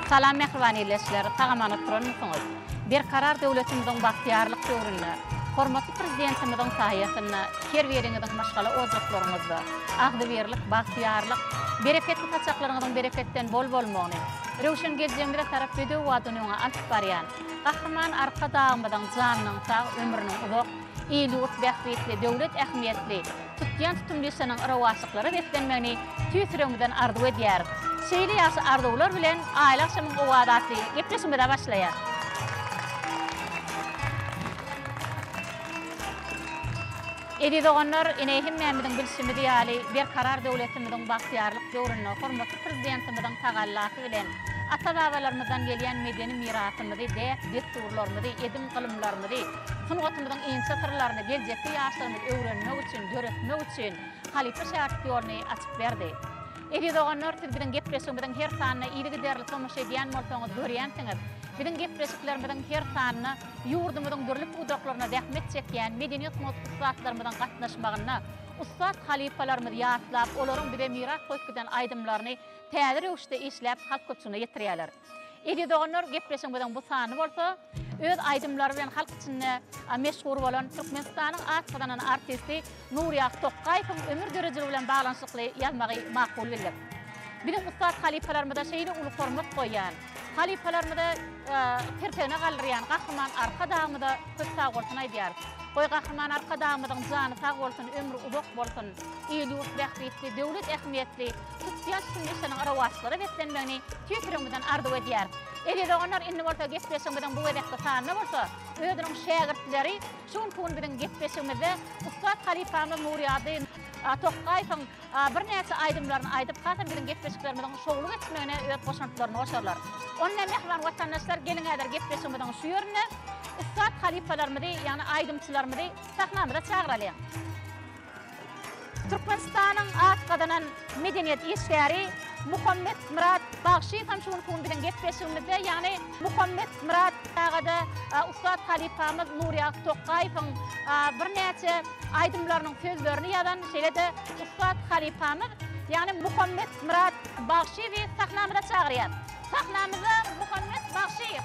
Salam mähriban ildeşler, sag-aman oturanmysyňyz? Berkarar döwletimiziň bagtyýarlyk döwründe, hormatly Prezidentimiziň saýasynda her biriňiziň maşgala ojaklaryňyzda agzybirlik, bagtyýarlyk, bereketli saçaklaryňyzyň bereketden bol bolmagyny, röwşen geljegimize tarap bedew badyny öňe alyp barýan Gahryman Arkadagymyzyň janynyň sag, ömrüniň uzak, il-ýurt bähbitli, döwlet ähmiýetli tutýan tutumly işleriniň rowaçlyklara beslenmegini tüýs ýüregimizden arzuw edýäris. Şeýle ýagşy arzuwlar bilen Aýly agşamyň owazy atly gepleşigimize başlaýarys. Eziz doganlar, ine hemmämiziň bilşimiz ýaly, Berkarar döwletimiziň bagtyýarlyk döwründe hormatly Prezidentimiziň tagallasy bilen ata-babalarymyzdan gelýän medeni mirasymyzy, däp-dessurlarymyzy, edim-gylymlarymyzy, sungatymyzyň inçe syrlaryny geljekki ýaşlarymyz öwrenmek üçin, döretmek üçin halypa-şägirt ýoluny açyp berdi. Eziz doganlar, siz biziň gepleşigimiziň her sanyna yzygiderli tomaşa edýän bolsaňyz görýänsiňiz, biziň gepleşiklerimiziň her sanyna ýurdumyzyň dürli pudaklarynda zähmet çekýän medeniýet-sungat ussatlarymyzyň gatnaşmagynda ussat halypalarymyzy ýatlap, olaryň bize miras goýup giden aýdymlaryny täze röwüşde işläp halk köpçüligine ýetirýärler. Eziz doganlar, gepleşigimiziň bu sany bolsa, öz aýdymlary bilen halk içinde meşhur bolan Türkmenistanyň at gazanan artisti Nurýaz Tokgaýewiň ömür döredijiligi bilen baglanyşykly ýazmagy makul bildik. Biziň ussat halypalarymyza şeýle uly hormat goýýan, halypalarymyzy tirsegine galdyrýan Gahryman Arkadagymyza köp sagbolsun aýdýarys. Goý, Gahryman Arkadagymyzyň jany sag bolsun, ömri uzak bolsun, il-ýurt bähbitli, döwlet ähmiýetli tutýan tutumly işleriniň rowaçlyklara beslenmegini tüýs ýüregimizden arzuw edýäris. Eziz doganlar, indi bolsa gepleşigimiziň bu gezekki sanynda bolsa özüniň şägirtleri şu günki gün biziň gepleşigimizde ussat halypamyz Nurýady Tokgaýewiň birnäçe aýdymlaryny aýdyp, hasam biziň gepleşiklerimiziň şowly geçmegine öz goşantlaryny goşarlar. Onda mähriban watandaşlar, geliň häzir gepleşigimiziň şu ýerinde ussat halypalarymyzy, ýagny aýdymçylarymyzy sahnamyza çagyralyň. Türkmenistanyň at gazanan medeniýet işgäri Muhammetmyrat Bagşyýew hem şu günki gün biziň gepleşigimizde, ýagny Muhammetmyrat agada ussat halypamyz Nurýagdy Tokgaýewiň birnäçe aýdymlarynyň sözlerini ýazan, şeýle-de ussat halypamyz, ýagny Muhammetmyrat Bagşyýewi sahnamyza çagyrýas. Sahnamyzda Muhammet Bagşyýew.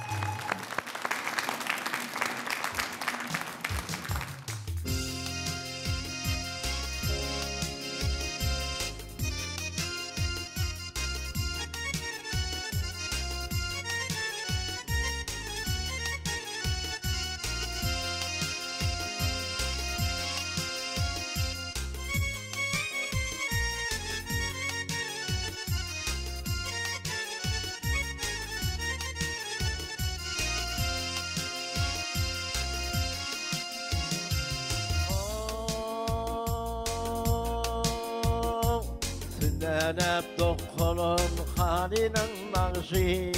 Sünnäläp dokalan halynyň nagşy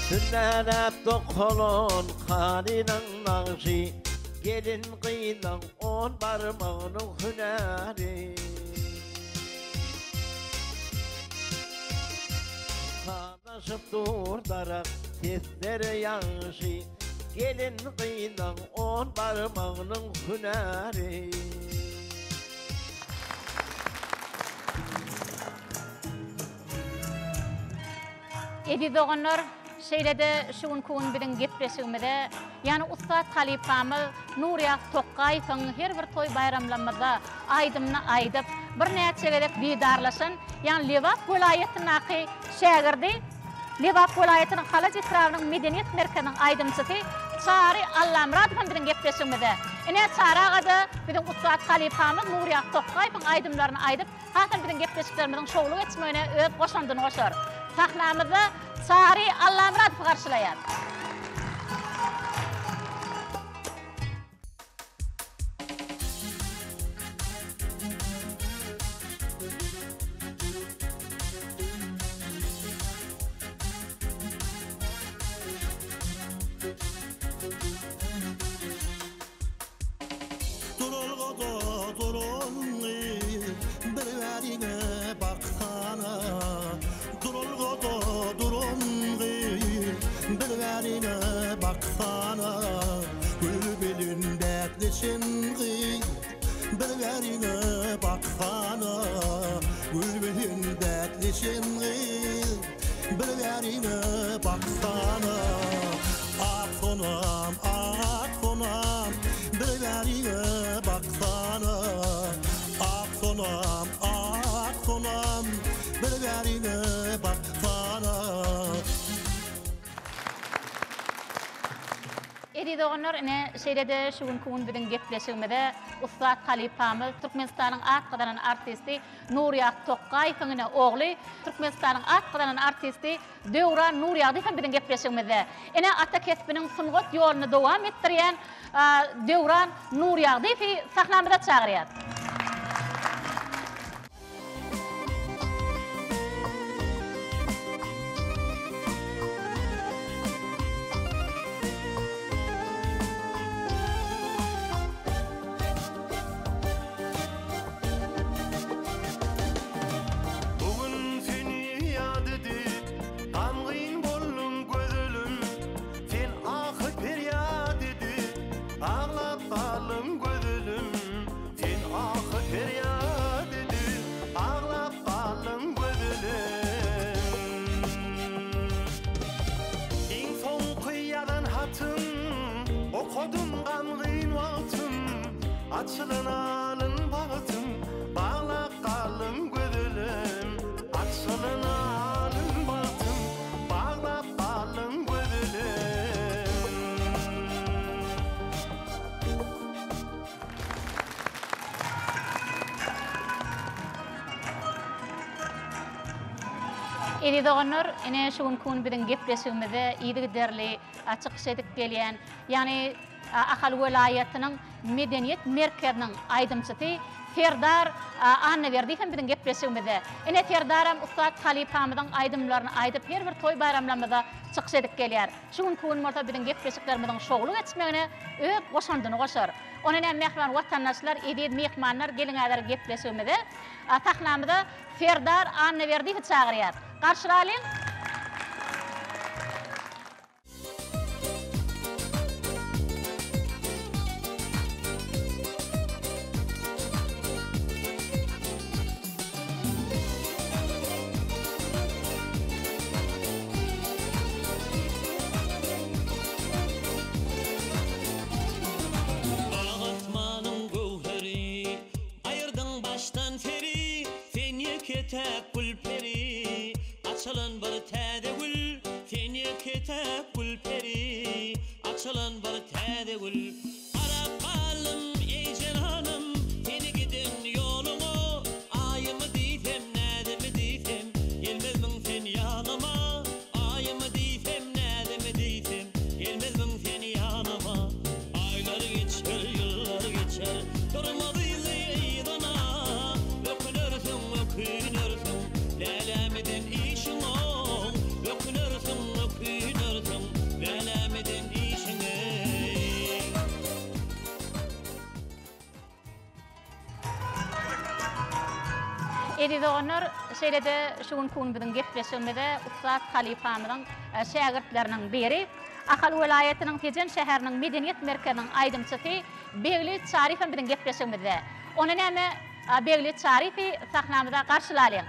Sünnäläp dokalan halynyň nagşy Gelin gyzyň on barmagynyň hünäri Sazlaşyp dur darak sesleri ýagşy, Gelin gyzyň on barmagnyň hünäri. Eziz doganlar, şeýle-de şu günki gün biziň gepleşigimize, ýagny ussat halypamyz Nurýaz Tokgaýewiň her bir toý-baýramlarymyzda aýdymyny aýdyp, birnäçe gezek didarlaşan, ýagny Lebap welaýatyndaky şägirdi, Lebap welaýatynyň Halaç etrabynyň medeniýet merkeziniň aýdymçysy Çary Allamyradow hem biziň gepleşigimizde. Ine, Çary aga-da biziň ussat halypamyz Nurýaz Tokgaýewiň aýdymlaryny aýdyp, hasam biziň gepleşiklerimiziň şowly geçmegine öz goşandyny goşar. Sahnamyzda Çary Allamyradowy garşylaýas. Duralgada duran gyz, bir bäriňe baksana. Duralgada duran gyz, bir bäriňe. bilen bäsleşen gyz, Bir bäriňe baksana. Ak sonam, ak sonam, Bir bäriňe baksana. Ak sonam, ak sonam, Bir bäriňe baksana. Eziz doganlar, ine, şeýle-de şu günki gün biziň gepleşigimize ussat halypamyz, Türkmenistanyň at gazanan artisti Nurýagdy Tokgaýewiň ine ogly, Türkmenistanyň at gazanan artisti Döwran Nurýagdyýew hem biziň gepleşigimizde. Ine, ata kesbiniň sungat ýoluny dowam etdirýän Döwran Nurýagdyýewi sahnamyza çagyrýas. Bu gün seni ýat edip, gamgyn boldum gözelim. Sen ahy-perýat edip, aglap galdym gözelim. Sen ahy-perýat edip, aglap galdyň gözelim. Iň soňky ýazan hatyň, okadym gamgyn wagtym. Açylan alyn bagtym, baglap galdyň gözelim. Açylan alyn bagtym, baglap galdyň gözelim. Eziz doganlar, ine şu günki gün biziň gepleşigimizde yzygiderli çykyş edip gelýän, ýagny Ahal welaýatynyň medeniýet merkeziniň aýdymçysy Serdar Annaberdiýew hem biziň gepleşigimizde. Ine Serdaram ussat halypamyzyň aýdymlaryny aýdyp her bir toý-baýramlarymyzda çykyş edip gelýär. Şu günki gün bolsa biziň gepleşiklerimiziň şowly geçmegine öz goşandyny goşar. Onda näme mähriban watandaşlar, eziz myhmanlar geliň häzir gepleşigimize sahnamyza Serdar Annaberdiýewi çagyrýas. Garşylalyň! Ak asmanyň göwheri, Aýyrdyň başdan seri, Sen ýeke-täk gülperi, Açylan bir täze gül, Sen ýeke-täk gülperi, Açylan bir täze gül. Garap galdym, eý jenanym, Seni giden ýoluňa, Aýymy diýsem, näzimi diýsem, Gelmezmiň sen ýanyma? Aýymy diýsem, näzimi diýsem, Gelmezmiň sen ýanyma? Aýlar geçer, ýyllar geçer, Durmaz yzy yzyna. Ökünersiň, ökünersiň, Läläm eden işiňe. Ökünersiň, ökünersiň, Läläm eden işiňe. Eziz doganlar, şeýle-de şu günki gün biziň gepleşigimize ussat halypamyzyň şägirtleriniň biri, Ahal welaýatynyň Tejen şäheriniň medeniýet merkeziniň aýdymçysy Begli Çaryýew hem biziň gepleşigimizde. Onda näme, Begli Çaryýewi sahnamyza garşylalyň!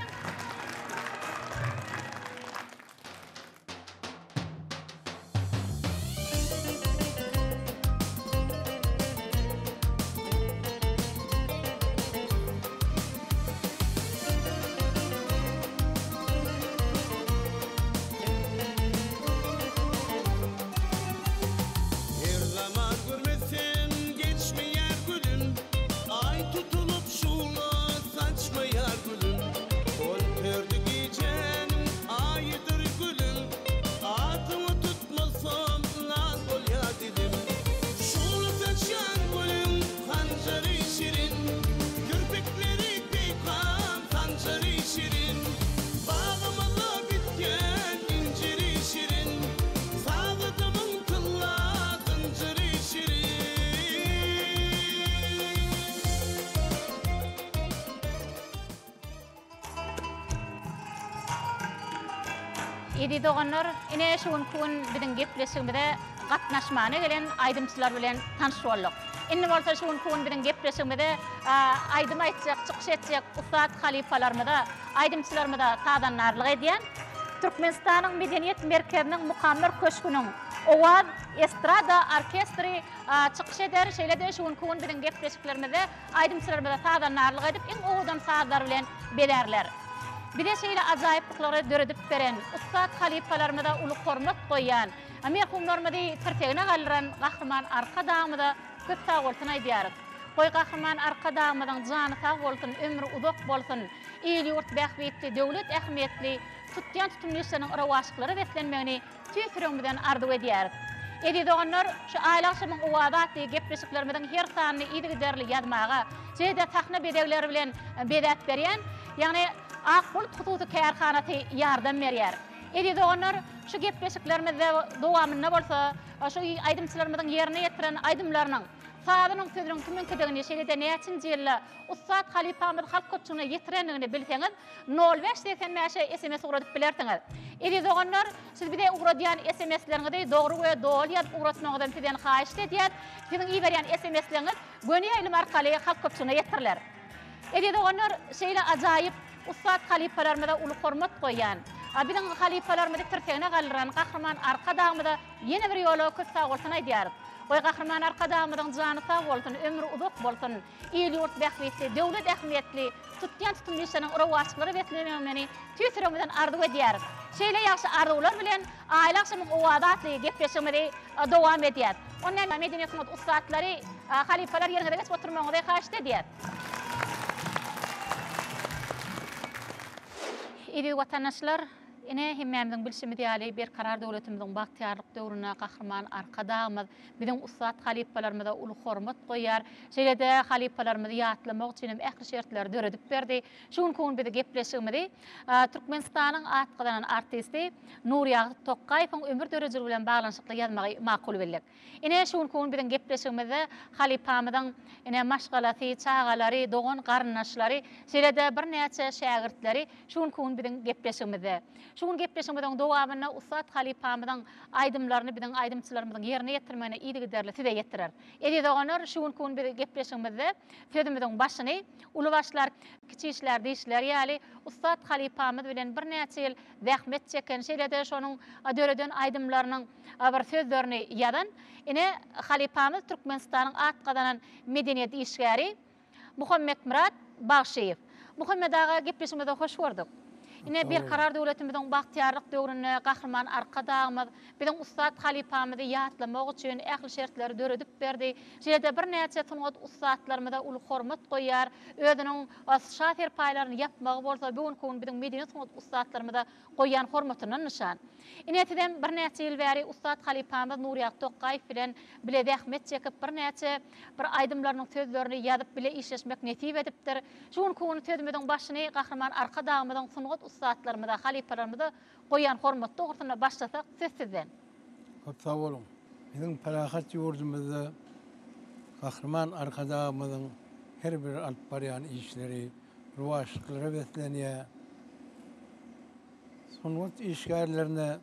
Her zaman görmesem geçmeýär gülüm, Aý tutulyp şugla saçmaýar gülüm. Ol törde gijäniň aýydyr gülüm, Adyňy tutmasam lal bolýar dilim. Şugla saçýan gülüň hanjary şirin, Kirpikleri peýkam sanjary şirin. Bagymyzda bitýän injiri şirin, Sagadymyň tylla zynjyry şirin. Eziz doganlar, ine şu günki gün biziň gepleşigimize gatnaşmana gelen aýdymçylar bilen tanyş bolduk. Indi bolsa şu günki gün biziň gepleşigimize aýdym aýtjak, çykyş etjek ussat halypalarymyza, aýdymçylarymyza sazandarlyk edýän Türkmenistanyň Medeniýet merkeziniň Mukamlar köşgüniň Owaz estrada orkestri çykyş eder. Şeýle-de şu günki gün biziň gepleşiklerimizde aýdymçylarymyza sazandarlyk edip, iň owadan sazlar bilen bezärler. Bize şeýle ajaýyplyklary döredip beren ussat halypalarymyza uly hormat goýýan, merhumlarymyzy tirsegine galdyran Gahryman Arkadagymyza köp sagbolsun aýdýarys. Goý, Gahryman Arkadagymyzyň jany sag bolsun, ömri uzak bolsun, il-ýurt bähbitli, döwlet ähmiýetli tutýan tutumly işleriniň rowaçlyklara beslenmegini tüýs ýüregimizden arzuw edýäris. Eziz doganlar, şu Aýly agşamyň owazy atly gepleşiklerimiziň her sanyny yzygiderli ýazmaga, şeýle-de sahna bezegleri bilen bezäp berýän, ýagny Ak bulut hususy kärhanasy ýardam berýär. Eziz doganlar, şu gepleşiklerimizde dowamynda bolsa şu aýdymçylarymyzyň ýerine ýetiren aýdymlarynyň sazynyň sözüniň kimiňkidigini, şeýle-de näçinji ýylda ussat halypamyz halk köpçüligine ýetirendigini bilseňiz, nol bäş 85-e sms ugradyp bilersiňiz. Eziz doganlar, siz bize ugradýan sms-leriňizi dogry we doly ýazyp ugratmagyňyzam sizden haýyşt edýäs. Siziň iberýän sms-leriňiz göni ýaýlym arkaly halk köpçüligine ýetiriler. Eziz doganlar, şeýle ajaýyp ussat halypalarymyza uly hormat goýýan, biziň halypalarymyzy tirsegine galdyran Gahryman Arkadagymyza ýene bir ýola köp sagbolsun aýdýarys. Goý Gahryman Arkadagymyzyň jany sag bolsun, ömri uzak bolsun, il-ýurt bähbitli, döwlet ähmiýetli tutýan tutumly işleriniň rowaçlyklara beslenmegini tüýs ýüregimizden arzuw edýäris. Şeýle ýagşy arzuwlar bilen Aýly agşamyň owazy atly gepleşigimizi dowam edýäs. Onda medeniýet-sungat ussatlary, halypalar ýeriňize geçip oturmagyňyzy haýyşt edýäs. Eziz watandaşlar, ine, hemmämiziň bilşimiz ýaly, Berkarar döwletimiziň bagtyýarlyk döwründe Gahryman Arkadagymyz biziň ussat halypalarymyza uly hormat goýýar. Şeýle-de halypalarymyzy ýatlamak üçin hem ähli şertleri döredip berdi. Şu günki gün biz gepleşigimizi Türkmenistanyň at gazanan artisti Nurýagdy Tokgaýewiň ömür döredijiligi bilen baglanyşykly ýazmagy makul bildik. Ine, şu günki gün biziň gepleşigimizde halypamyzyň ine, maşgalasy, çagalary, dogan-garyndaşlary, şeýle-de birnäçe şägirtleri şu günki gün biziň gepleşigimizde. Şu gün gepleşigimiziň dowamynda ussat halypamyzyň aýdymlaryny biziň aýdymçylarymyzyň ýerine ýetirmegini yzygiderli size ýetirer. Eziz doganlar, şu günki gün biz gepleşigimizde sözümiziň başyny Uly başlar, kiçi işlär diýişleri ýaly, ussat halypamyz bilen birnäçe ýyl zähmet çeken, şeýle-de şonuň döreden aýdymlarynyň bir sözlerini ýazan, ine, halypamyz Türkmenistanyň at gazanan medeniýet işgäri Muhammetmyrat Bagşyýew. Muhammet aga, gepleşigimize hoş gördük. Ine, Berkarar döwletimiziň bagtyýarlyk döwründe Gahryman Arkadagymyz biziň ussat halypamyzy ýatlamak üçin ähli şertleri döredip berdi. Şeýle-de birnäçe sungat ussatlarymyza uly hormat goýýar. Özüniň şa serpaýlaryny ýapmagy bolsa bu günki gün biziň medeni-sungat ussatlarymyza goýýan hormatyndan nyşan. Ine, sizem birnäçe ýyl bäri ussat halypamyz Nurýagdy Tokgaýew bilen bile zähmet çekip, birnäçe bir aýdymlarynyň sözlerini ýazyp bile işleşmek nesip edipdir. Şu günki gün sözümiziň başyny Gahryman Arkadagymyzyň sungat ussatlarymyza, halypalarymyza goýýan hormaty dogrusynda başlasak, söz sizden. Köp sag boluň. Biziň parahat ýurdumyzda Gahryman Arkadagymyzyň her bir alyp barýan işleri rowaçlyklara beslenýär. Sungat işgärlerine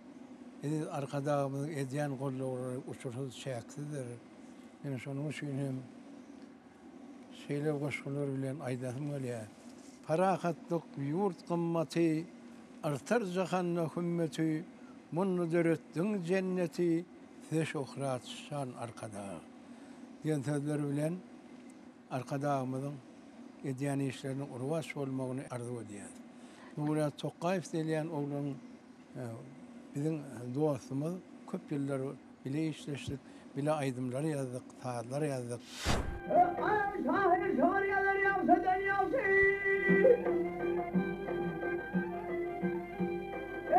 eziz Arkadagymyzyň edýän goldawlary uçursyz çäksizdir. Men şonuň üçin hem şeýle goşgular bilen aýdasym gelýär. Parahatlyk ýurt gymmaty, Artar jahanda hümmeti, Munda döretdiň jenneti, Size şöhrat, şan Arkadag! Diýen sözler bilen Arkadagymyzyň edýän işleriniň rowaç bolmagyny arzuw edýäris. Nurýaz Tokgaýew diýilýän oglan biziň dostumyz, köp ýyllar bile işleşdik, bile aýdymlar ýazdyk, sazlar ýazdyk. Hökman şahyr şygyr ýazar ýagşydan ýagşy.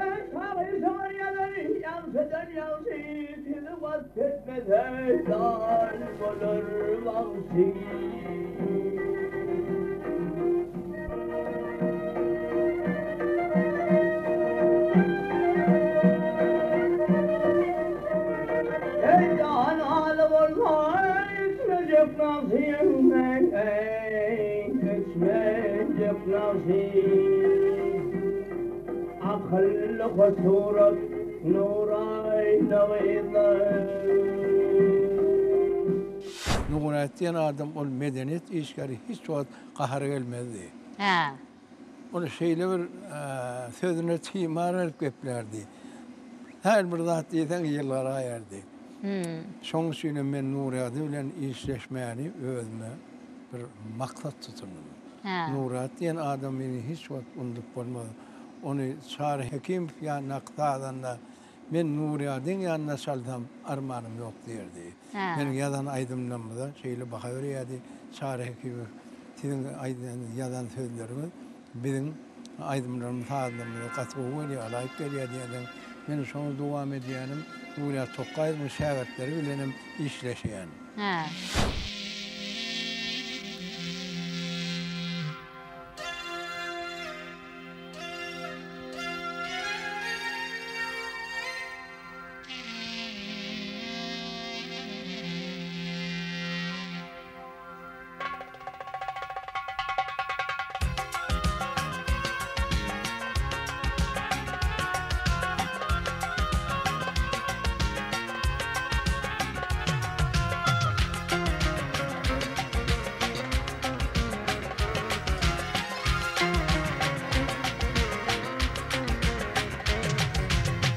Eý, şahyr şygyr ýazar ýagşydan ýagşy, Sizi wasp etmese lal bolar bagşy. Eý, jahan haly bolsa, içmejek nagşyň, eý, içmejek nagşyň. Akylly hoş surat, nuraýna gyzlar. Nuraýat diýen adam ol medeniýet işgäri hiç wagt gahary gelmezdi. Hä. Ol şeýle bir sözüne timar berip geplärdi. Her bir zat diýseň ýylgyraýardy. Şonuň üçin hem men Nurýady bilen işleşmäni özüme bir maksat tutundym. Nurat diýen adamyny hiç wagt unudyp bolmaz. Ony Çary Hekimow ýanyndaky sazanda Men Nurýadyň ýanynda çalsam armanym ýok diýerdi. Meniň ýazan aýdymlarymyza şeýle baha berýärdi, Çary Hekimow, siziň aýdan, ýazan sözleriňiz biziň aýdymlarymyz, sazlarymyza gaty gowy gelýär, laýyk gelýär diýerdi. Men şoňa dowam edýänim, Nurýat Tokgaýewiň şägirtleri bilenem işleşýän.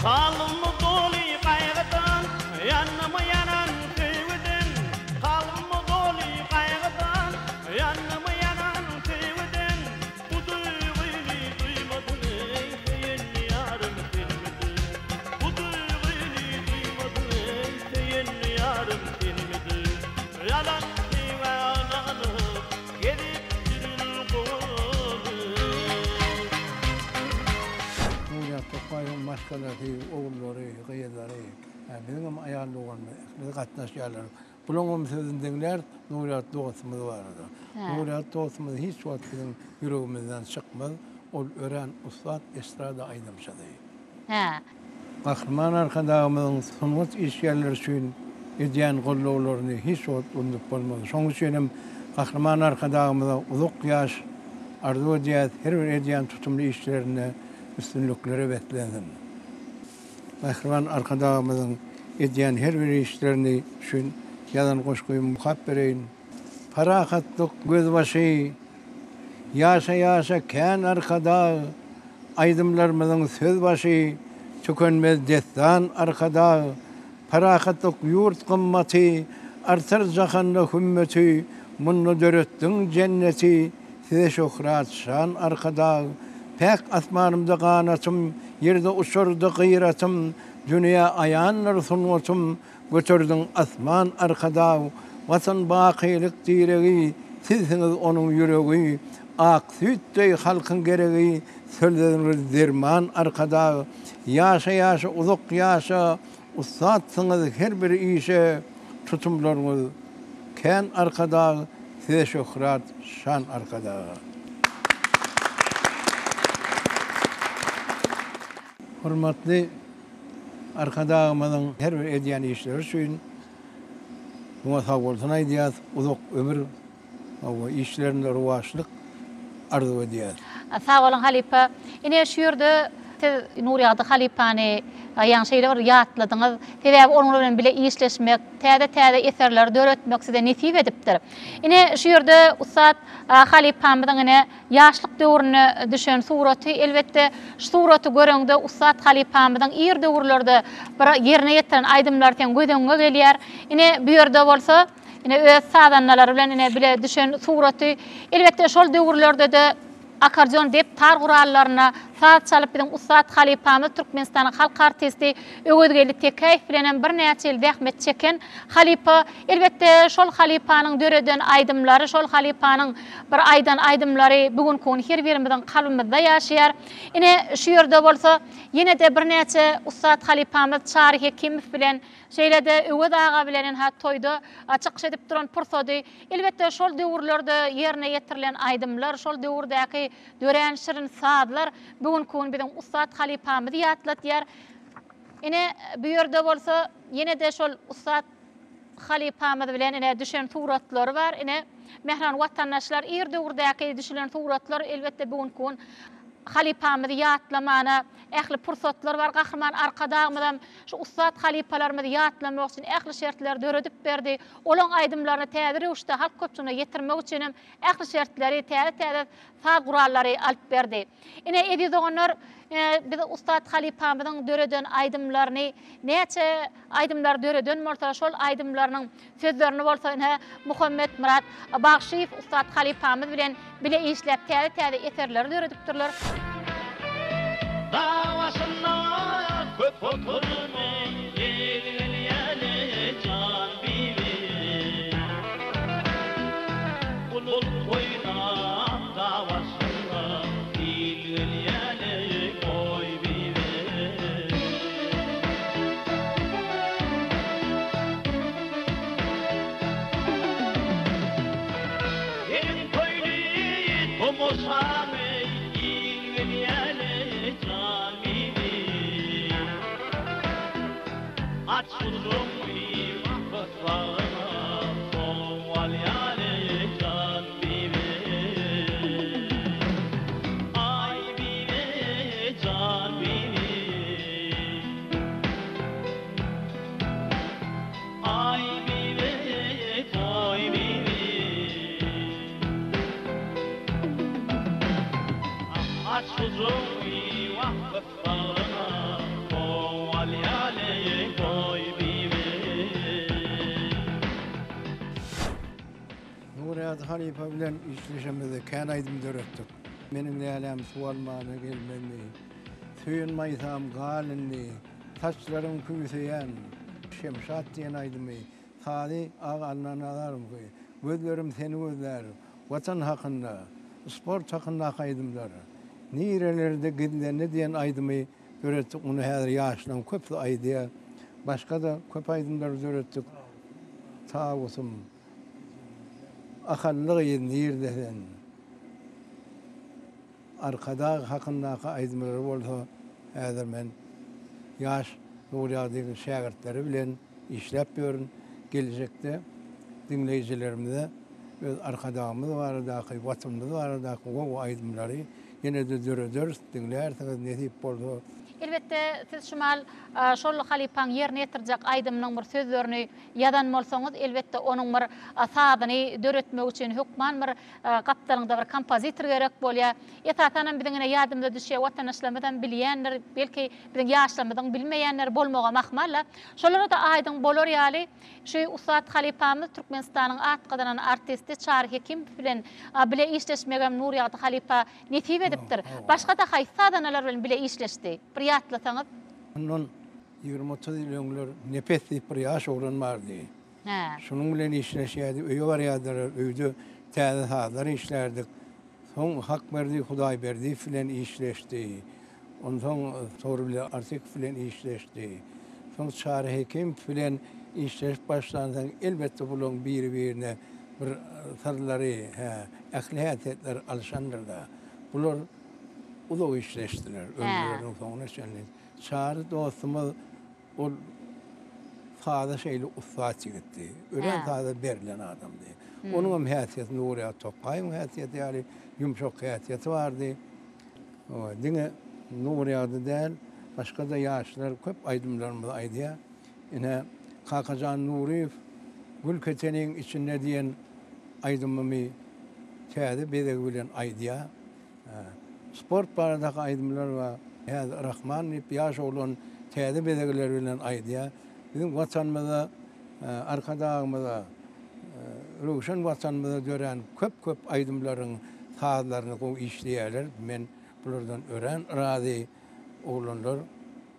Kalbym doly gaýgydan, Ýanyma ýanan söýgüden. Kalbym doly gaýgydan, Ýanyma ýanan söýgüden. Bu duýgyny duýmadyň eý, söýen ýarym senmidiň? Bu duýgyny duýmadyň eý, söýen ýarym senmidiň? Ýalan söýgä ynanyp, gezip ýörün gowaly. Nurýaz Tokgaýewiň maşgalasy, ogullary, gyzlary, biziňem aýal doganymyz ählisi gatnaşýarlar. Bulaňam sözüni diňläris Nurýaz dostumyz barada. Nurýaz dostumyz hiç wagt biziň ýüregimizden çykmaz. Ol örän ussat estrada aýdymçysy. Hä. Gahryman Arkadagymyzyň sungat işgärleri üçin edýän goldawlaryny hiç wagt unudyp bolmaz. Şonuň üçin hem Gahryman Arkadagymyza uzak ýaş arzuw edýäris, her bir edýän tutumly işlerinde üstünliklere beslensin. Mähriban Arkadagymyzyň edýän her bir işlerini üçin ýazan goşgymy okap bereýin. Parahatlyk gözbaşy Ýaşa ýaşa kän Arkadag Aýdymlarymyzyň söz başy Tükenmez dessan Arkadag Parahatlyk ýurt gymmaty Artar jahanda hümmeti Munda döretdiň jenneti Size şöhrat şan Arkadag Päk asmanymda ganatym Ýerde uçarda gyratym Dünýä aýandyr sungatym Göterdiň asman Arkadag, Watan bakylyk diregi, Sizsiňiz onuň ýüregi, Ak süýt deý halkyň geregi, Sözleriňiz derman Arkadag. Ýaşa ýaşa uzak ýaşa, Ussatsyňyz her bir işe, Tutumlaryňyz kän Arkadag, Size şöhrat şan Arkadag. Hormatly Arkadagymyzyň her bir edýän işleri üçin oňa sagbolsun aýdýas, uzak ömür we işlerinde rowaçlyk arzuw edýäs. Sag boluň halypa. Ine şu ýerde siz Nurýagdy halypany ýaňy şeýle bir ýatladyňyz. Sebäbi onuň bilen bile işleşmek, täze-täze eserleri döretmek size nesip edipdir. Ine şu ýerde ussat halypamyzyň ine Ýaşlyk döwründe düşen suraty, elbetde, şu suraty göreňde ussat halypamyzyň ir döwürlerde bir ýerine ýetiren aýdymlary seň göz öňüňe gelýär. Ine, bu ýerde bolsa, ine, öz sazandalary bilen ine bile düşen suraty. Elbetde, şol döwürlerde-de akkordeon dep tar gurallarynda saz çalyp biziň ussat halypamyz Türkmenistanyň halk artisti Öwezgeldi Tekäýew bilenem birnäçe ýyl zähmet çeken halypa. Elbetde, şol halypanyň döreden aýdymlary, şol halypanyň bir aýdan aýdymlary bu günki gün her birimiziň kalbymyzda ýaşaýar. Ine, şu ýerde bolsa, ýene-de birnäçe ussat halypamyz Çary Hekimow bilen, şeýle-de Öwez aga bilen ynha toýda çykyş edip duran pursady. Elbetde, şol döwürlerde ýerine ýetirilen aýdymlar, şol döwürdäki dörän şirin sazlar bu günki gün biziň ussat halypamyzy ýatlatýar. Ine, bu ýerde bolsa, ýene-de şol ussat halypamyz bilen ine düşen suratlary bar. Ine, mähriban watandaşlar, ir döwürdäki düşülen suratlar elbetde bu günki gün halypamyzy ýatlamana. ähli pursatlar bar. Gahryman Arkadagymyzam şu ussat halypalarymyzy ýatlamak üçin ähli şertleri döredip berdi. Olaň aýdymlaryny täze röwüşde halk köpçüligine ýetirmek üçinem ähli şertleri, täze-täze saz gurallary alyp berdi. Ine, eziz doganlar, biz ussat halypamyzyň döreden aýdymlaryny näçe aýdymlar döreden bolsa, şol aýdymlarynyň sözlerini bolsa ine Muhammetmyrat Bagşyýew ussat halypamyz bilen bile işläp täze-täze eserleri döredipdirler. Dag başynda köp oturma, ýel gelýäle jan bibi. Bulut oýnap dag başynda, il gelýäle goý bibi. Gelin toýly tomaşamy il bilýäle jan bibi. Aç guzumy gyssagňa sowalýaly jan bibi. Aý bibi jan bibi. Aý bibi toý bibi. Aç guzumy wah gyssagyna kowalýaly goý bibi. Nurýagdy halypa bilen işleşemizde kän aýdym döretdik. Meniň läläm suw almana gelmezmi, Söýen maýsam gal indi, Saçlaryň küýseýän, Şemşat diýen aýdymy, sazy Aga Allanazarowyňky, Gözlerim seni gözlär, Watan hakynda, sport hakyndaky aýdymlar, Nirelerde gizlendi diýen aýdymy döretdik, muny häzir ýaşlaryň köpüsi aýdýar. Başga-da köp aýdymlary döretdik. Tawusym, Ahally gyz nirde sen? Arkadag hakyndaky aýdymlary bolsa häzir men ýaş Nurýagdynyň şägirtleri bilen işläp ýörün. Gelejekde diňleýjilerimize öz Arkadagymyz baradaky, Watanymyz baradaky gowy aýdymlary ýene-de dörederis, diňlärsiňiz nesip bolsa. Elbetde, siz şu mahal şol halypaň ýerine ýetirjek aýdymynyň bir sözlerini ýazan bolsaňyz, elbetde, onuň bir sazyny döretmek üçin hökman bir gapdalyňda bir kompozitor gerek bolýar. Esasanam biziň ine ýadymyza düşýär, watandaşlarymyzam bilýändir, belki biziň ýaşlarymyzyň bilmeýänleri bolmagam ahmal-da. Şolara-da aýdyň bolar ýaly, şu ussat halypamyz Türkmenistanyň at gazanan artisti Çary Hekimow bilen bile işleşmegem Nurýagdy halypa nesip edipdir. Başga-da haýsy sazandalar bilen bile işleşdi? Bir ýatlasaňyz. Mundan 20-30 ýyl öňler Nepes diýip bir ýaş oglan bardy. Hä. Şunuň bilen işleşýärdik, öýe barýardylar, öýde täze sazlar işlärdik. Soň Hakberdi Hudaýberdiýew bilen işleşdi. Onsoň Torbili Artykow bilen işleşdi. Soň Çary Hekimow bilen işleşip başlansoň, elbetde bularyň biri-birine bir syrlary, hä, ähli häsiýetleri alyşandyr-da. Bular uzak işleşdiler, ömürleriniň soňuna çenli. Çary dostumyz Ol saza şeýle ussat ýigitdi. Örän saza berlen adamdy. Onuňam häsiýeti Nurýagdy Tokgaýewiň häsiýeti ýaly ýumşak häsiýeti bardy. Diňe Nurýagdy däl, başga-da ýaşlar köp aýdymlarymyzy aýdýar. Ine, Kakajan Nuryýew Gül keteniň içinde diýen aýdymymy täze bezegi bilen aýdýar. Sport baradaky aýdymlar bar. Häzir Rahman diýip ýaş oglan täze bezegler bilen aýdýar. Biziň Watanymyza, Arkadagymyza, röwşen Watanymyza dörän köp-köp aýdymlaryň sazlaryny gowy işleýärler. Men bulardan örän razy. Oglanlar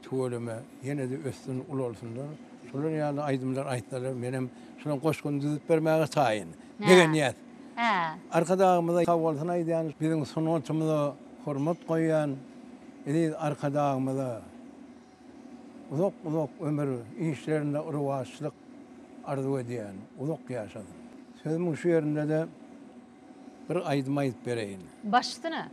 tüweleme ýene-de össün, ulalsynlar. Şolar ýaly aýdymlar aýtsalar menem şolaň goşguny düzüp bermäge taýyn. Begenýäs. Arkadagymyza sag bolsun aýdýan, biziň sungatymyza hormat goýýan eziz Arkadagymyza uzak-uzak ömür, işlerinde rowaçlyk arzuw edýän. Uzak ýaşasyn. Sözümiň şu ýerinde-de Bir aýdym aýdyp bereýin. Baş üstüne.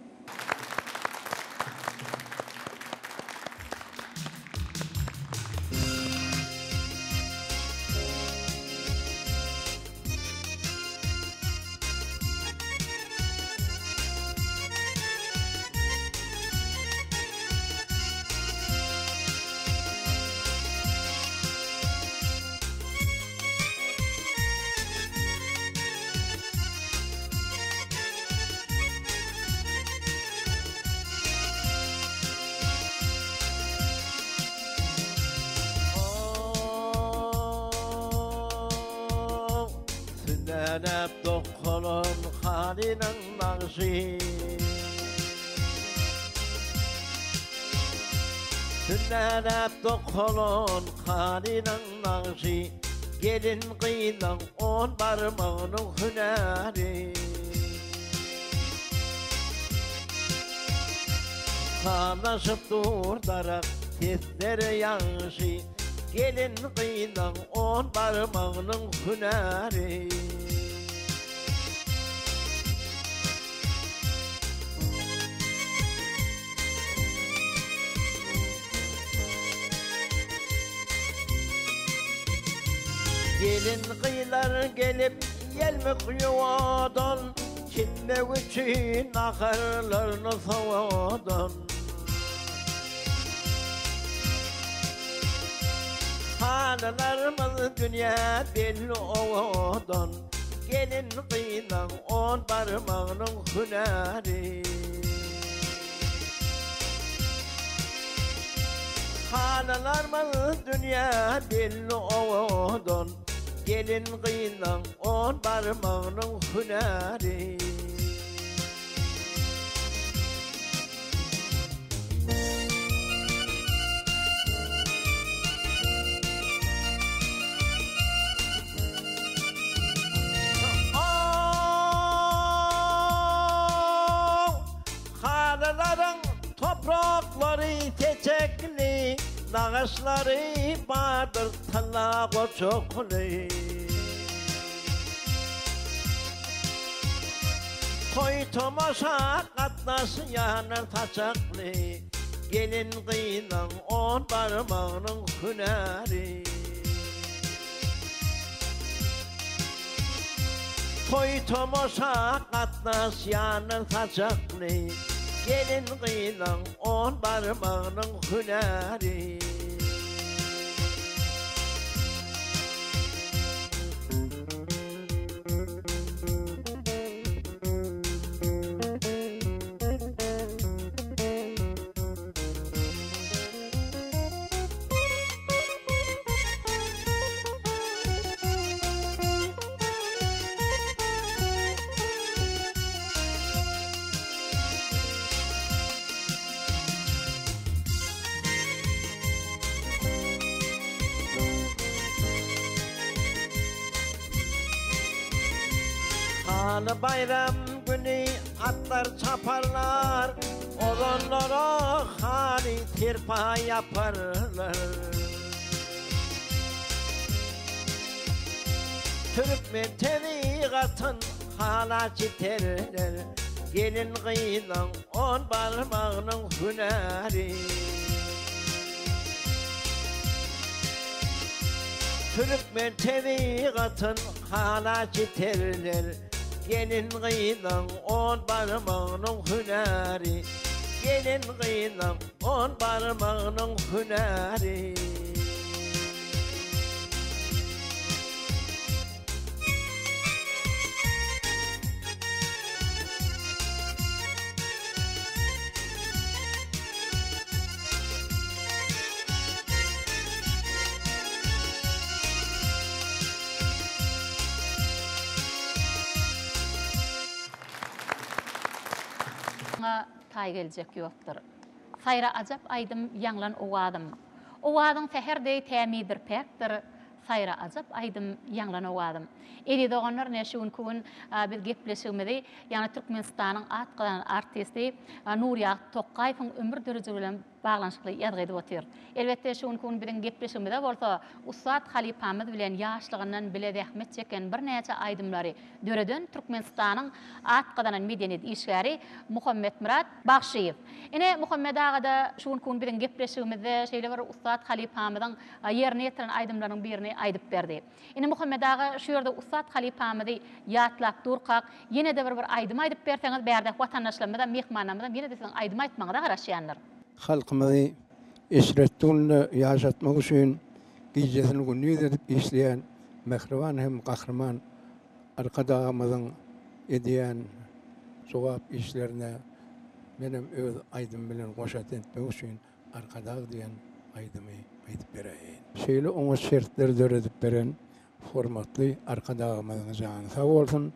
Sünnäläp dokalan halynyň nagşy. Sünnäläp dokalan halynyň nagşy. Gelin gyzyň on barmagynyň hünäri. Sazlaşyp dur darak sesleri ýagşy. Gelin gyzyň on barmagynyň hünäri. Gelin gyzlar gelip ýelmek ýuwadan, Çitmek üçin naharlaryny sowadan. Halylarymyz dünýä belli owadan, Gelin gyzyň on barmagynyň hünäri. Halylarymyz dünýä belli owadan, Gelin gyzyň on barmagynyň hünäri. Halylaryň topraklary seçekli, Nagyşlary bardyr tylla goçakly. Toý-tomaşa gatnaşýanlar saçakly, Gelin-gyzyň on barmagynyň hünäri. Toý-tomaşa gatnaşýanlar saçakly, Gelin-gyzyň on barmagynyň hünäri. Haly baýram güni atlar çaparlar, Ozanlara haly serpaý ýaparlar. Türkmen tebigatyn hala çiterler, Gelin-gyzyň on barmagynyň hünäri. Türkmen tebigatyn hala çiterler, Gelin-gyzyň on barmagynyň hünäri. Gelin-gyzyň on barmagynyň hünäri. Muňa taý geljek ýokdur. Saýra ajap aýdym ýaňlan owazym. Owazyň säher deý tämizdir päkdir, Saýra ajap aýdym ýaňlan owazym. Eziz doganlar ine şu günki gün biz gepleşigimizi ýagny Türkmenistanyň at gazanan artisti Nurýagt Tokgaýewiň ömür dörejiligi bilen baglanyşykly ýazgy edip otyrys. Elbetde şu günki gün biziň gepleşigimize bolsa ussat halypamyz bilen ýaşlygyndan bile zähmet çeken birnäçe aýdymlary döreden Türkmenistanyň at gazanan medeniýet işgäri Muhammetmyrat Bagşyýew. Ine Muhammet agada şu günki gün biziň gepleşigimizde şeýle bir ussat halypamyzyň ýerine ýetiren aýdymlarynyň birini aýdyp berdi. Indi Muhammet aga şu ýerde ussat halypamyzy ýatlap durkak, ýene-de bir bir aýdym aýdyp berseňiz, bärdäki watandaşlarymyzam, myhmanlarymyzam ýene-de siziň aýdym aýtmagyňyza garaşýandyr. Halkymyzy eşretli günde ýaşatmak üçin gijesini gündiz edip işleýän mähriban hem gahryman Arkadagymyzyň edýän jogap işlerine menem öz aýdym bilen goşant etmek üçin Arkadag diýen aýdymy aýdyp beräýeýin. Şeýle oňat şertleri döredip beren. Hormatly Arkadagymyzyň jany sag bolsun,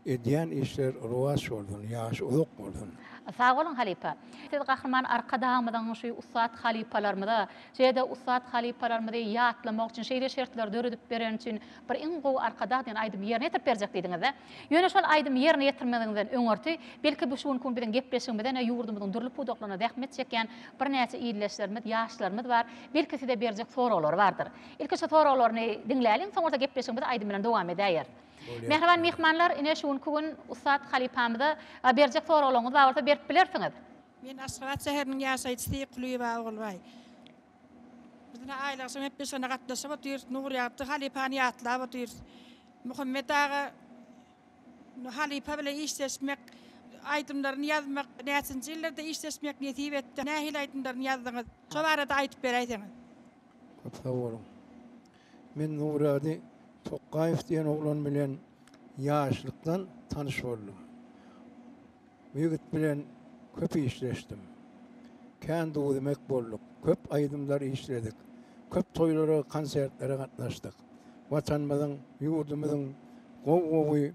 edýän işleri rowaç bolsun, ýaşy uzak bolsun. Sag boluň halypa. Siz Gahryman Arkadagymyzyň şu ussat halypalarymyza, şeýle-de ussat halypalarymyzy ýatlamak üçin şeýle şertleri döredip bereni üçin bir iň gowy Arkadag diýen aýdymy ýerine ýetirip berjek diýdiňiz-dä. Ýöne şol aýdymy ýerine ýetirmegiňizden öňürti, belki bu şu günki gün biziň gepleşigimizde-ne ýurdumyzyň dürli pudaklarynda zähmet çekýän birnäçe ildeşlerimiz, ýaşlarymyz bar, belki size berjek soraglary bardyr. Ilki şu soraglaryny diňläliň, soň bolsa gepleşigimizi aýdym bilen dowam edäýeris. Mähriban myhmanlar, ine şu günki gün ussat halypamyza berjek soraglaryňyz bar bolsa berip bilersiňiz. Men Aşgabat şäheriniň ýaşaýjysy Kulyýewa Ogulbaý. Biz ine aýlagşam gepleşigine gatnaşyp otyrys. Nurýagdy halypany ýatlap otyrys. Muhammet aga halypa bilen işleşmek, aýdymlaryny ýazmak, näçinji ýyllarda işleşmek nesip etdi? Nähili aýdymlaryny ýazdyňyz? Şo barada aýdyp beräýseňiz. Köp sag boluň. Men Nurady Tokgaýew diýen oglan bilen ýaşlykdan tanyş boldum. Bu ýigit bilen köp işleşdim. Kän duz-emek bolduk, köp aýdymlar işledik, köp toýlara, konsertlere gatnaşdyk. Watanymyzyň, ýurdumyzyň gowy-gowy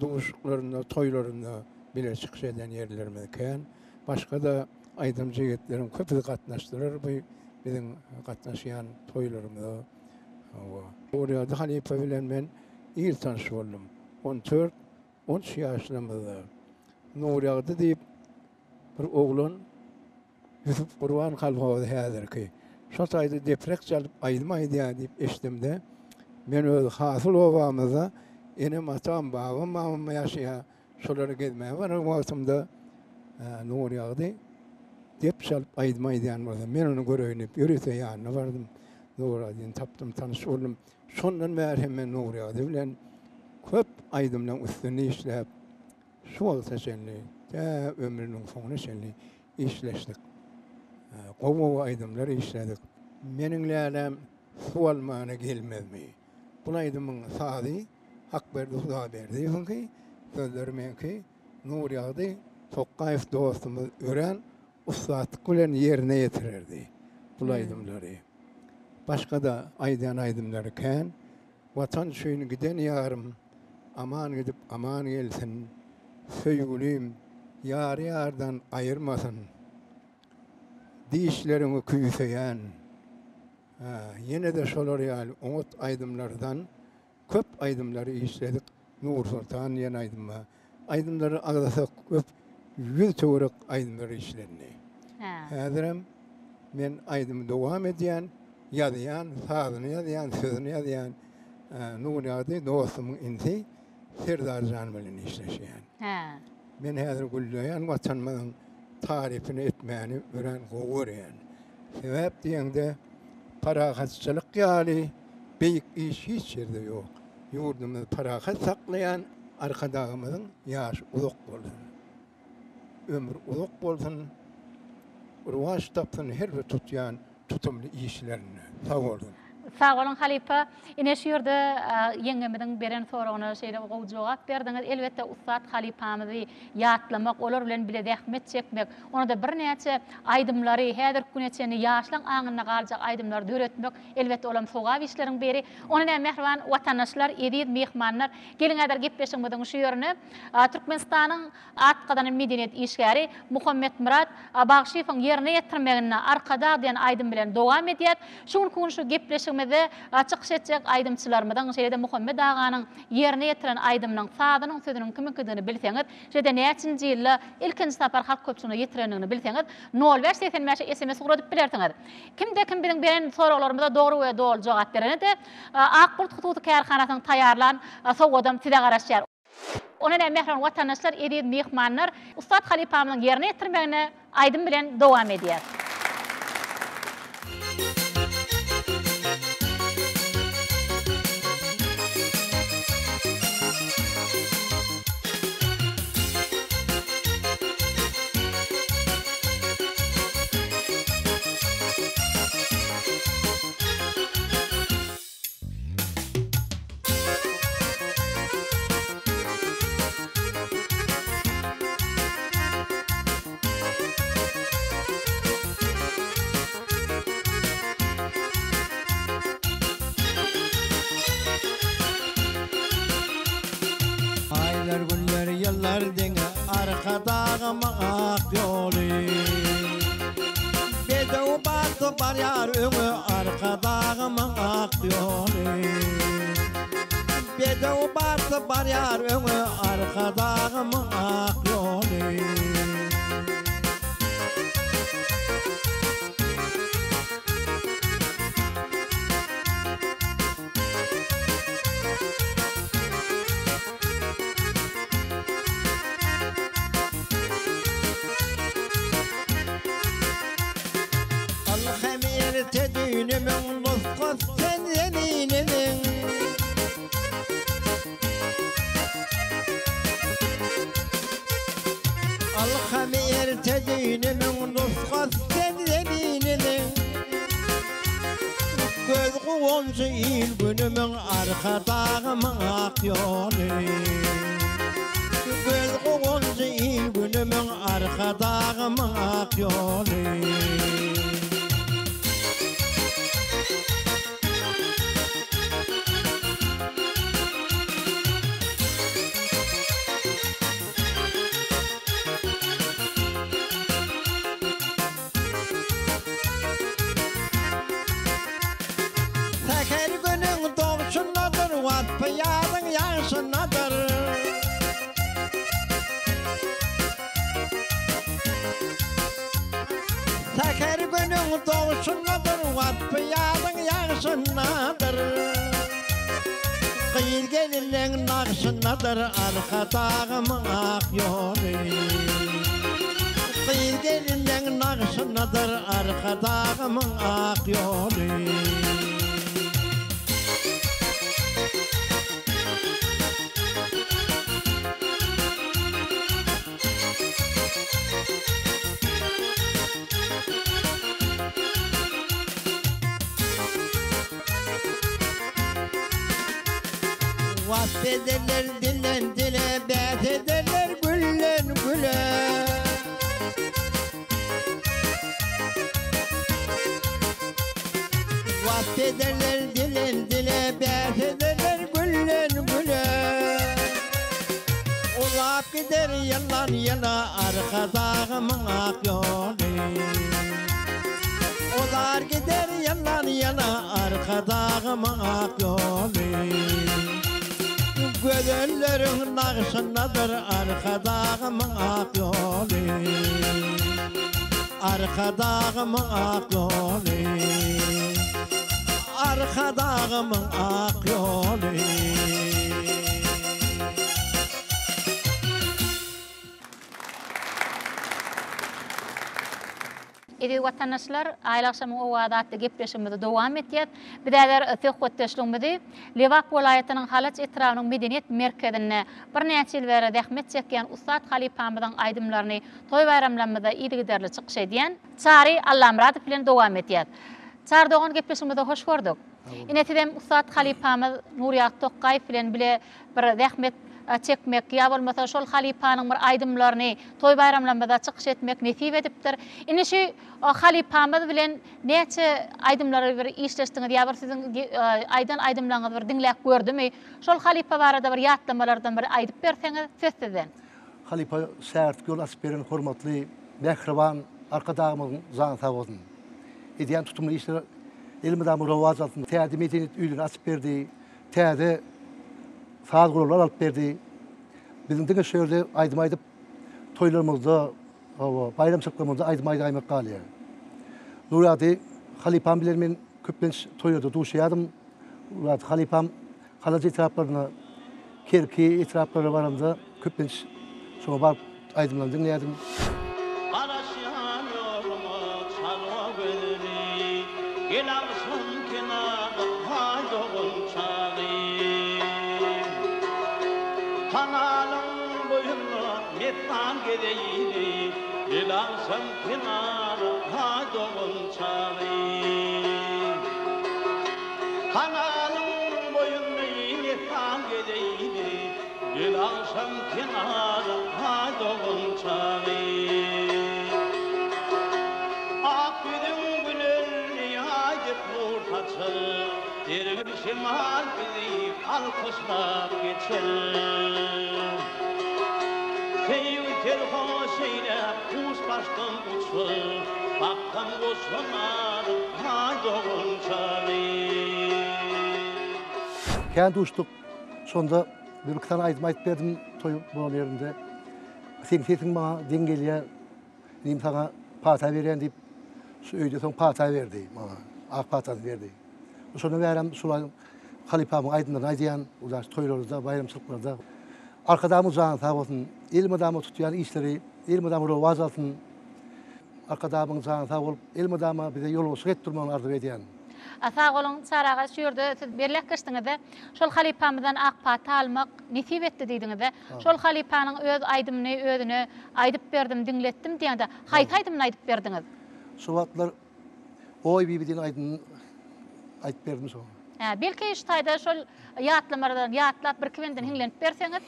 duşuşyklarynda, toýlarynda bile çykyş eden ýerlerimiz kän. Başga-da aýdymçy ýigitleriň köpüsi gatnaşdylar bu biziň gatnaşýan toýlarymyza. Hawa. Nurýagdy halypa bilen men ir tanyş boldum. On dört, on üç ýaşlarymyzda. Nurýagdy diýip bir oglan Ýusup Gurban kolhozy häzirki. Şo taýda deprek çalyp aýdym aýdýar diýip eşdimde, men öz hasyl obamyzda enem-atam, babam-mamam ýaşaýar. Şolary gezmäge baran wagtymda Nurýagdy dep çalyp aýdym aýdýan bolsa, men ony göreýin diýip ýörite ýanyna bardym. Nurýagdyny tapdym, tanyş boldum. Şondan bäri hem men Nurýagdy bilen köp aýdymlaryň üstünde işläp, şu wagta çenli, tä ömrüniň soňuna çenli işleşdik. Gowy-gowy aýdymlar işledik. Meniň läläm suw almana gelmezmi? Bul aýdymyň sazy Hakberdi Hudaýberdiýewiňki, sözleri meňki. Nurýagdy Tokgaýew dostumyz örän ussatlyk bilen ýerine ýetirerdi bul aýdymlary. Başga-da aýdýan aýdymlary kän. Watan üçin giden ýarym, Aman gidip, aman gelsin. Söýgülim, ýary ýardan aýyrmasyn. Dişleriňi küýseýän. Ýene-de şolar ýaly oňat aýdymlardan köp aýdymlary işledik. Nursoltan diýen aýdym bar. Aýdymlary agzasak köp, 100 töwerek aýdymlar işlendi. Häzirem men aýdymy dowam edýän, ýazýan, sazyny ýazýan, sözüni ýazýan. Nurýagdy dostumyň inisi Serdar jan bilen işleşýän. Men häzir gülleýän Watanymyzyň tarypyny etmäni örän gowy görýän. Sebäp diýeňde, parahatçylyk ýaly beýik iş hiç ýerde ýok. Ýurdumyzy parahat saklaýan Arkadagymyzyň ýaşy uzak bolsun. Ömri uzak bolsun, rowaç tapsyn her bir tutýan tutumly işlerinde. Sag bolsun. Sag boluň halypa. Ine şu ýerde ýeňňemiziň beren soragyna şeýle gowy jogap berdiňiz. Elbetde ussat halypamyzy ýatlamak, olar bilen bile zähmet çekmek, onda-da birnäçe aýdymlary, häzirki güne çenli ýaşlaň aňynda galjak aýdymlary döretmek, elbetde olam sogap işleriň biri. Onda näme mähriban watandaşlar, eziz myhmanlar, geliň häzir gepleşigimiziň şu ýerine Türkmenistanyň At gazanan medeniýet işgäri Muhammetmyrat Bagşyýewiň ýerine ýetirmeginde Arkadag diýen aýdym bilen dowam edýäs. Şu günki gün şu gepleşigimizde çykyş etjek aýdymçylarymyzyň, şeýle-de Muhammet aganyň ýerine ýetiren aýdymynyň sazynyň sözüniň kimiňkidigini bilseňiz, şeýle-de näçinji ýylda ilkinji sapar halk köpçüligine ýetirendigini bilseňiz, nol bäş 85-e sms ugradyp bilersiňiz. Kimde-kim biziň beren soraglarymyza dogry we doly jogap berene-de, Ak bulut hususy kärhanasynyň taýýarlan sowgadam size garaşýar. Onda näme mähriban watandaşlar, eziz myhmanlar, ussat halypamyzyň ýerine ýetirmeginde aýdym bilen dowam edýäs. batly barýar öňe Arkadagymyň ak ýoly. Bedew batly barýar öňe Arkadagymyň ak ýoly. Ylham erte düýnümiň nusgasy sen zeminimiň. Ylham erte düýnümiň nusgasy sen zeminimiň. Göz guwanjy il-günümiň Arkadagymyň ak ýoly. Göz guwanjy il-günümiň Arkadagymyň ak ýoly. Säher günüň dogşundadyr, Waspy ýazyň ýagşyndadyr. Säher günüň dogşundadyr, Waspy ýazyň ýagşyndadyr. Gyz-gelinleň nagşyndadyr Arkadagymyň ak ýoly. Gyz-gelinleň nagşyndadyr Arkadagymyň ak ýoly. Wasp ederler dilden dile, bäs ederler gülden güle. Wasp ederler dilden dile, bäs ederler gülden güle. Uzap gider ýyldan ýyla Arkadagymyň ak ýoly. Uzar gider ýyldan ýyla Arkadagymyň ak ýoly. Gözelleriň nagşyndadyr Arkadagymyň ak ýoly. Arkadagymyň ak ýoly. Arkadagymyň ak ýoly. Eziz watandaşlar, Aýly agşamyň owazy atly gepleşigimizi dowam etýäs. Biz häzir söhbetdeşligimizi Lebap welaýatynyň Halaç etrabynyň medeniýet merkezinde birnäçe ýyl bäri zähmet çekýän ussat halypamyzyň aýdymlaryny toý-baýramlarymyzda yzygiderli çykyş edýän Çary Allamyradow bilen dowam edýäs. Çary dogan gepleşigimize hoş gördük. Ine sizem ussat halypamyz Nurýagdy Tokgaýew bilen bile bir zähmet çekmek ýa bolmasa şol halypanyň bir aýdymlaryny toý-baýramlarymyzda çykyş etmek nesip edipdir. Indi şu halypamyz bilen näçe aýdymlary bir işleşdiňiz ýa bir siziň aýdan aýdymlaryňyzy bir diňläp gördümi? Şol halypa barada bir ýatlamalardan bir aýdyp berseňiz söz sizden. Halypa şägirtlik ýol açyp beren hormatly mähriban Arkadagymyzyň jany sag bolsun. Edýän tutumly işleri elmydama rowaç alsyn. Täze medeniýet öýlerini açyp berdi. Täze saz gurallar alyp berdi. Biziň diňe şu ýerde aýdym aýdyp, toýlarymyzda, hawa, baýramçylyklarymyzda aýdym aýdaýmak galýar. Nurýagdy halypam bilen men köplenç toýlarda duşýardym. Nurýagdy halypam Halaç etraplaryna, Kerki etraplara baramda köplenç şoňa baryp aýdymlaryny diňleýärdim. Garaşýan ýoluňa çarwa gözli, Gel agşam kenara haý dogan çagy. Kanalyň boýunda messan gezeýli, Gel agşam kenara haý dogan çagy. Kanalyň boýunda messan gezeýli, Gel agşam kenara haý dogan çagy. Ak ýüzüň gülerli aý dek nur saçar, Sergin şemal bizi alkyşlap geçer. Söýgi. Serhoş eýläp guş başdan uçur, Baksam goşulmaz Aý dogan çagy. Kän duşduk. Şonda bir-iki sany aýdym aýdyp berdim toý bolan ýerinde. Seň sesiň maňa deň gelýär. Inim saňa pata berýän diýip, şu öýde soň pata berdi maňa. Ak patasyny berdi. Şondan bärem şul halypamyň aýdymlaryny aýdýan, udaş toýlarda, baýramçylyklarda. Arkadagymyň jany sag bolsun, elmydama tutýan işleri elmydama rowaç alsyn. Arkadagymyň jany sag bolup, elmydama bize ýolbaşçylyk edip durmagyny arzuw edýän. A sag boluň Çary aga şu ýerde siz belläp geçdiňizde şol halypamyzdan ak pata almak nesip etdi diýdiňizde şol halypanyň öz aýdymyny özüne aýdyp berdim diňletdim diýende haýsy aýdymyny aýdyp berdiňiz? Şo wagtlar Oý bibi diýen aýdymyny aýdyp berdim şoňa. Hä belki şu taýda şol ýatlamalardan ýatlap birki bendini hiňlenip berseňiz.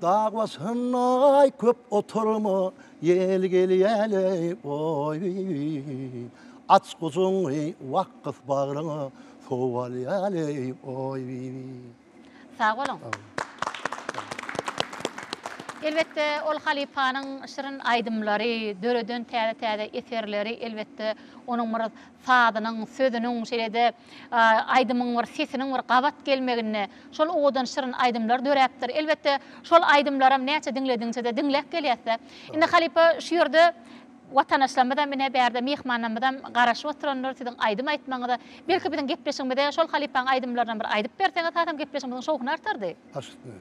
Dag başynda aý köp oturma ýel gelýäleý oý bibi Aç gujuňy wakgys bagryňa sowalýaleý oý bibi. Sag boluň. Elbetde ol halypanyň şirin aýdymlary, döreden täze-täze eserleri elbetde onuň bir sazynyň, sözüniň şeýle-de aýdymyň bir sesiniň bir gabat gelmeginde şol owadan şirin aýdymlar döräpdir. Elbetde şol aýdymlaram näçe diňlediňçe-de diňläp gelýäs-de. Indi halypa şu ýerde Watandaşlarymyzam ine bärde myhmanlarymyzam garaşyp oturandyr siziň aýdym aýtmagyňyza. Belki biziň gepleşigimize şol halypaň aýdymlaryndan bir aýdyp berseňiz hasam gepleşigimiziň şowhuny artardy. Baş üstüne.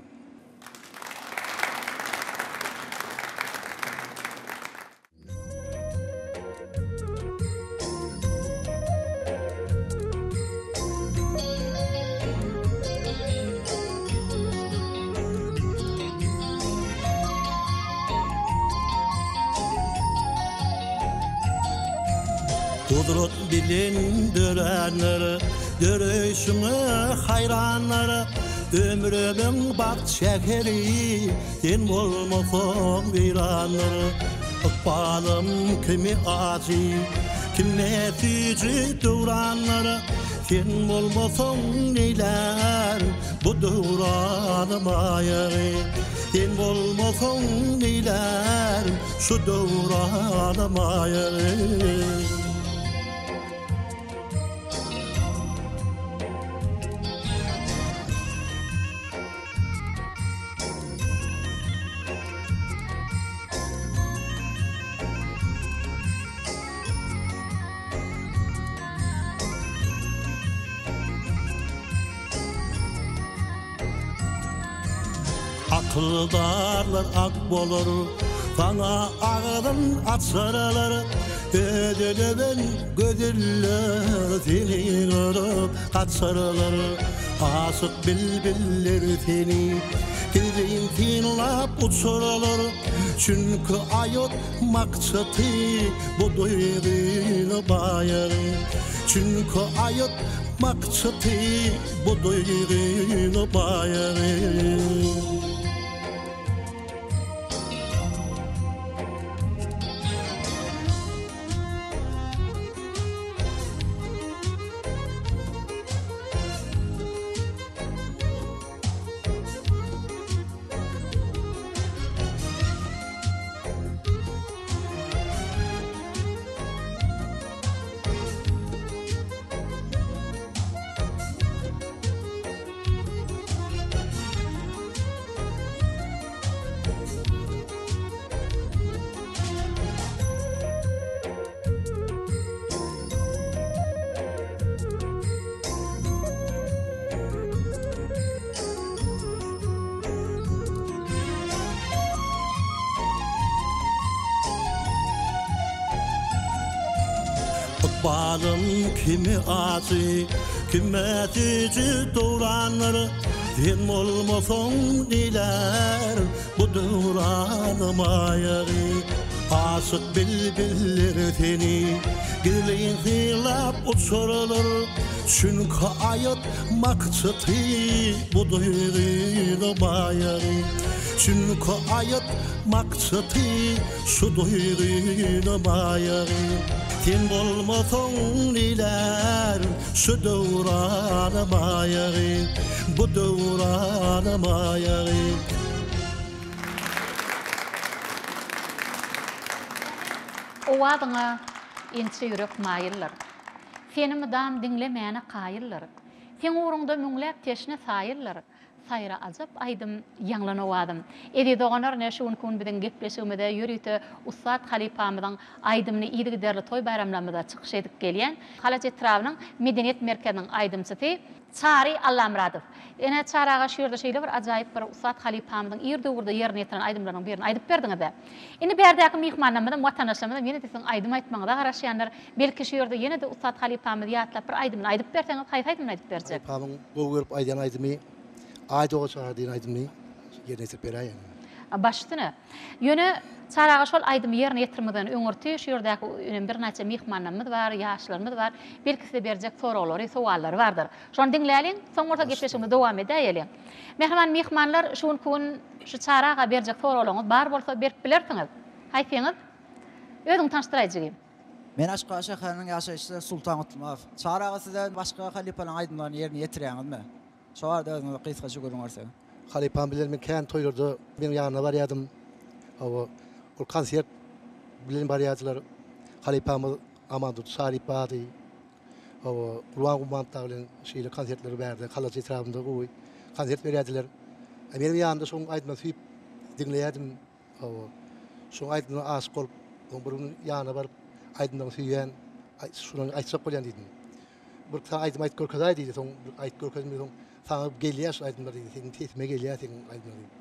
Gudrat bilen döränler, Döreýşiňe haýranlar, Ömrümiň bagt şäheri, Sen bolmasaň weýrandyr. Ykbalym kimi ajy, Kime süýji döwranlar, Sen bolmasaň neýlär Bu döwranym aýagy. Sen bolmasaň neýlär Şu döwranym aýagy. Akyldarlar ak bolar, saňa agzyn açarlar, Ödelewen gözeller seni görüp gaçarlar, Aşyk bilbiller seni gizlin synlap uçarlar, Çünki aýat Maksady bu duýgyny baýary Çünki aýat maksady bu duýgyny baýary. Ykbalym kimi ajy, kime süýji döwrandyr, Sen bolmasaň neýlär bu döwranym aýagy. Aşyk bilbiller seni gizlin synlap uçarlar, Çünki aýat maksady bu duýgyny baýary. Çünki aýat maksady şu duýgyny baýary. Sen bolmasaň neýlär şu döwrana baýagy, bu döwrana baýagy. Owazyňa inçe ýürek maýyldyr. Seni mydam diňlemäne kaýyldyr. Seň ugruňda müňläp teşne saýyldyr. Saýra ajap aýdym, ýaňlan owazym. Eziz doganlar ine şu günki gün biziň gepleşigimize ýörite ussat halypamyzyň aýdymyny yzygiderli toý baýramlarymyzda çykyş edip gelýän Halaç etrabynyň medeniýet merkeziniň aýdymçysy Çary Allamyradow. Ine Çary aga şu ýerde şeýle bir ajaýyp bir ussat halypamyzyň ir döwürde ýerine ýetiren aýdymlarynyň birini aýdyp berdiňiz-dä. Indi bärdäki myhmanlarymyzam watandaşlarymyzam ýene-de siziň aýdym aýtmagyňyza garaşýanlar. Belki şu ýerde ýene-de ussat halypamyzy ýatlap bir aýdymyny aýdyp berseňiz haýsy aýdymyny aýdyp berjek? Halypamyň gowy görüp aýdýan aýdymy Aý doga çaga diýen aýdymyny ýerine ýetirip beräýen. Baş üstüne. Ýöne Çary aga şol aýdymy ýerine ýetirmezden öňürti şu ýerdäki inem birnäçe myhmanlarymyz bar, ýaşlarymyz bar. Belki size berjek soraglary, sowallary bardyr. Şony diňläliň, soň bolsa gepleşigimizi dowam edäýeliň. Mähriban myhmanlar, şu günki gün şu Çary aga berjek soraglaryňyz bar bolsa berip bilersiňiz. Haýsyňyz? Özüňi tanyşdyraý jigim. Men Aşgabat şäheriniň ýaşaýjysy Sultan Gutlymow. Çary aga size başga halypalaryň aýdymlaryny ýerine ýetirýäňizmi? Şo barada özüňiz gysgaça gürrüň berseňiz. Halypam bilen men kän toýlarda meň ýanyna barýadym. Hawa, ol konsert bilen barýardylar. Halypamyz Amandurdy Şaryp bardy. Hawa, Gurban Gurbanow dagy bilen şeýle konsertleri bärde Halaç etrabynda gowy konsert berýärdiler. Meniň ýanymda şoň aýdymyny söýüp diňleýärdim. Hawa, şoň aýdymyna aşyk bolup, soň bir gün ýanyna baryp, aýdymlaryňy söýýän, şulary aýtjak bolýan diýdim. Bir saňa aýdym aýdyp görkezaý diýdi, soň bir aýdyp görkezdim, soň saňa gelýär şu aýdymlar diýdi, seniň sesime gelýär seniň aýdymlar diýip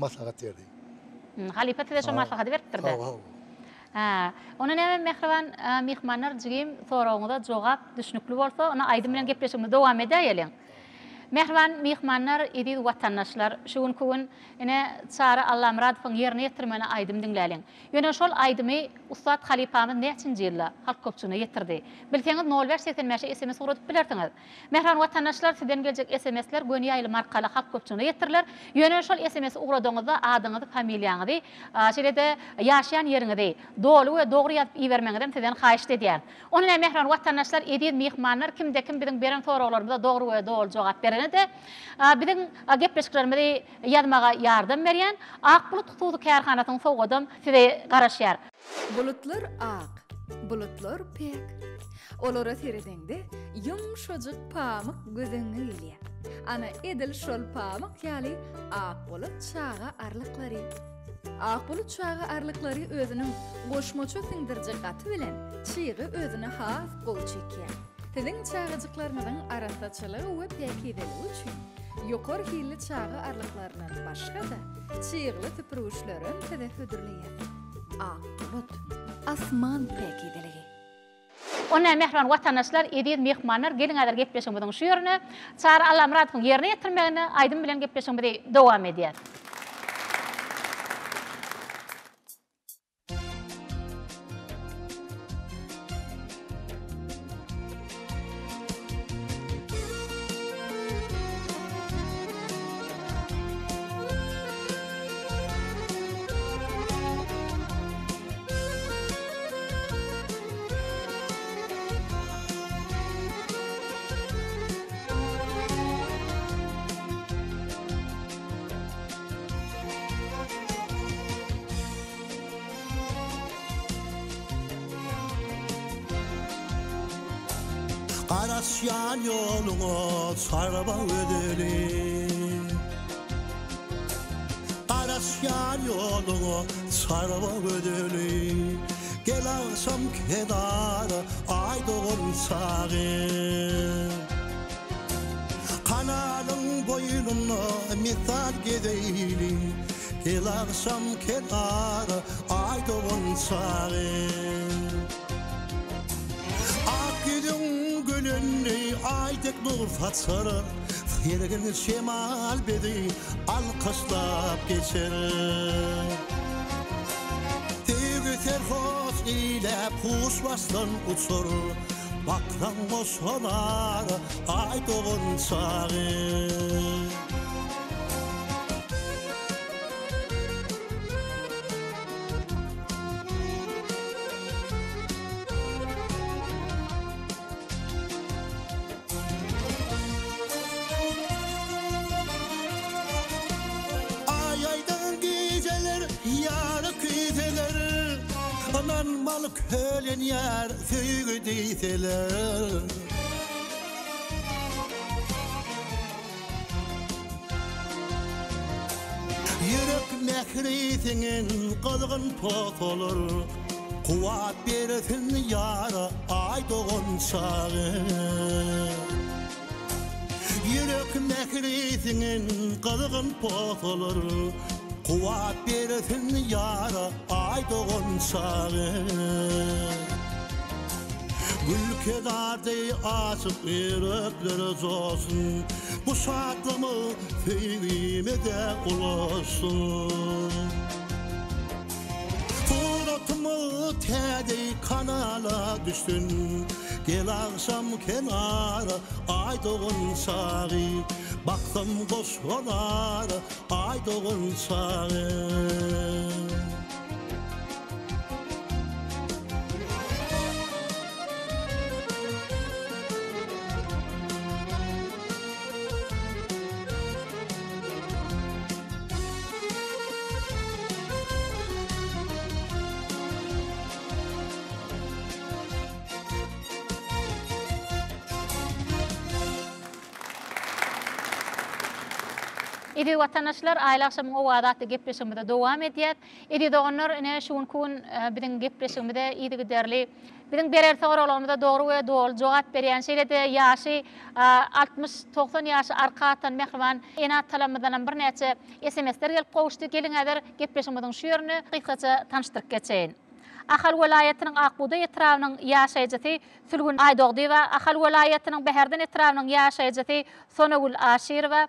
maslahat berdi. Halypa size şo maslahaty beripdir-dä? Hawa, hawa. Hä, onda näme mähriban myhmanlar jigim soragyňyza jogap düşnükli bolsa, onda aýdym bilen gepleşigimizi dowam edäýeliň. Mähriban myhmanlar, eziz watandaşlar, şu günki gün ine Çary Allamyradowyň ýerine ýetirmegine aýdym diňläliň. Ýöne şol aýdymy ussat halypamyz näçinji ýylda halk köpçüligine ýetirdi? Bilseňiz nol bäş 85-e sms ugradyp bilersiňiz. Mähriban watandaşlar, sizden geljek SMS-ler göni ýaýlym arkaly halk köpçüligine ýetiriler. Ýöne şol SMS-i ugradaňyzda adyňyzy, familiýaňyzy, şeýle-de ýaşaýan ýeriňizi doly we dogry ýazyp ibermegiňizem sizden haýyşt edýäris. Onda näme mähriban watandaşlar, eziz myhmanlar, kimde-kim biziň beren soraglarymyza dogry we doly jogap berene-de, biziň gepleşiklerimizi ýazmaga ýardam berýän Ak bulut hususy kärhanasynyň sowgadam size garaşýar. Bulutlar ak, bulutlar päk. Olara seredeňde, ýumşajyk pamyk göz öňüňe gelýär. Ana, edil şol pamyk ýaly ak bulut çaga arlyklary. Ak bulut çaga arlyklary özüniň goşmaça siňdiriji gaty bilen çygy özüne has gowy çekýär. Siziň çagajyklaryňyzyň arassaçylygy we päkizeligi üçin ýokary hilli çaga arlyklaryndan başga-da, çygly süpürgiçlerem size hödürleýär. Ak bulut, asman päkizeligi. Onda mähriban watandaşlar, eziz myhmanlar, geliň häzir gepleşigimiziň şu ýerine Çary Allamyradowyň ýerine ýetirmeginde aýdym bilen gepleşigimizi dowam edýäs. Garaşýan ýoluňa çarwa gözeli. Garaşýan ýoluňa çarwa gözeli. Gel agşam kenara Aý dogan çagy. Kanalyň boýnunda misal gezeýli. Gel agşam kenara Aý dogan çagy. Ak ýüzüň gülenli Aý dek nur saçar. Sergin şemal bizi alkyşlap geçer. Söýgi serhoş eýläp huş başdan uçar, Baksaň boşalar Aý dogan çagy. Aý aýdyň gijeler ýary küýseler. kölenýär söýgi diýseler. Ýürek mähri siňen gyzgyn posalar, Kuwwat bersin ýara Aý dogan çagy. Ýürek mähri siňen gyzgyn posalar, Kuwwat bersin ýara Aý dogan çagy. Gül kenardy açyk ýüreklere joşsun, Bu şatlygymyz söýgime-de ulaşsyn. Suratymyz täze kanala düşsün, Gel agşam kenara, Aý dogan çagy, Baksam goşalar, Aý dogan çagy. Eziz watandaşlar, Aýly agşamyň owazy atly gepleşigimizi dowam edýäs. Eziz doganlar, ine şu günki gün biziň gepleşigimize yzygiderli biziň berer soraglarymyza dogry we doly jogap berýän, şeýle-de ýaşy 60, 90 ýaşy arka atan mähriban ene-atalarymyzdanam birnäçe SMS-ler gelip gowuşdy. Geliň häzir gepleşigimiziň şu ýerini gysgaça tanyşdyryp geçeýin. Ahal welaýatynyň Ak bugdaý etrabynyň ýaşaýjysy Sülgün Aýdogdyýewa, Ahal welaýatynyň Bäherden etrabynyň ýaşaýjysy Sonagül Aşyrowa,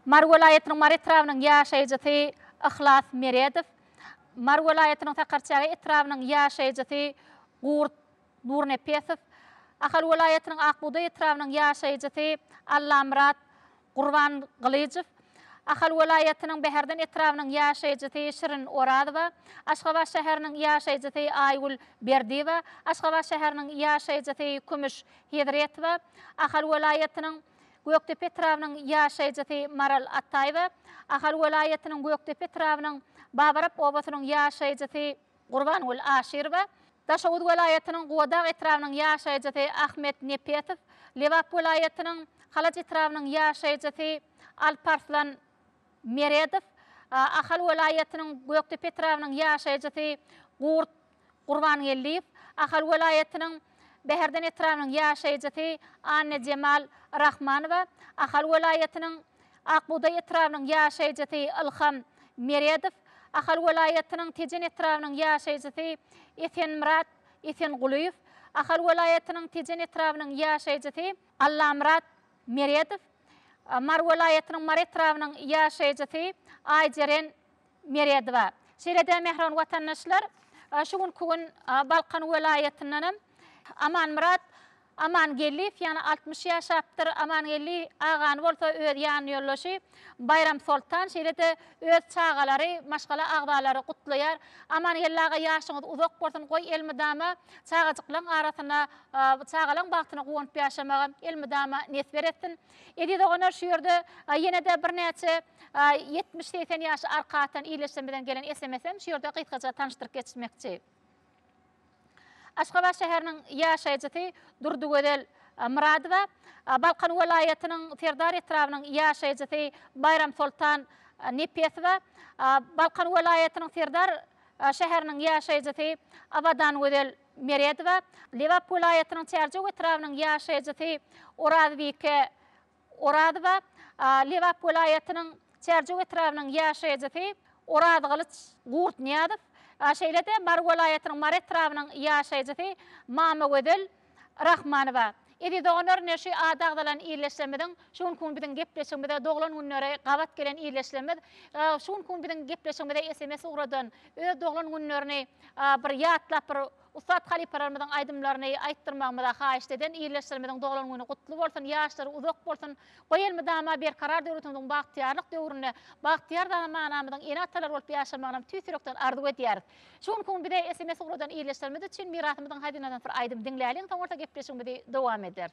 Mary welaýatynyň Mary etrabynyň ýaşaýjysy Yhlas Meredow, Mary welaýatynyň Sakarçäge etrabynyň ýaşaýjysy Gurt Nurnepesow, Ahal welaýatynyň Ak bugdaý etrabynyň ýaşaýjysy Allamyrat Gurbangylyjow, Ahal welaýatynyň Bäherden etrabynyň ýaşaýjysy Şirin Orazowa, Aşgabat şäheriniň ýaşaýjysy Aýgül Berdiýewa, Aşgabat şäheriniň ýaşaýjysy Kümüş Hezretowa, Ahal welaýatynyň Gökdepe etrabynyň ýaşaýjysy Maral Ataýewa, Ahal welaýatynyň Gökdepe etrabynyň Babarap obasynyň ýaşaýjysy Gurbangül Aşyrowa, Daşoguz welaýatynyň Gubadag etrabynyň ýaşaýjysy Ahmet Nepesow, Lebap welaýatynyň Halaç etrabynyň ýaşaýjysy Alparslan Meredow, Ahal welaýatynyň Gökdepe etrabynyň ýaşaýjysy Gurt Gurbangeldiýew, Ahal welaýatynyň Bäherden etrabynyň ýaşaýjysy Annajemal Rahmanowa, Ahal welaýatynyň Ak bugdaý etrabynyň ýaşaýjysy Ylham Meredow, Ahal welaýatynyň Tejen etrabynyň ýaşaýjysy Esenmyrat Esengulyýew, Ahal welaýatynyň Tejen etrabynyň ýaşaýjysy Allamyrat Meredow, Mary welaýatynyň Mary etrabynyň ýaşaýjysy Aýjeren Meredowa. Şeýle-de mähriban watandaşlar, şu günki gün Balkan welaýatyndanam Amanmyrat Amangeldiýew ýany 60 ýaşapdyr. Amangeldi agany bolsa öz ýanýoldaşy Baýramsoltan, şeýle-de öz çagalary, maşgala agzalary gutlaýar. Amangeldi aga ýaşyňyz uzak bolsun, goý elmydama çagajyklaň arasynda çagalaň bagtyna guwanyp ýaşamagy elmydama nesip etsin. Eziz doganlar şu ýerde ýene-de birnäçe 70-80 ýaşy arka atan ildeşlerimizden gelen SMS-em şu ýerde gysgaça tanyşdyryp geçmekçi. Aşgabat şäheriniň ýaşaýjysy Durdygözel Myradowa, Balkan welaýatynyň Serdar etrabynyň ýaşaýjysy Baýramsoltan Nepesowa, Balkan welaýatynyň Serdar şäheriniň ýaşaýjysy Abadangözel Meredowa, Lebap welaýatynyň Çärjew etrabynyň ýaşaýjysy Orazbike Orazowa, Lebap welaýatynyň Çärjew etrabynyň ýaşaýjysy Orazgylyç Gurtnyýazow, şeýle-de Mary welaýatynyň Mary etrabynyň ýaşaýjysy Mamagözel Rahmanowa. Eziz doganlar, ine şu ady agzalan ildeşlerimiziň şu günki gün biziň gepleşigimize doglan günleri gabat gelen ildeşlerimiz, şu günki gün biziň gepleşigimize sms ugradan, öz doglan günlerini bir ýatlap bir Ussat halypalarymyzyň aýdymlaryny aýtdyrmagymyza haýyşt eden ildeşlerimiziň doglan güni gutly bolsun, ýaşlary uzak bolsun, goý elmydama Berkarar döwletimiziň bagtyýarlyk döwründe bagtyýar zamanamyzyň ene-atalary bolup ýaşamagynam tüýs ýürekden arzuw edýäris. Şu günki gün bize sms ugradan ildeşlerimiz üçin Mirasymyzyň hazynasyndan bir aýdym diňläliň, soň bolsa gepleşigimizi dowam ederis.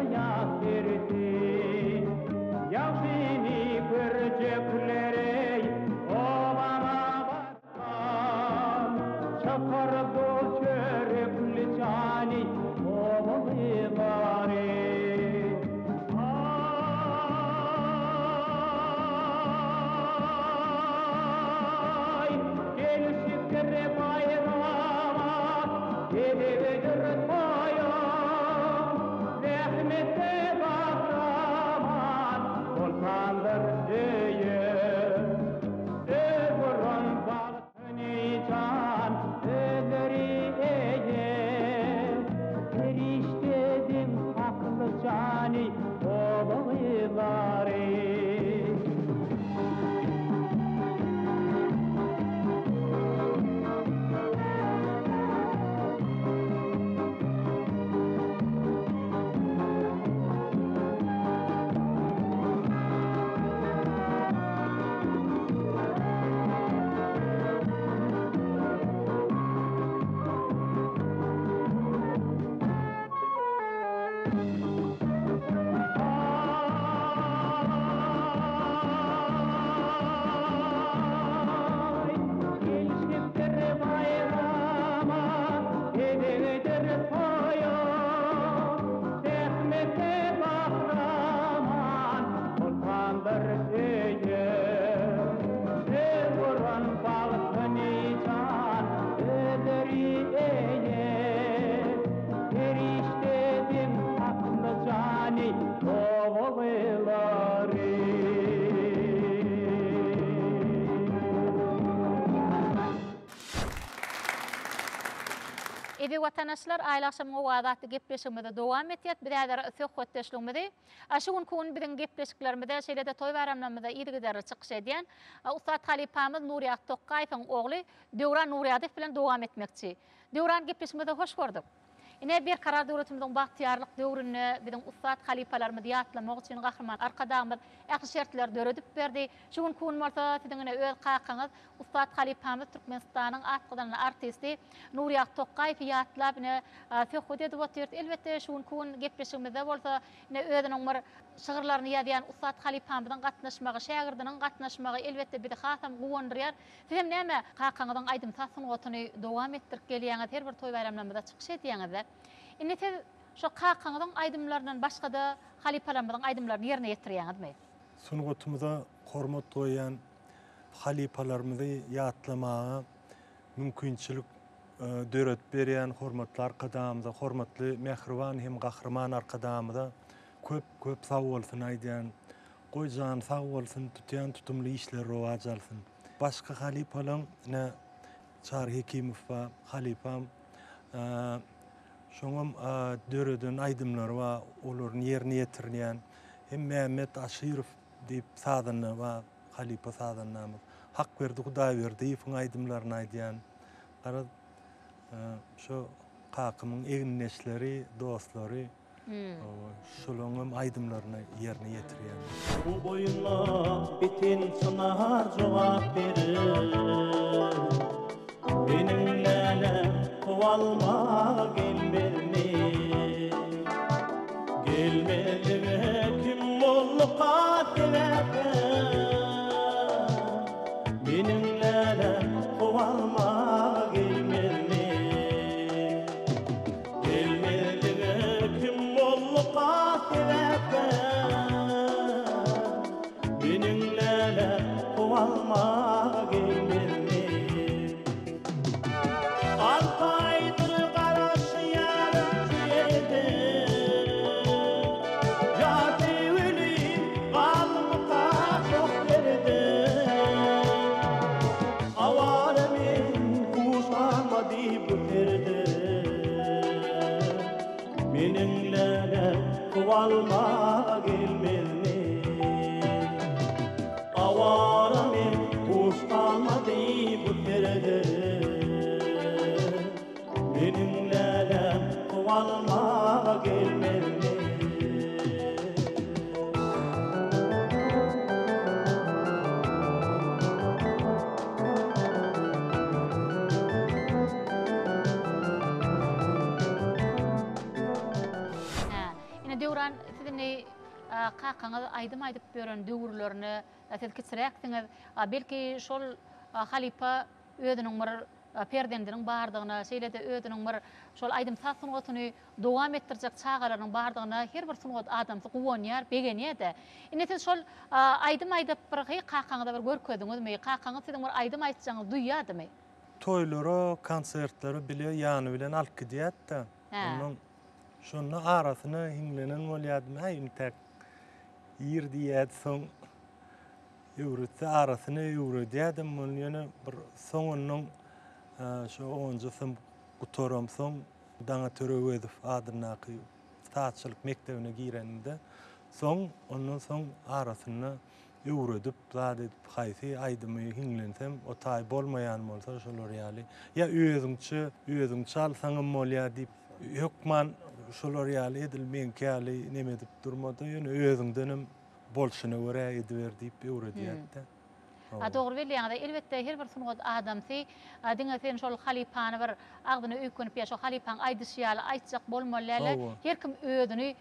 ýaz sersi. Ýagşyny görjekler-eý, obama barsam, Çakar bol çörekli jany oba gyzlary. Aý, gelşikdir baýrama, Gezegidir toýa, Zähmetde gahryman, Soltandyr öýe. Öz guran bagtyny jan, Özleri eýe. Perişdediň hakly jany, Oba gyzlary. Aý, gelşipdir baýrama, Gezegidir toýa. Zähmete gahryman, Soltandyr öýe. Öz guran bagtyny jan, Özleri eýe. Perişdediň hakly jany, Oba gyzlary. Eziz watandaşlar, Aýly agşamyň owazy atly gepleşigimizi dowam etýäs. Biz häzir söhbetdeşligimizi şu günki gün biziň gepleşiklerimizde, şeýle-de toý-baýramlarymyzda yzygiderli çykyş edýän ussat halypamyz Nurýagdy Tokgaýewiň ogly Döwran Nurýadow bilen dowam etmekçi. Döwran gepleşigimizde hoş gördük. Ine, Berkarar döwletimiziň bagtyýarlyk döwründe biziň ussat halypalarymyzy ýatlamak üçin Gahryman Arkadagymyz ähli şertleri döredip berdi. Şu günki gün bolsa siziň ine öz kakaňyz, ussat halypamyz Türkmenistanyň at gazanan artisti Nurýagdy Tokgaýewi ýatlap ine söhbet edip otyrys. Elbetde şu günki gün gepleşigimizde bolsa ine özüniň bir şygyrlaryny ýazýan ussat halypamyzyň gatnaşmagy, şägirdiniň gatnaşmagy elbetde bizi hasam guwandyrýar. Sizem näme, kakaňyzyň aýdym-saz sungatyny dowam etdirip gelýäňiz, her bir toý-baýramlarymyzda çykyş edýäňiz-dä. Indi siz şo kakaňyzyň aýdymlaryndan başga-da halypalarymyzyň aýdymlaryny ýerine ýetirýäňizmi? Sungatymyza hormat goýýan halypalarymyzy ýatlamaga mümkinçilik döredip berýän hormatly Arkadagymyza, hormatly mähriban hem Gahryman Arkadagymyza köp-köp sagbolsun aýdýan. Goý jany sag bolsun tutýan tutumly işleri rowaç alsyn. Başga halypalaň ine Çary Hekimow bar halypam şoňam döreden aýdymlary bar olaryny ýerine ýetirýän hem Mämmet Aşyrow diýip sazanda bar halypa sazandamyz Hakberdi Hudaýberdiýewiň aýdymlaryny aýdýan garaz şo kakymyň egindeşleri dostlary Şolaryň hem aýdymlaryny ýerine ýetirýän. Bu oýuna biten çynar jogap berer. Meniň läläm kowalmaga gelmezmi? Gelmezlige kim bolduka sebäpkär? Meniň läläm kowalmaga gelmezmi? Gelmezlige kim bolduka sebäpkär? Meniň läläm kowalmaga gelmezmi? Alty aýdyr garaşýaryn şu ýerde. Ýar söýgülim galdymyka çoh derde? Awara men huş galmady bu serde. Meniň läläm kowalmaga gelmezmi? Awara men huş galmady bu serde. Meniň läläm kowalmaga gelmezmi? Hä, ine Döwran. Döwran, siz indi kakaňyz aýdym aýdyp ýören döwürlerine siz kiçiräksiňiz. Belki şol halypa özüniň bir perzendiniň bardygyna, şeýle-de özüniň bir şol aýdym-saz sungatyny dowam etdirjek çagalarynyň bardygyna her bir sungat adamsy guwanýar, begenýär-de. Indi siz şol aýdym aýdyp bir heý kakaňyza bir görkezdiňizmi? Kakaňyz siziň bir aýdym aýtjagyňyzy duýýardymy? Toýlara, konsertlere bile ýany bilen alyp gidýärdi-de. Ondan şonda arasyna hiňlenen bolýardym, äý intäk ir diýýärdi, soň öwretse arasyna öwredýärdim muny ýöne bir soňundan şo onunjy synp gutaramsoň Daňatar Öwezow adyndaky sazçylyk mekdebine girenimde soň ondan soň arasynda öwredip zat edip haýsy aýdymy hiňlensem o taý bolmaýan bolsa şolar ýaly ýa özüňçe özüňçe alsaňam bolýar diýip hökman şolar ýaly edil meňki ýaly neme edip durmada ýöne özüňdenem Bolşuna görä ediber diýip öwredýärdi-de. A dogry belleýäňiz. Elbetde her bir sungat adamsy diňe sen şol halypany bir agzyna öýkenip ýa şo halypaň aýdyşy ýaly aýtjak bolmaly däl-de, her kim özüni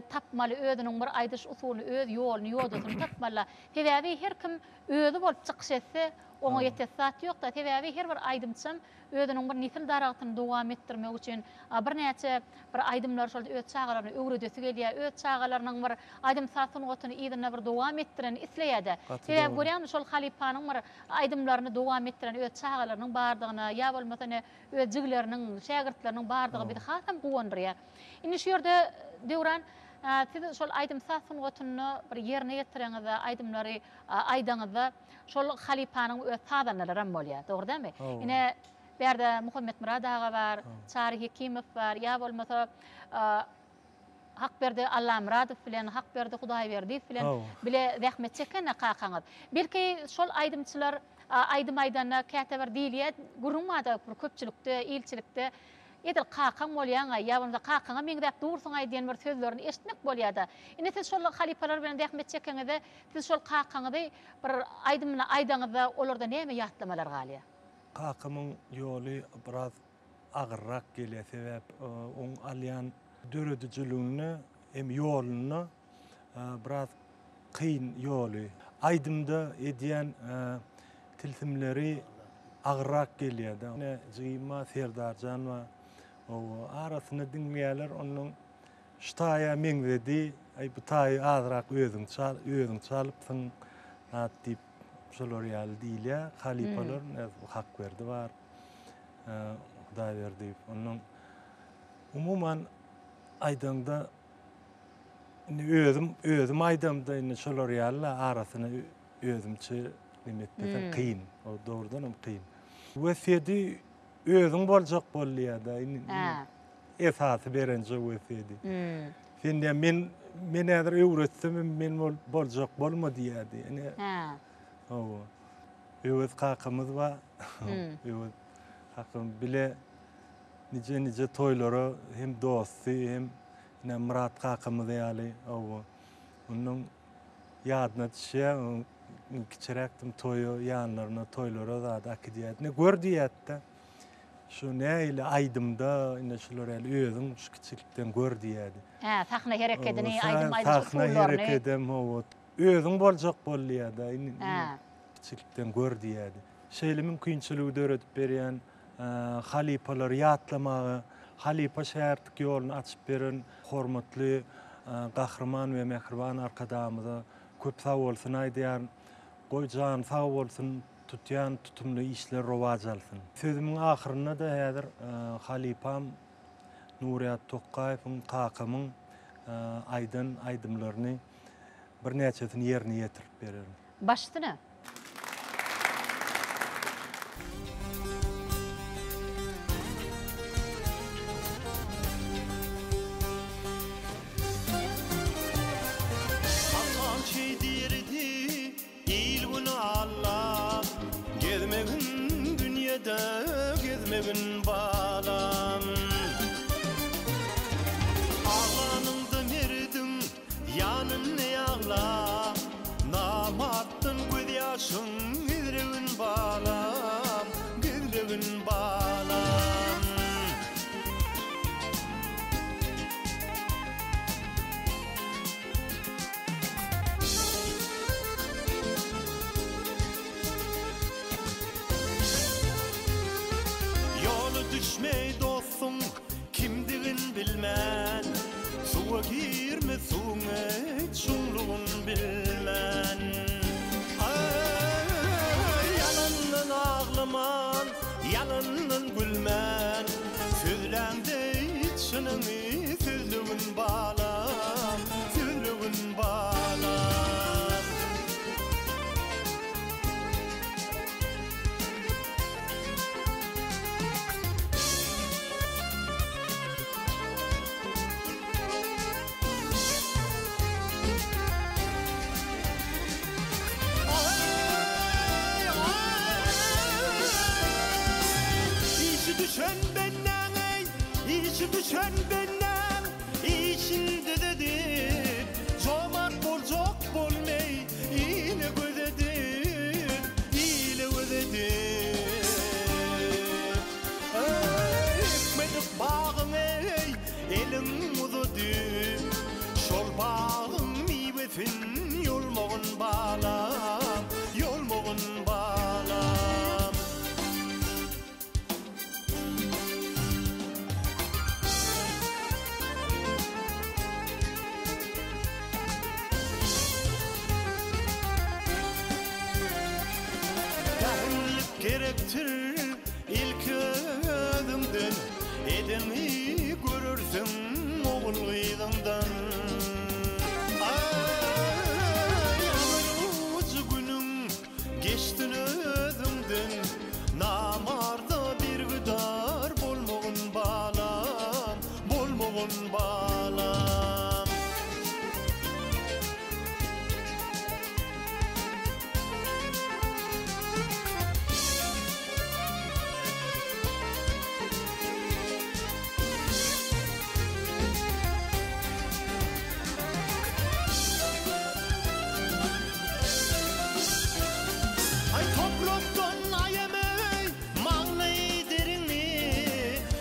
tapmaly, özüniň bir aýdyş usulyny, öz ýoluny, ýodasyny tapmaly-da. Sebäbi her kim özi bolup çykyş etse, oňa ýetesi zat ýok-da. Sebäbi her bir aýdymçam özüniň bir nesil daragtyny dowam etdirmek üçin birnäçe bir aýdymlary şol öz çagalaryna öwredesi gelýär, öz çagalarynyň bir aýdym-saz sungatyny yzynda bir dowam etdirenini isleýär-de. Sebäbi görýäňmi, şol halypanyň bir aýdymlaryny dowam etdiren öz çagalarynyň bardygyna, ýa bolmasa ine öz jigileriniň, şägirtleriniň bardygy bizi hasam guwandyrýar. Indi şu ýerde Döwran, siz şol aýdym-saz sungatynda bir ýerine ýetireňizde, aýdymlary aýdaňyzda, Şol halypanyň öz sazandalaram bolýar, dogry dälmi? Ine, bärde Muhammetmyrat aga bar, Çary Hekimow bar, ýa bolmasa Hakberdi Allamyradow bilen, Hakberdi Hudaýberdiýew bilen bile zähmet çeken-ä kakaňyz. Belki, şol aýdymçylar aýdym aýdanda käte bir diýilýär, gürrüň bar-da bir köpçülikde, ilçilikde, Edil kakaň bolýaň-aý, ýa bolmasa kakaňa meňzäp dursuň-aý diýen bir sözlerini eşitmek bolýar-da. Indi siz şol halypalar bilen zähmet çekeňizde, siz şol kakaňyzy bir aýdymyny aýdaňyzda, olarda näme ýatlamalar galýar? Kakamyň ýoly biraz agyrrak gelýär, sebäp oň alýan döredijiliginde hem ýolunda biraz kyn ýoly. Aýdymda edýän tilsimleri agyrrak gelýär-de. Ine, jigim bar, Serdarjan bar. Hawa, arasynda diňleýärler, onnoň şu taýa meňzedi, aý bu taýy azrak özüň çal, özüň çalypsyň zat diýip, şolar ýaly diýilýär. Halypalar, Hakberdi bar, Hudaýberdiýew. Onnoň umuman aýdaňda Indi özüm özüm aýdamda indi şolar ýaly arasyny özümçe neme etmesem kyn. O dogrudan hem kyn. Wesýedi özüň boljak bol diýýär-de. Indi esasy berenje wesýedi. Sen diýýär men men häzir öwretsem hem men boljak bolma diýýärdi. Ine. Hawa. Öwez kakamyz bar. Öwez kakam bile nije-nije toýlara hem dosty hem Ine Myrat kakamyz ýaly hawa. Ondan ýadyna düşýär, kiçiräkdim toýa ýanlaryna toýlara zat äkidýärdi. Ine gör diýýärdi-de. Şu nähili aýdymda ine şular ýaly özüň şu kiçilikden gör diýýärdi. Hä, sahna herekedini, aýdym aýdyş usullaryny. Sahna herekedem hawa. Özüň boljak bol diýýärdi. Indi kiçilikden gör diýýärdi. Şeýle mümkinçiligi döredip berýän halypalary ýatlamaga, halypa-şägirtlik ýoluny açyp beren hormatly Gahryman we mähriban Arkadagymyza köp sagbolsun aýdýaryn. Goý, jany sag bolsun, tutýan tutumly işleri rowaç alsyn. Sözümiň ahyrynda-da häzir halypam Nurýat Tokgaýewiň, kakamyň aýdan aýdymlaryny birnäçesini ýerine ýetirip bererin. Baş üstüne. Atam şeý diýerdi, Il-güni aldap, Gezmegin dünýede, gezmegin balam. Aglanyňda merdiň Ýanynda ýagla, Namartdan gözýaşyň gizlegin balam, gizlegin balam. Çukura girme suwuň çuňlugyn bilmän. Aý, ýalandan aglaman, ýalandan gülmän, Sözläňde çynyňy sözlegin balam, sözlegin balam. Işi düşen bendäň eý, işi düşen bendäň, Işin düzedip, jomart boljak bolmeý, Ile göz edip, ile göz edip. Ekmedik bagyň eý, eliň uzadyp, Şol bagyň miwesin ýolmagyn balam, ýolmagyn balam. Pähimlik gerekdir ilki özüňden, Edeňi görersiň ogul-gyzyňdan. Aý, agyr günüň Geçsin özüňden namarda bergidar bolmagyn balam, bolmagyn balam. Aý toprakdan aýameý maňlaý deriňi,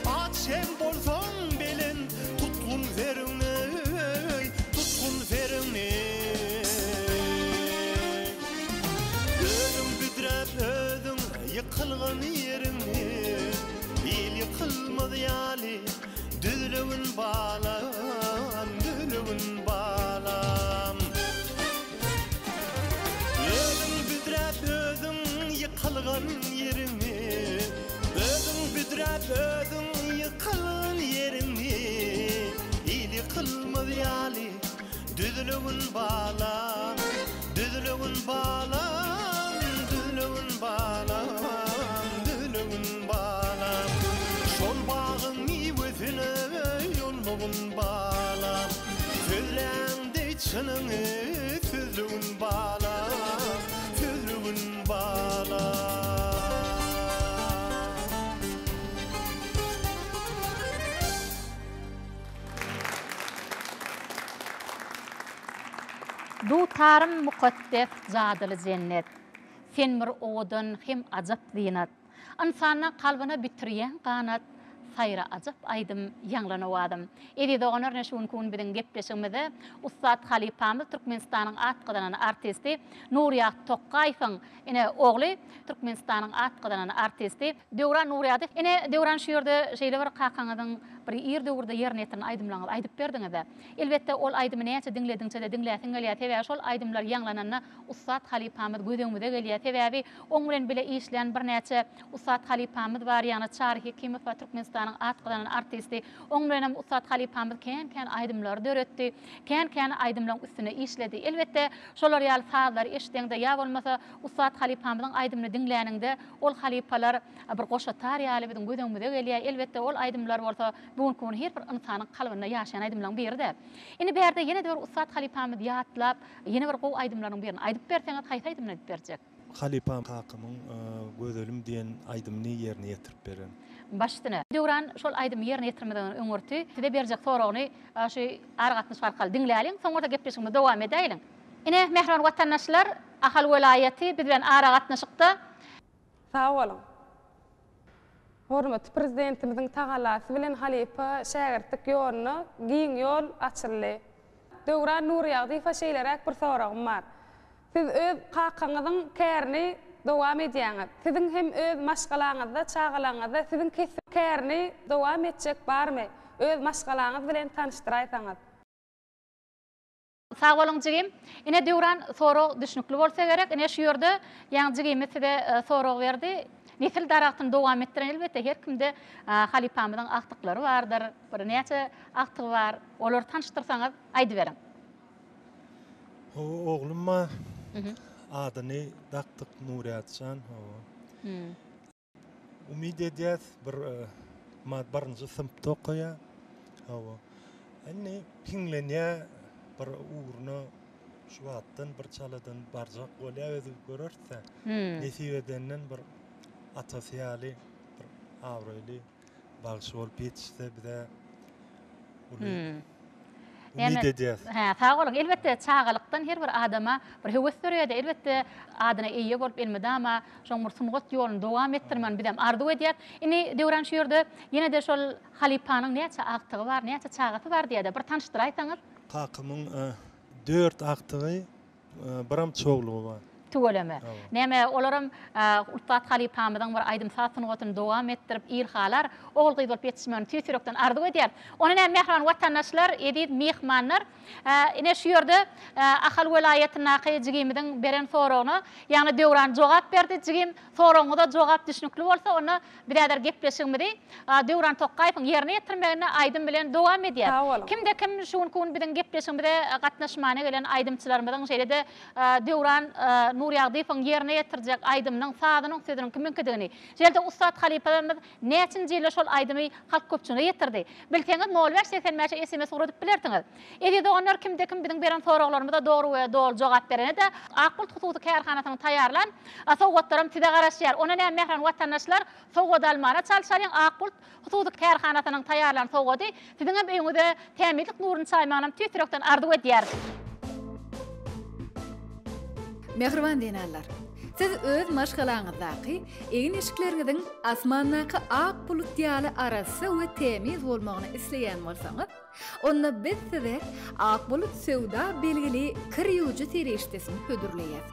Aç hem bolsaň belent tutgun seriňi, tutgun seriňi. Özüň büdräp özüň ýykylgan ýeriňi, Il ýykylmaz ýaly düzlegin balam, düzlegin balam. Özüň büdräp özüň ýykylgan ýeriňi, Özüň büdräp özüň ýykylgan ýeriňi, Il ýykylmaz ýaly düzlegin balam, Düzlegin balam, düzlegin balam, düzlegin balam. Şol bagyň miwesine ýolmagyn balam, Sözläňde çynyňy sözlegin balam, sözlegin balam. Dutarym mukaddes jadyly jennet, Sen bir owadan hem ajap zynat. Ynsanlaň kalbyna bitirýäň ganat, Saýra ajap aýdym, ýaňlan owazym. Eziz doganlar ine şu günki gün biziň gepleşigimizde ussat halypamyz Türkmenistanyň at gazanan artisti Nurýagt Tokgaýewiň ine ogly Türkmenistanyň at gazanan artisti Döwran Nurýadow ine Döwran şu ýerde şeýle bir kakaňyzyň bir ir döwürde ýerine ýetiren aýdymlaryňyzy aýdyp berdiňizä. Elbetde ol aýdymy näçe diňlediňçe-de diňläsiň gelýär sebäbi şol aýdymlar ýaňlananda ussat halypamyz göz öňümize gelýär. Sebäbi oň bilen bile işlän birnäçe ussat halypamyz bar, ýagny Çary Hekimow bar, Türkmenistanyň at gazanan artisti. Oň bilenem ussat halypamyz kän-kän aýdymlary döretdi, kän-kän aýdymlaryň üstünde işledi. Elbetde, şolar ýaly sazlary eşideňde ýa bolmasa ussat halypamyzyň aýdymyny diňläniňde ol halypalar bir goşa tar ýaly biziň göz öňümize gelýär. Elbetde, ol aýdymlar bolsa bu günki gün her bir ynsanyň kalbynda ýaşaýan aýdymlaryň biri-de. Indi bärde ýene-de bir ussat halypamyzy ýatlap, Ýene bir gowy aýdymlaryň birini aýdyp berseňiz haýsy aýdymyny aýdyp berjek? Halypam kakamyň Gözelim diýen aýdymyny ýerine ýetirip beren. Baş üstüne. Döwran şol aýdymy ýerine ýetirmezden öňürti size berjek soragyny şu aragatnaşyk arkaly diňläliň, soň bolsa gepleşigimizi dowam edäýeliň. Ine, mähriban watandaşlar, Ahal welaýaty biz bilen aragatnaşykda. Sag boluň. Hormatly Prezidentimiziň tagallasy bilen halypa şägirtlik ýoluna giň ýol açyldy. Döwran Nurýagdyýewe şeýleräk bir soragym bar. Siz öz kakaňyzyň kärini dowam edýäňiz. Siziň hem öz maşgalaňyzda, çagalaryňyzda siziň kesp kärini dowam etjek barmy? Öz maşgalaňyz bilen tanyşdyraýsaňyz. Sag boluň jigim. Ine Döwran sorag düşnükli bolsa gerek. Ine şu ýerde ýaňy jigimiz size sorag berdi. Nesil daragtyny dowam etdiren elbetde her kimde halypamyzyň agtyklary bardyr. Bir näçe agtygy bar. Olary tanyşdyrsaňyz aýdyberiň. Hawa oglum bar. Adyny dakdyk Nurýazjan. Hawa. Umyt edýäs bir birinji synpda okaýar. Hawa. Indi hiňlenýär bir ugruna şu wagtdan bir çaladan barjak bolýar özi göreris-dä. Nesip edenden bir atasy ýaly bir abraýly bagşy bolup ýetişse bize uly Umyt edýäs. Hä, sag boluň. Elbetde, çagalykdan her bir adama bir höwes döreýär-de, elbetde, adyna eýe bolup elmydama şoň bir sungat ýoluny dowam etdirmegini bizem arzuw edýäs. Indi Döwran şu ýerde ýene-de şol halypanyň näçe agtygy bar, näçe çagasy bar diýýär-de, bir tanyşdyraýsaňyz. Kakamyň dört agtygy Biram çowlugy bar. Tüweleme. Näme olaram ussat halypamyzyň bir aýdym-saz sungatyny dowam etdirip il halar, ogul-gyz bolup ýetişmegini tüýs ýürekden arzuw edýäris. Onda näme mähriban watandaşlar, eziz myhmanlar, ine şu ýerde Ahal welaýatyndaky jigimiziň beren soragyna, ýagny Döwran jogap berdi. Jigim, soragyňyza jogap düşnükli bolsa, onda Biz häzir gepleşigimizi Döwran Tokgaýewiň ýerine ýetirmeginde aýdym bilen dowam edýäs. Sag boluň. Kimde kim şu günki gün biziň gepleşigimize gatnaşmana gelen aýdymçylarymyzyň şeýle-de Döwran Nurýagdyýewiň ýerine ýetirjek aýdymynyň sazynyň sözüniň kimiňkidigini, şeýle-de ussat halypamyz näçinji ýylda şol aýdymy halk köpçüligine ýetirdi? Bilseňiz nol bäş 85-e sms ugradyp bilersiňiz. Eziz doganlar kimde kim biziň beren soraglarymyza dogry we doly jogap berene-de Ak Bulut hususy kärhanasynyň taýýarlan sowgatlaram size garaşýar. Onda näme mähriban watandaşlar sowgat almana çalşalyň Ak Bulut hususy kärhanasynyň taýýarlan sowgady siziňem öýüňize tämizlik nuruny çaýmagynam tüýs ýürekden arzuw edýäris. Mähriban zenanlar! Siz öz maşgalaňyzdaky egin-eşikleriňiziň asmandaky ak bulut ýaly arassa we tämiz bolmagyny isleýän bolsaňyz, Onda biz size Ak bulut söwda belgili kir ýuwujy serişdesini hödürleýäs.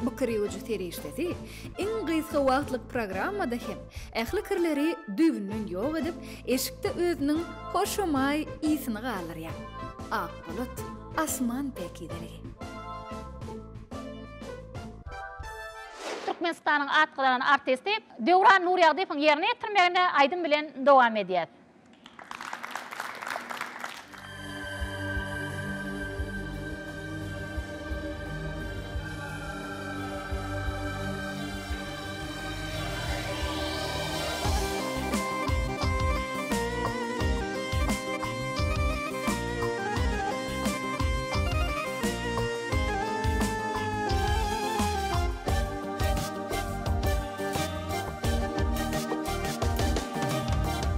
Bu kir ýuwujy serişdesi iň gysga wagtlyk programmada hem ähli kirleri düýbünden ýok edip, eşikde özüniň hoşamaý ysyny galdyrýar. Ak bulut, asman päkizeligi. Türkmenistanyň at gazanan artisti Döwran Nurýagdyýewiň ýerine ýetirmeginde aýdym bilen dowam edýäs.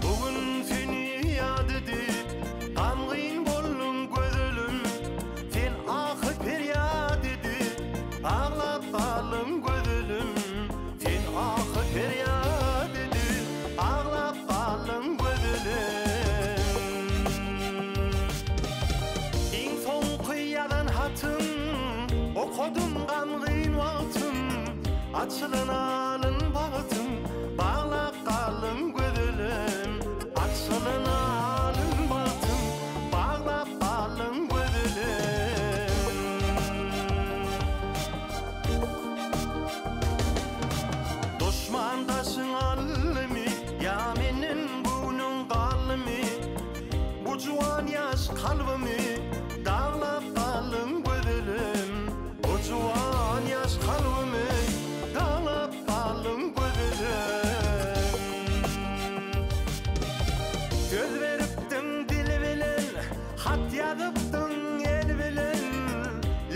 Bu gün seni ýat edip, gamgyn boldum gözelim. Sen ahy-perýat edip, aglap galdym gözelim. Sen ahy-perýat edip, aglap galdym gözelim. Iň soňky ýazan hatym, okadym gamgyn wagtym. Açylan alyn bagtym, baglap galdym gözelim. Açylan alyn bagtym, baglap galdym gözelim. Duşman daşyň aldymy, ýa menden göwnüň galdymy? Bu juwan ýaş kalbymy daglap galdyň gözelim. Bu juwan ýaş kalbymy daglap galdyň gözelim. Söz beripdiň dil bilen, hat ýazypdyň el bilen,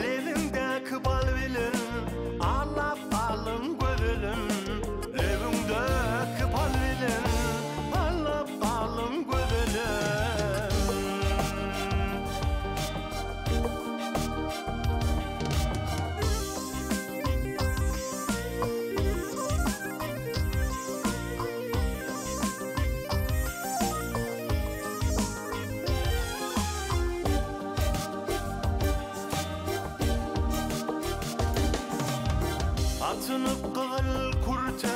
Lebiňdäki bal bilen aldap galdyň gözelim. Lebiňdäki bal bilen aldap galdyň gözelim. Atynyp gyzyl kürte,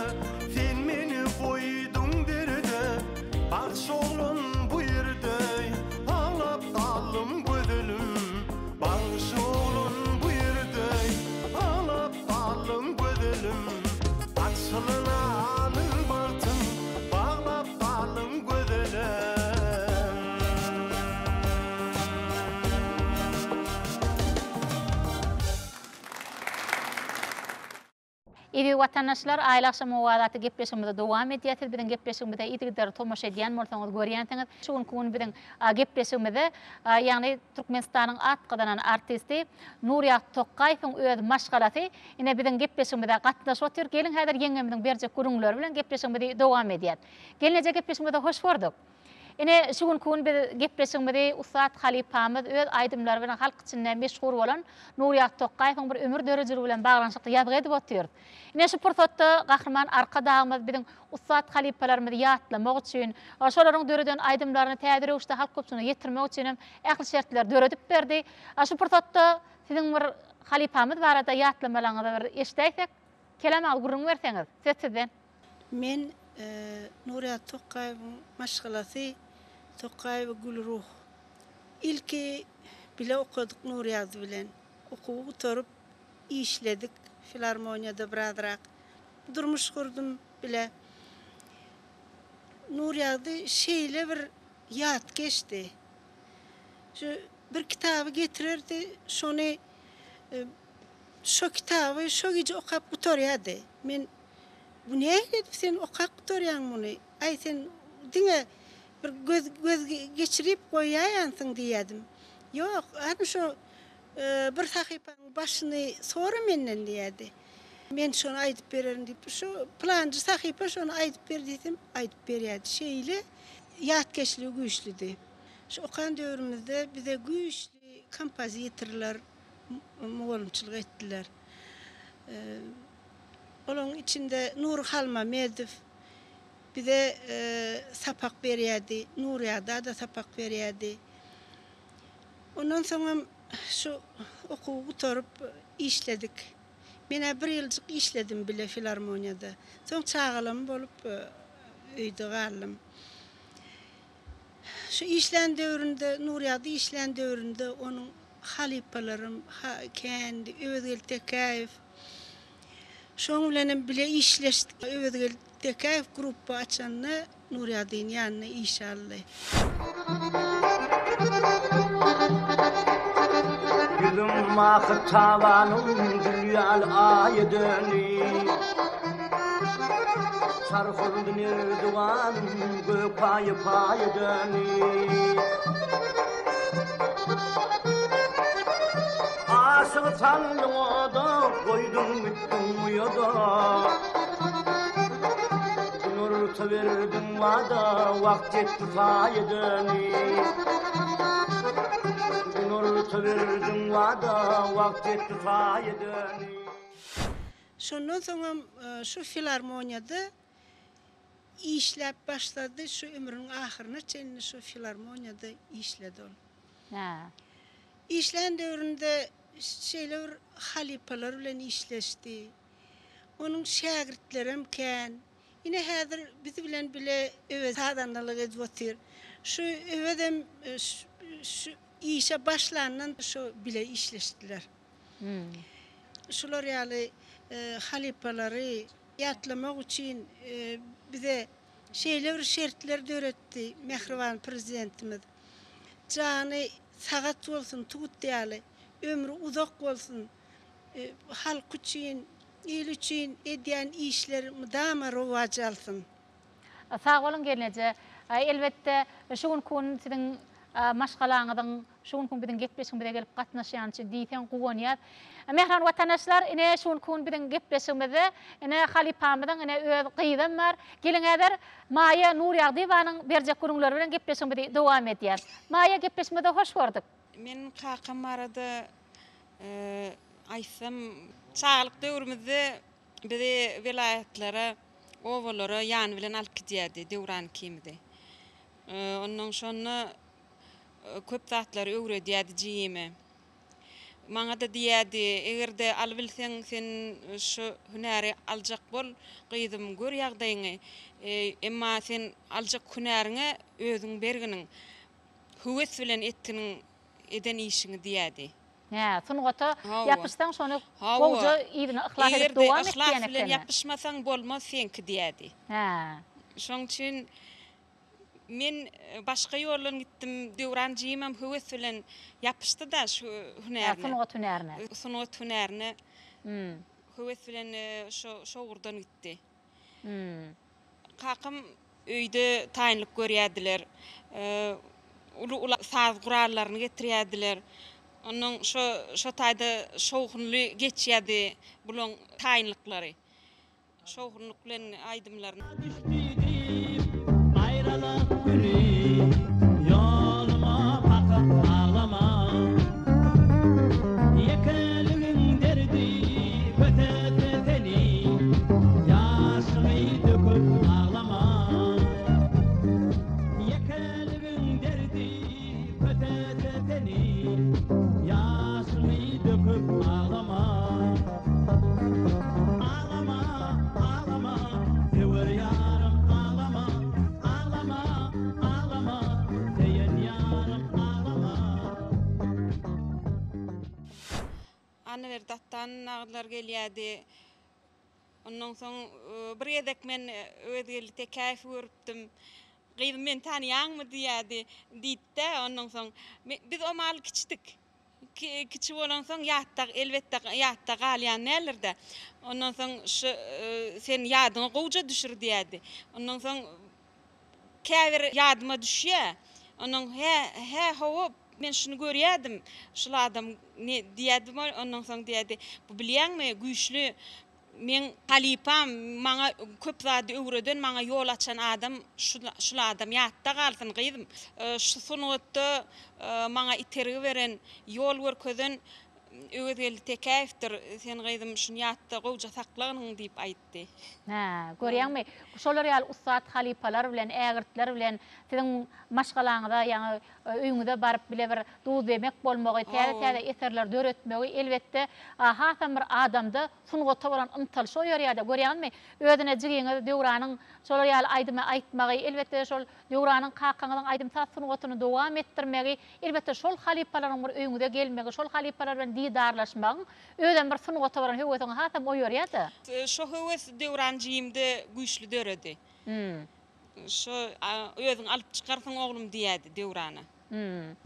sen meni goýduň derde, Bagşy oglan bu ýerde, aglap galdym gözelim. Bagşy. Eziz watandaşlar, Aýly agşam owazy atly gepleşigimizi dowam edýär. Siz biziň gepleşigimize yzygiderli tomaşa edýän bolsaňyz görýänsiňiz. Şu günki gün biziň gepleşigimize, ýagny Türkmenistanyň at gazanan artisti Nurýagty Tokgaýewiň öz maşgalasy ine biziň gepleşigimize gatnaşyp otyr. Geliň häzir ýeňňemiziň berjek gürrüňleri bilen gepleşigimizi dowam edýäs. Gelneje gepleşigimizi hoş gördük. Ine, şu günki gün biz gepleşigimizi ussat halypamyz, öz aýdymlary bilen halk içinde meşhur bolan Nurýagty Tokgaýewiň bir ömür döredijiligi bilen baglanyşykly ýazgy edip otyrys. Ine, şu pursatda Gahryman Arkadagymyz biziň ussat halypalarymyzy ýatlamak üçin, şolaryň döreden aýdymlaryny täze röwüşde halk köpçüligine ýetirmek üçin hem ähli şertleri döredip berdi. Şu pursatda siziň bir halypamyz barada ýatlamalaryňyzy bir eşidäýsek, kelam aga gürrüň berseňiz, söz sizden. Men Nurýagdy Tokgaýewiň maşgalasy Tokgaýewa Gülruh. Ilki bile okadyk Nurýagdy bilen. Okuwy gutaryp işledik filarmoniýada birazrak. Durmuş gurdum bile. Nurýagdy şeýle bir ýatkeşdi. Şu bir kitaby getirerdi, şony şo kitaby şo gije okap gutarýardy. Men Bu nähili edip sen okap gutarýaň muny? Aý sen diňe bir göz göz geçirip goýaýansyň diýýädim. Ýok, hany şo bir sahypaň başyny sora menden diýýädi. Men şony aýdyp bererin diýip, şo pylanjy sahypa şony aýdyp ber diýsem, aýdyp berýärdi. Şeýle ýatkeşligi güýçlüdi. Şu okan döwrümizde bize güýçli kompozitorlar mugallymçylyk etdiler. Olaryň içinde Nury Halmamedow bize sapak berýärdi, Nurýagda-da sapak berýärdi. Ondan soňam şu okuwy gutaryp işledik. Men-ä bir ýyljyk işledim bile filarmoniýada. Soň çagalarym bolup öýde galdym. Şu işlän döwründe, Nurýagdy işlän döwründe onuň halypalarym kändi, Öwezgeldi Tekäýew, Şoň bilenem bile işleşdik. Öwezgeldi Tekäýew gruppa açanda Nurýagdyny ýanyna işe aldy. Ýüzüm mahy tabanyň gül ýaly aýa döndi. Çarh urdy nerdiwanym gök paýa paýa döndi. Aşygy saldyň oda, goýduň gitdiň uýada. Günorta berdiň wada, wagt ýetdi saýa döndi. Günorta berdiň wada, wagt ýetdi saýa döndi. Şondan soňam şu filarmoniýada işläp başlady, şu ömrüniň ahyryna çenli şu filarmoniýada işledi ol. Işlän döwründe şeýle bir halypalar bilen işleşdi. Onuň şägirtlerem kän. Ine häzir biz bilen bile Öwez sazandalyk edip otyr. Şu Öwezem şu işe başlandan şu bile işleşdiler. Şular ýaly halypalary ýatlamak üçin bize şeýle bir şertler döretdi mähriban Prezidentimiz. Jany sagat bolsun tut ýaly, ömri uzak bolsun, halky üçin, il üçin edýän işleri mydama rowaç alsyn. Sag boluň gelneje. Elbetde şu günki gün siziň maşgalaňyzyň Şu günki gün biziň gepleşigimize gelip gatnaşýany üçin diýseň guwanýas. Mähriban watandaşlar, ine şu günki gün biziň gepleşigimizde ine halypamyzyň ine öz gyzam bar. Geliň häzir Maýa Nurýagdyýewanyň berjek gürrüňleri bilen gepleşigimizi dowam edýäs. Maýa gepleşigimize hoş gördük. Men kakam barada aýtsam, çagalyk döwrümizde bizi welaýatlara, obalara ýany bilen alyp gidýärdi Döwran ikimizi. Onnoň şonda köp zatlary öwredýärdi jigime. Maňa-da diýýärdi, Eger-de alybilseň, sen şu hünäri aljak bol, gyzym, gör ýagdaýyňy. Emma sen aljak hünäriňe özüň berginiň, höwes bilen etginiň eden işiňi diýýärdi. Hä, sungata ýapyşsaň, şony gowja yzyna yhlas edip dowam et diýen ekeni. Eger-de yhlas bilen ýapyşmasaň, bolmaz seňki diýýärdi. Hä. Şoň üçin Men başga ýoldan gitdim. Döwran jigimem höwes bilen ýapyşdy-da şu hünärine. Sungat hünärine. Sungat hünärine. Höwes bilen şo şo ugurdan gitdi. Kakam öýde taýynlyk görýärdiler. Uly-uly saz gurallaryny getirýärdiler. Onnoň şo şo taýda şowhunly geçýärdi bulaň taýynlyklary. Şowhunlyk bilen aýdymlaryny. Düşdi diýip aýralyk güni Ýoluma bakyp aglama Ýekeligiň derdi kösetse seni Ýaşyňy döküp aglama Ýekeligiň derdi kösetse seni Ýaşyňy döküp aglama Aglama, aglama, söwer ýarym aglama, Aglama, aglama, söýen ýarym aglama. Annaberdi Atdan nagydlar gelýärdi. Ondan soň bir gezek men Öwezgeldi Tekäýewi görüpdim. Gyzym meni tanaýaňmy diýýärdi. Diýdi-de, ondan soň biz o mahaly kiçidik. Kiçi bolansoň ýatda elbetde ýatda galýan däldir-dä. Ondan soň şu sen ýadyňa gowja düşür diýerdi. Ondan soň käbir ýadyma düşýä. Ondan hä, hä hawa men şuny görýärdim. Şul adam ne diýerdim ondan soň diýerdi. Bu bilýäňmi güýçli Meň halypam, maňa köp zady öwreden, maňa ýol açan adam şul adam. Ýatda galsyn gyzym. Şu sungatda maňa itergi beren, ýol görkezen Öwezgeldi Tekäýewdir. Sen gyzym şuny ýatda gowja saklagynyň diýip aýtdy. Hä, görýäňmi, şolar ýaly ussat halypalar bilen, ägirtler bilen siziň maşgalaňyza, ýaňy öýüňize baryp bile bir duz-yemek bolmagy, täze-täze eserler döretmegi, elbetde, hasam bir adamda sungata bolan ymtylyşy oýarýar-da. Görýäňizmi, özüne jigiňiz Döwranyň şolar ýaly aýdymy aýtmagy, elbetde, şol Döwranyň kakaňyzyň aýdym-saz sungatyny dowam etdirmegi, elbetde, şol halypalaryň bir öýüňize gelmegi, şol halypalar bilen didarlaşmagyň özem bir sungata bolan höwesiňi hasam oýarýar-da. Şo höwes Döwran jigimde güýçli döredi. Şo özüň alyp çykarsyň oglum diýýärdi Döwrana.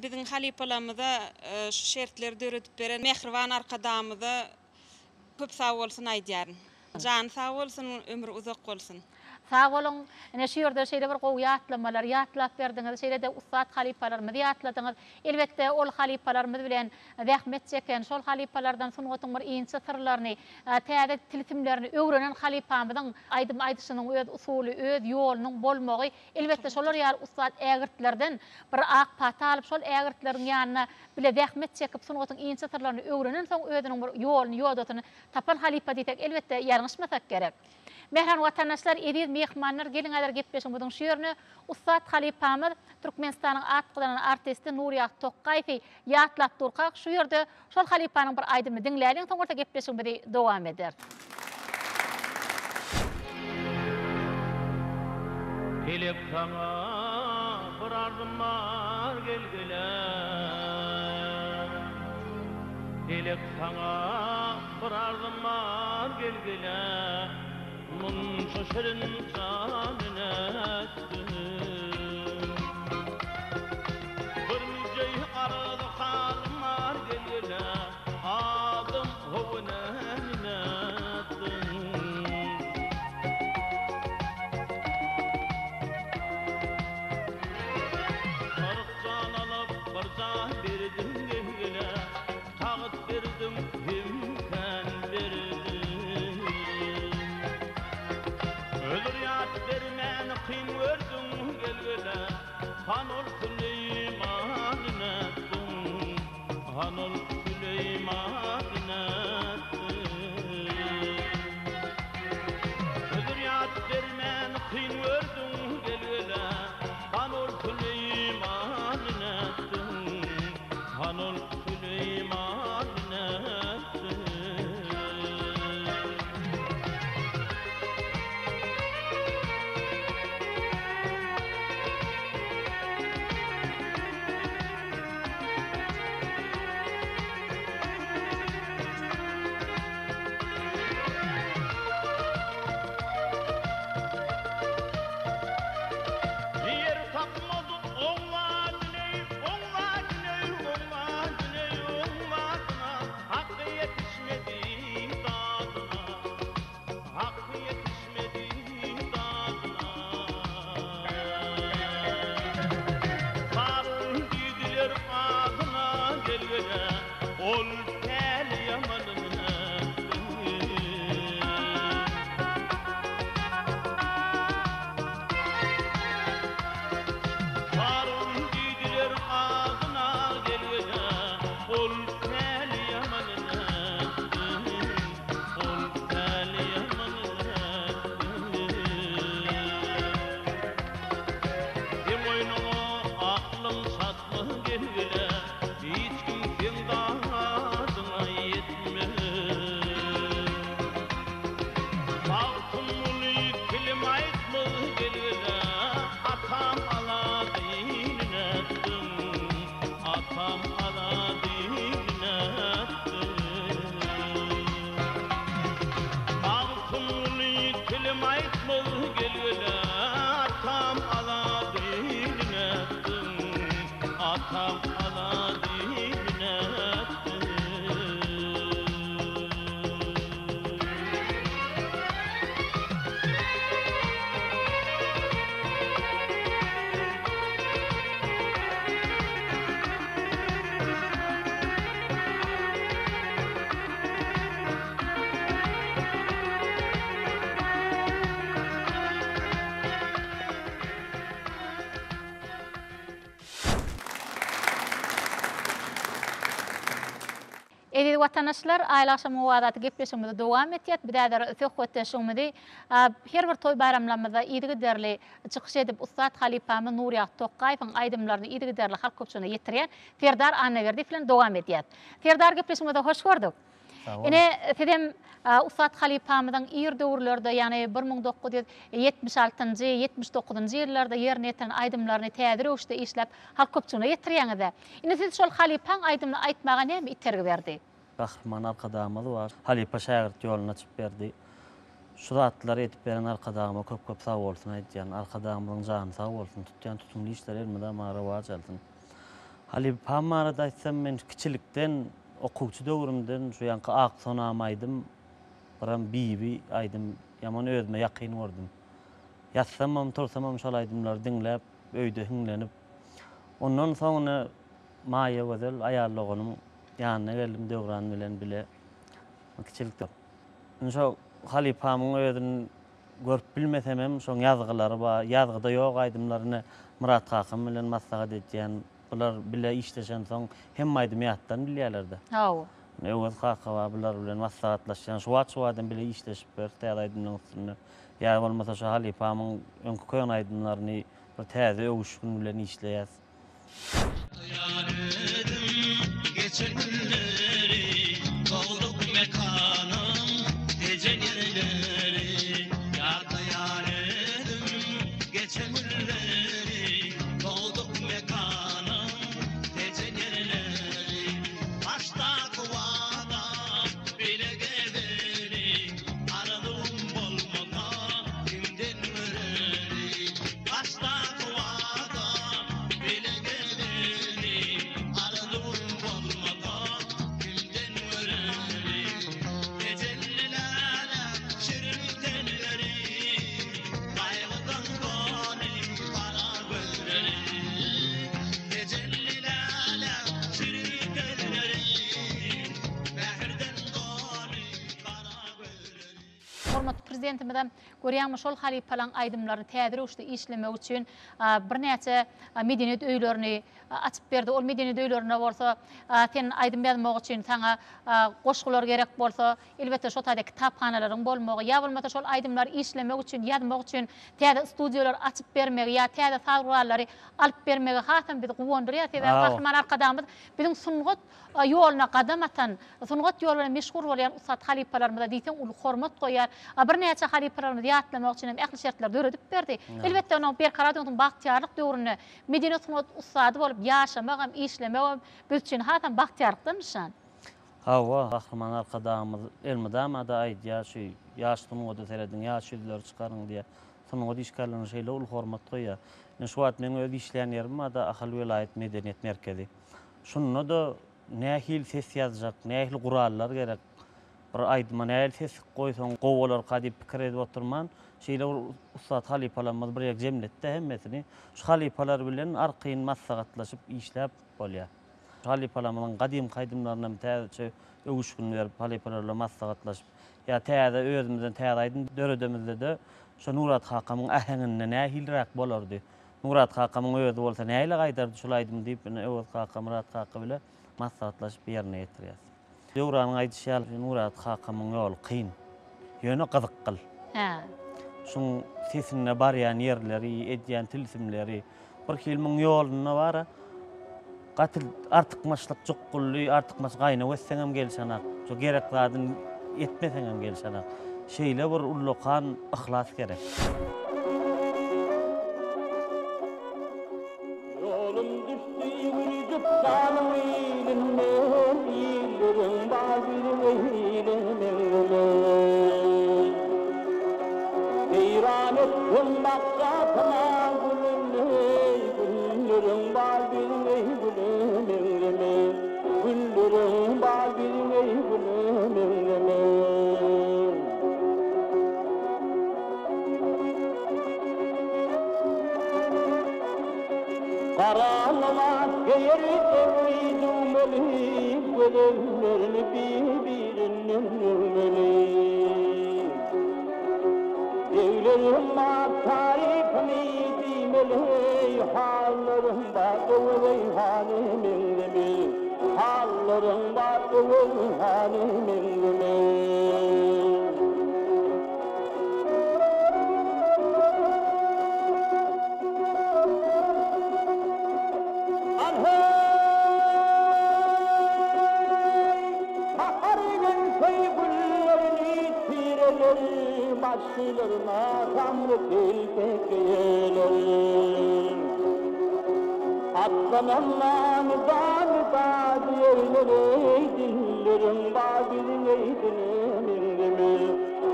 Biziň halypalarymyza şu şertleri döredip beren mähriban Arkadagymyza köp sag bolsun aýdýaryn. Jany sag bolsun, ömri uzak bolsun. Sag boluň. Ine şu ýerde şeýle bir gowy ýatlamalary ýatlap berdiňiz. Şeýle-de ussat halypalarymyzy ýatladyňyz. Elbetde, ol halypalarymyz bilen zähmet çeken, şol halypalardan sungatyň bir inçe syrlaryny, täze tilsimlerini öwrenen halypamyzyň aýdym aýdyşynyň öz usuly, öz ýolunyň bolmagy, elbetde, şolar ýaly ussat ägirtlerden bir ak pata alyp, şol ägirtleriň ýanynda bile zähmet çekip, sungatyň inçe syrlaryny öwrenensoň özüniň bir ýoluny, ýodasyny tapan halypa diýsek, elbetde, ýalňyşmasak gerek. Mähriban watandaşlar, eziz myhmanlar, geliň häzir gepleşigimiziň şu ýerine ussat halypamyz, Türkmenistanyň at gazanan artisti Nurýagdy Tokgaýewi ýatlap durkak, şu ýerde şol halypanyň bir aýdymyny diňläliň, soň bolsa gepleşigimizi dowam ederis. Pelek saňa bir arzym bar gel gele Pelek saňa bir arzym bar gel gele Munça şirin jany nätdiň Görmejeý arzy halym bar gel gele Adam how näme nätdiň 40 jan alyp bir jan berdiň gel gele Tagt berdiň hem kän berdiň. Zürýat bermän kyn gördüň gel-gele, Han ol Süleýmany nätdiň, Han ol Süleýmany nätdiň. Zürýat bermän kyn gördüň gel-gele, Han ol Süleýmany nätdiň. Han ol Süleýman nätdi? Eziz watandaşlar, Aýly agşamyň owazy atly gepleşigimizi dowam etýäs. Biz häzir söhbetdeşligimizi her bir toý-baýramlarymyzda yzygiderli çykyş edip, ussat halypamyz Nurýagdy Tokgaýewiň aýdymlaryny yzygiderli halk köpçüligine ýetirýän Serdar Annaberdiýew bilen dowam edýäs. Serdar gepleşigimizde hoş gördük. Sag boluň. Ine, sizem ussat halypamyzyň ir döwürlerde, ýagny 1976-njy, 79-njy ýyllarda ýerine ýetiren aýdymlaryny täze röwüşde işläp, halk köpçüligine ýetirýäňiz-dä. Indi siz şol halypaň aýdymyny aýtmaga näme itergi berdi? Gahryman Arkadagymyz bar. Halypa şägirt ýoluny açyp berdi. Şu zatlary edip beren Arkadagyma köp köp sag bolsun aýdýan. Arkadagymyzyň jany sag bolsun, tutýan tutumly işleri elmydama rowaç alsyn. Halypam barada aýtsam men kiçilikden okuwçy döwrümden şu ýaňky Ak sonam aýdym, biram Bibi aýdym ýaman özüme ýakyn gördüm. Ýatsamam tursamam şol aýdymlary diňläp öýde hiňlenip ondan soň ine Maýagözel aýal doganym ýanyna geldim Döwran bilen bile kiçilikde. Indi şo halypamyň özüni görüp bilmesemem şoň ýazgylary bar, ýazgyda ýok aýdymlaryny Myrat kakam bilen maslahat edýän. Bular bile işleşensoň hemme aýdymy ýatdan bilýärler-de. Hawa. Öwez kaka bar, bular bilen maslahatlaşýan. Şu wagt şu wagtam bile işleşip ýörüs täze aýdymlaryň üstünde. Ýa bolmasa şu halypamyň öňki köne aýdymlaryny bir täze öwüşgin bilen işleýäs. Ýar özüm geçen günleri, Dogduk mekanym Tejen ýerleri. Ýatlaýan özüm geçen günleri, Dogduk mekanym Tejen ýerleri. Başdaky wadam bile gezeli, Arzuwym bolmasa kimden göreli. Başdaky wada bile gezeli, Arzuwym bolmasa kimden göreli. Tejenli läle şirin telleri, Gaýgydan doly gara gözleri. Tejenli läle şirin telleri, Mähirden doly gara gözleri. Hormatly Prezidentimizem Görýäňmi, şol halypalaň aýdymlaryny täze röwüşde işlemek üçin birnäçe medeniýet öýlerini açyp berdi. Ol medeniýet öýlerinde bolsa sen aýdym ýazmak üçin saňa goşgular gerek bolsa, elbetde şo taýda kitaphanalaryň bolmagy, ýa bolmasa şol aýdymlary işlemek üçin, ýazmak üçin täze studiýalary açyp bermegi ýa täze saz gurallary alyp bermegi hasam bizi guwandyrýar. Sebäbi Gahryman Arkadagymyz biziň sungat ýoluna gadam atan, sungat ýoly bilen meşhur bolýan ussat halypalarymyza diýseň uly hormat goýýar. Birnäçe halypalarymyzy ýatlamak üçin hem ähli şertleri döredip berdi. Elbetde, onuň Berkarar döwletiň bagtyýarlyk döwründe medeniýet-sungat ussady bolup ýaşamagam, işlemegem biz üçin hasam bagtyýarlykdan nyşan. Hawa, Gahryman Arkadagymyz elmydama-da aýdýar, şu ýaş sungata serediň, ýaş ýüzleri çykaryň diýýär. Sungat işgärlerine şeýle uly hormat goýýar. Ine, şu wagt meň öz işleýän ýerim bar-da, Ahal welaýat medeniýet merkezi. Şunda-da nähili ses ýazjak, nähili gurallar gerek, bir aýdyma nähili ses goýsaň gowy bolarka diýip pikir edip oturman, şeýle bir ussat halypalarymyz bir ýere jemletdi hemmesini. Şu halypalar bilen arkaýyn maslahatlaşyp işläp bolýar. Şu halypalarymyzyň gadymky aýdymlaryna hem täzeçe öwüşgin berip, halypalar bilen maslahatlaşyp, ýa täze özümizden täze aýdym döredemizde-de şo Nurat kakamyň äheňinde nähiliräk bolardy, Myrat kakamyň özi bolsa nähili gaýdardy şul aýdymy diýip, ine Öwez kaka, Myrat kaka bile maslahatlaşyp ýerine ýetirýäs. Döwranyň aýdyşy ýaly Myrat kakamyň ýoly kyn. Ýöne gyzykgyl. Hä. Şuň sesinde barýan ýerleri, edýän tilsimleri, bir hili muň ýolunda bar-a, gaty artykmaçlyk jukgully, artykmaç gaýnaw etseňem gelşenak, şo gerek zadyny etmeseňem gelşenak. Şeýle bir ullakan yhlas gerek. Ýolum düşdi Gürjüstanyň ilinden, Illeriň bar biziň ile meňzemez. Seýran etseň bakja saman gülüni, Gülleriň bar biziň eý güle meňzemez. Gülleriň bar biziň eý güle meňzemez. Gara lybas geýer egri düwmeli, Gözellerini bir-birinden öwmeli. Beglerim bar tarypyny diýmeli, Hallarym bar öwez-eý hany meňzemez. Atlaryň bar Öwez hany meňzeme. Al-heý! Bahar gelse güllerini tireler, Başlaryna şamly telpek geýerler. Atlananlar da-da diýerler, Eý, dilleriň bar biziň eý dile meňzeme,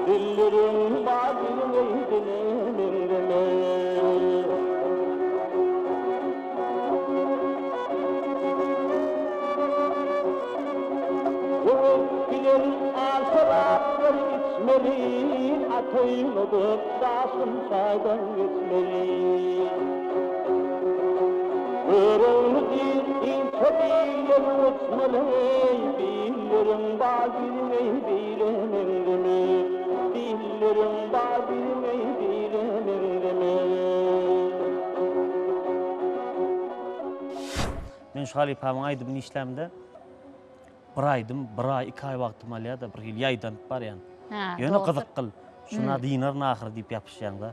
Dilleriň bar biziň eý dile meňzeme. Höwes bilen al şeraplar içmeli, At oýnadyp daşgyn çaýdan geçmeli. Görogly diýr inçe biller uçmaly, Billeriň bar biziň eý bile meňzeme, Billeriň bar biziň eý bile meňzeme. Men şu halypamyň aýdymyny işlämde bir aýdym bir aý, iki aý wagtymy alýar-da, bir hili ýaýdanyp barýan. Ýöne gyzykgyl. Şuna dynaryn ahyry diýip ýapyşýaň-da.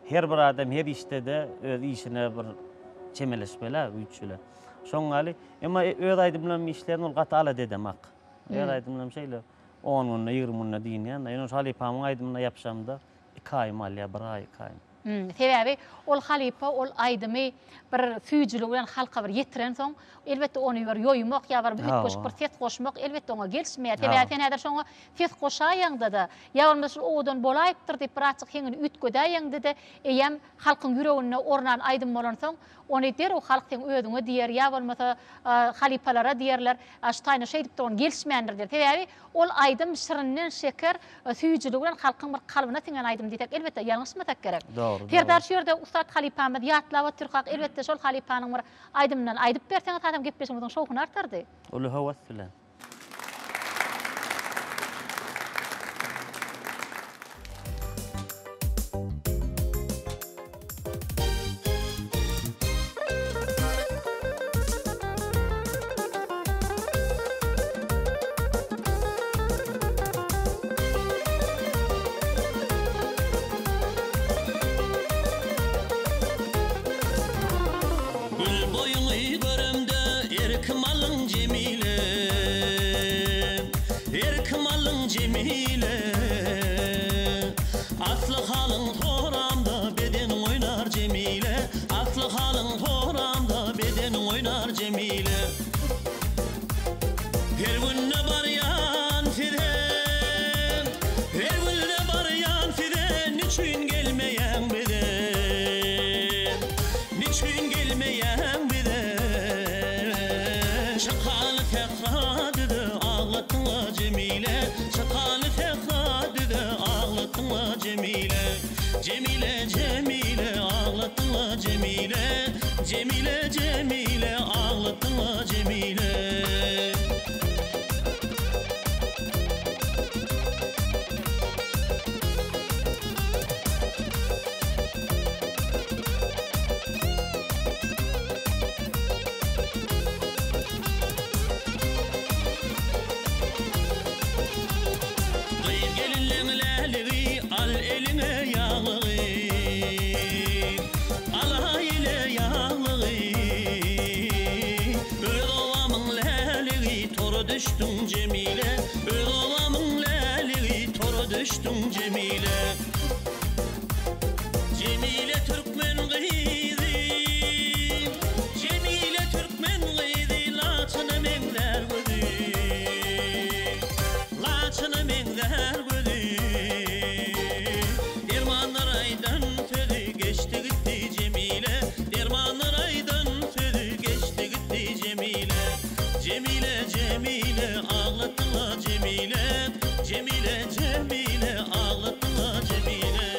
Her bir adam her işde-de öz işine bir çemeleşmeli-ä güýç bilen. Şoň ýaly, emma öz aýdymlarymy işleýän ol gaty alada edemak. Öz aýdymlarym şeýle on günde, 20 günde dynýan-da. Ýöne şu halypamyň aýdymyna ýapyşamda iki aýymy alýar, bir aý, iki aýym. Sebäbi ol halypa ol aýdymy bir süýjüligi bilen halka bir ýetirensoň, elbetde ony bir ýoýmak ýa bir üýtgeşik bir ses goşmak elbetde oňa gelişmeýär. Sebäbi sen häzir şoňa ses goşaýaňda-da, ýa bolmasa şul owadan bolaýypdyr diýip birazjyk heňini üýtgedäýeňde-de eýýäm halkyň ýüreginde ornan aýdym bolansoň, ony derrew halk seň özüňe diýer ýa bolmasa halypalara diýerler, a şu taýyna şeýdipdir ony gelişmändir diýer. Sebäbi Ol aýdym şirinden şeker, süýjüligi bilen halkyň bir kalbyna siňen aýdym diýsek, elbetde, ýalňyşmasak gerek. Dogry, dogry. Serdar şu ýerde ussat halypamyzy ýatlap otyrkak, elbetde, şol halypanyň bir aýdymyndan aýdyp berseňiz hasam gepleşigimiziň şowhuny artardy. Uly höwes bilen. Gül boýuňy göremde erkim alyň Jemile, Erkim alyň Jemile. Asly halyň soramda bedeniň oýnar Jemile, Asly halyň soramda bedeniň oýnar Jemile. Her günde barýan size, Her günde barýan size, Niçün gelmeýäň bize, Niçün gelmeýäň bize. Çykaly sähra düze aglatdyň-a Jemile, Çykaly sähra düze aglatdyň-a Jemile. Jemile, Jemile aglatdyň-a Jemile, Jemile, Jemile aglatdyň-a Jemile. Gyz gelinleň läligi al eliňe ýaglygy Alaý ile ýaglygy Öz obamyň läligi tora düşdüň Jemile Öz obamyň läligi tora düşdüň Jemile Jemile türkmen gyzy Jemile türkmen gyzy Laçyna meňzär gözi Laçyna meňzär gözi Dermanlar aýdan sözi geçdi gitdi Jemile Dermanlar aýdan sözi geçdi gitdi Jemile Jemile Jemile aglatdyň-a Jemile Jemile Jemile aglatdyň-a Jemile.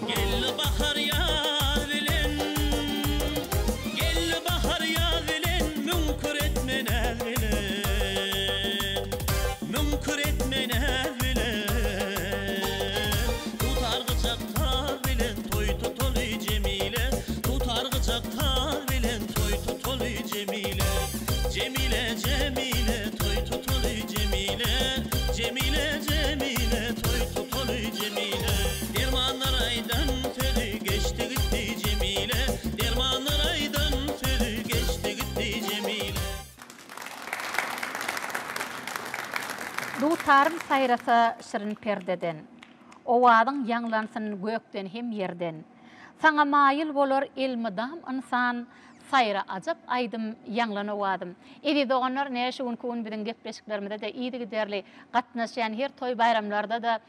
Geldi bahar ýaz bilen, Geldi bahar ýaz bilen, Müňkür etme näz bilen, Müňkür etme näz bilen. Dutar gyjak saz bilen, Toý tutar. Çaljak saz bilen toý tutaly Jemile. Jemile, Jemile, toý tutaly Jemile. Jemile, Jemile, toý tutaly Jemile. Dermanlar aýdan sözi geçdi gitdi Jemile. Dermanlar aýdan sözi geçdi gitdi Jemile. Dutarym saýrasa şirin perdeden. Owazyň ýaňlansyn gökden hem ýerden. Saňa maýyl bolar elmydam ynsan, Saýra ajap aýdym, ýaňlan owazym. Eziz doganlar, ine şu günki gün biziň gepleşiklerimize-de yzygiderli gatnaşýan her toý-baýramlarda-da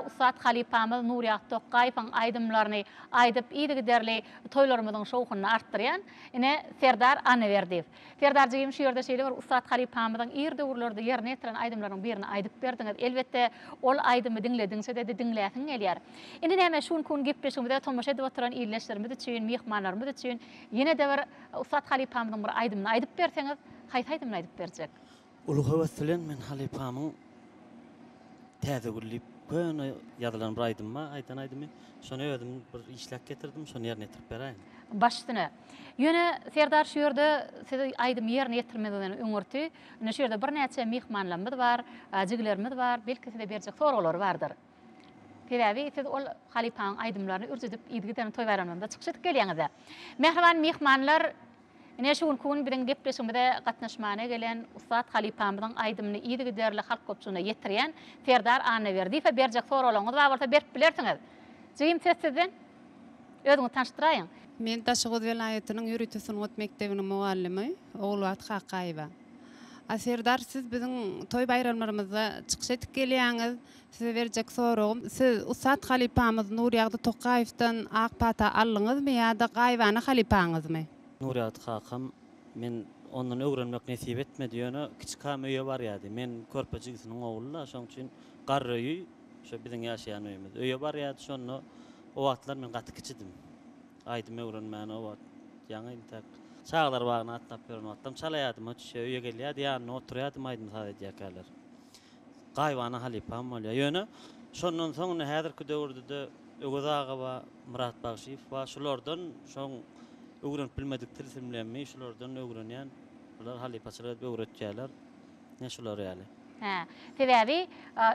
ussat halypamyz Nurýagdy Tokgaýewiň aýdymlaryny aýdyp yzygiderli toýlarymyzyň şowhunyny artdyrýan ine Serdar Annaberdiýew. Serdar jigim şu ýerde şeýle bir ussat halypamyzyň ir döwürlerde ýerine ýetiren aýdymlarynyň birini aýdyp berdiňiz. Elbetde, ol aýdymy diňlediňçe-de diňläsiň gelýär. Indi näme, şu günki gün gepleşigimize tomaşa edip oturan ildeşlerimiz üçin, myhmanlarymyz üçin ýene-de bir ussat halypamyzyň bir aýdymyny aýdyp berseňiz, haýsy aýdymyny aýdyp berjek? Uly höwes bilen men halypamyň Täze gül diýip köne ýazylan bir aýdym bar, aýdan aýdymy. Şony özüm bir işläp getirdim, şony ýerine ýetirip beräýin. Baş üstüne. Ýöne Serdar şu ýerde siz aýdymy ýerine ýetirmeziňizden öňürti, indi şu ýerde birnäçe myhmanlarymyz bar, jigilerimiz bar, belki size berjek soraglary bardyr. Sebäbi siz ol halypaň aýdymlaryny ürjüdip yzygiderli toý-baýramlarymyzda çykyş edip gelýäňiz-dä. Mähriban myhmanlar, Ine, şu günki gün biziň gepleşigimize gatnaşmana gelen ussat halypamyzyň aýdymyny yzygiderli halk köpçüligine ýetirýän Serdar Annaberdiýewe berjek soraglaryňyz bar bolsa berip bilersiňiz. Jigim söz sizden. Özüňizi tanyşdyraýyň. Men Daşoguz welaýatynyň ýörite sungat mekdebiniň mugallymy Ogulbagt Kakaýewa. A Serdar siz biziň toý baýramlarymyzda çykyş edip gelýäňiz. Size berjek soragym, siz ussat halypamyz Nurýagdy Tokaýewden ak pata aldyňyzmy ýa-da gaýybana halypaňyzmy? Nurýagdy kakam men ondan öwrenmek nesip etmedi, ýöne kiçikam öýe barýardy. Men körpe jigisiniň ogly-da, şoň üçin garry öýi şo biziň ýaşaýan öýümiz. Öýe barýardy şonda o wagtlar men gaty kiçidim. Aýdym öwrenmäne o wagt ýaňy intäk çagalar bagyna gatnap ýören wagtlam çalaýardym, öýe gelýärdi, ýanynda oturýardym aýdym-saz edýärkäler. Gaýybana halypam bolýar. Ýöne şondan soň indi häzirki döwürde-de Öwez aga bar, Myrat Bagşyýew bar. Şulardan şoň öwrenip bilmedik tilsimlerimi şulardan öwrenýän. Bular halypaçylyk edip öwretýärler. Ine şular ýaly. Hä. Sebäbi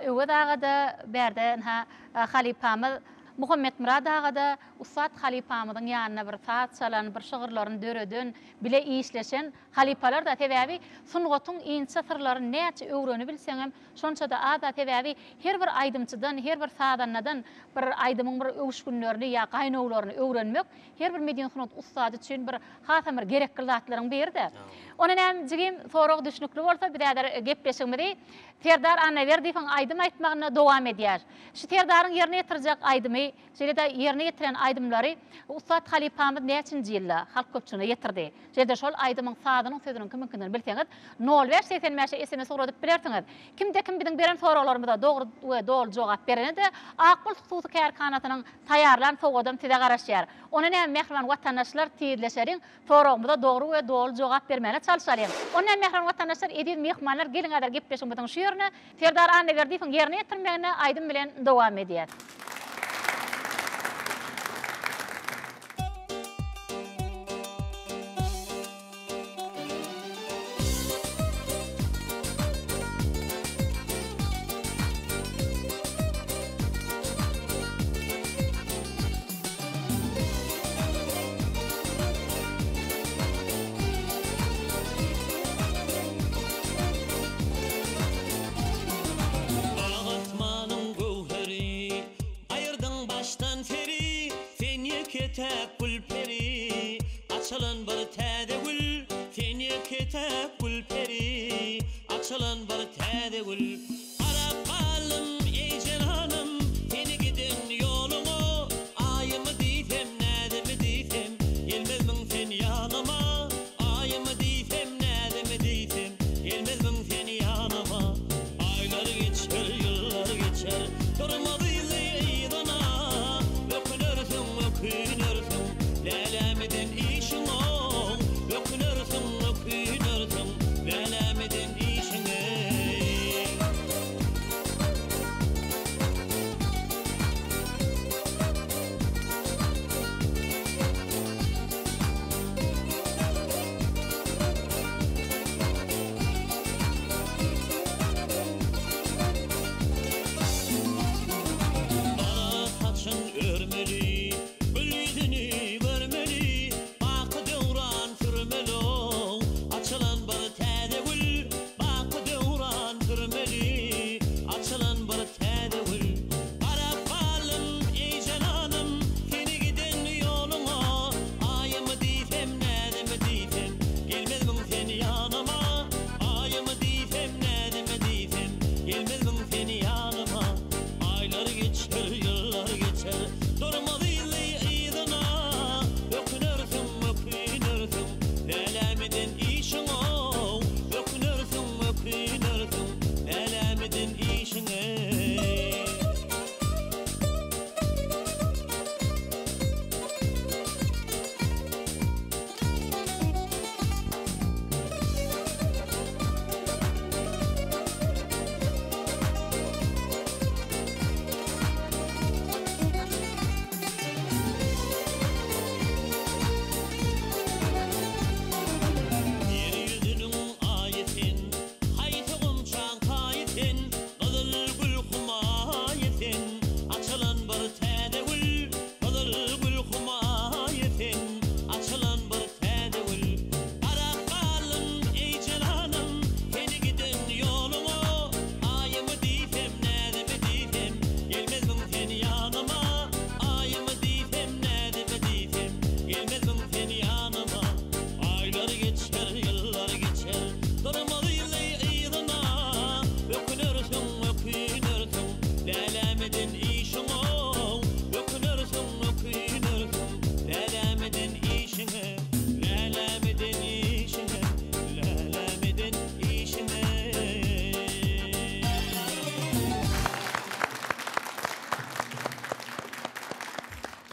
Öwez aga-da bärde ynha halypamyz Muhammetmyrat aga-da ussat halypamyzyň ýanynda bir saz çalan, bir şygyrlaryny döreden, bile işleşen Halypalar-da, sebäbi sungatyň inçe syrlaryny näçe öwrenibilseňem, şonça-da az-da, sebäbi her bir aýdymçydan, her bir sazandadan bir aýdymyň bir öwüşginlerini ýa gaýnawlaryny öwrenmek her bir medeni sungat ussady üçin bir hasam bir gerekli zatlaryň biri-de. Onda näme jigim, sorag düşnükli bolsa, biz häzir gepleşigimizi Serdar Annaberdiýewiň aýdym aýtmagynda dowam edýäris. Şu Serdaryň ýerine ýetirjek aýdymy Şeýle-de ýerine ýetiren aýdymlary ussat halypamyz näçinji ýylda halk köpçüligine ýetirdi? Şeýle-de şol aýdymyň sazynyň sözüniň kimiňkidigini bilseňiz, nol bäş 85-e sms ugradyp bilersiňiz. Kimde-kim biziň beren soraglarymyza dogry we doly jogap berene-de Ak bulut hususy kärhanasynyň taýýarlan sowgadam size garaşýar. Onda näme mähriban watandaşlar tizleşeliň, soragymyza dogry we doly jogap bermäne çalşalyň. Onda näme mähriban watandaşlar, eziz myhmanlar geliň häzir gepleşigimiziň şu ýerine Serdar Annaberdiýewiň ýerine ýetirmeginde aýdym bilen dowam edýäs. Ak asmanyň göwheri, Aýyrdyň başdan seri, Sen ýeke-täk gülperi, Açylan bir täze gül, Sen ýeke-täk gülperi, Açylan bir täze gül. Garap galdym, eý jenanym, Seni giden ýoluňa, Aýymy diýsem, näzimi diýsem, Gelmezmiň sen ýanyma? Aýymy diýsem, näzimi diýsem, Gelmezmiň sen ýanyma? Aýlar geçer, ýyllar geçer, Durmaz yzy yzyna. Ökünersiň, ökünersiň, Läläm eden işiňe. Ökünersiň, ökünersiň, Läläm eden işiňe.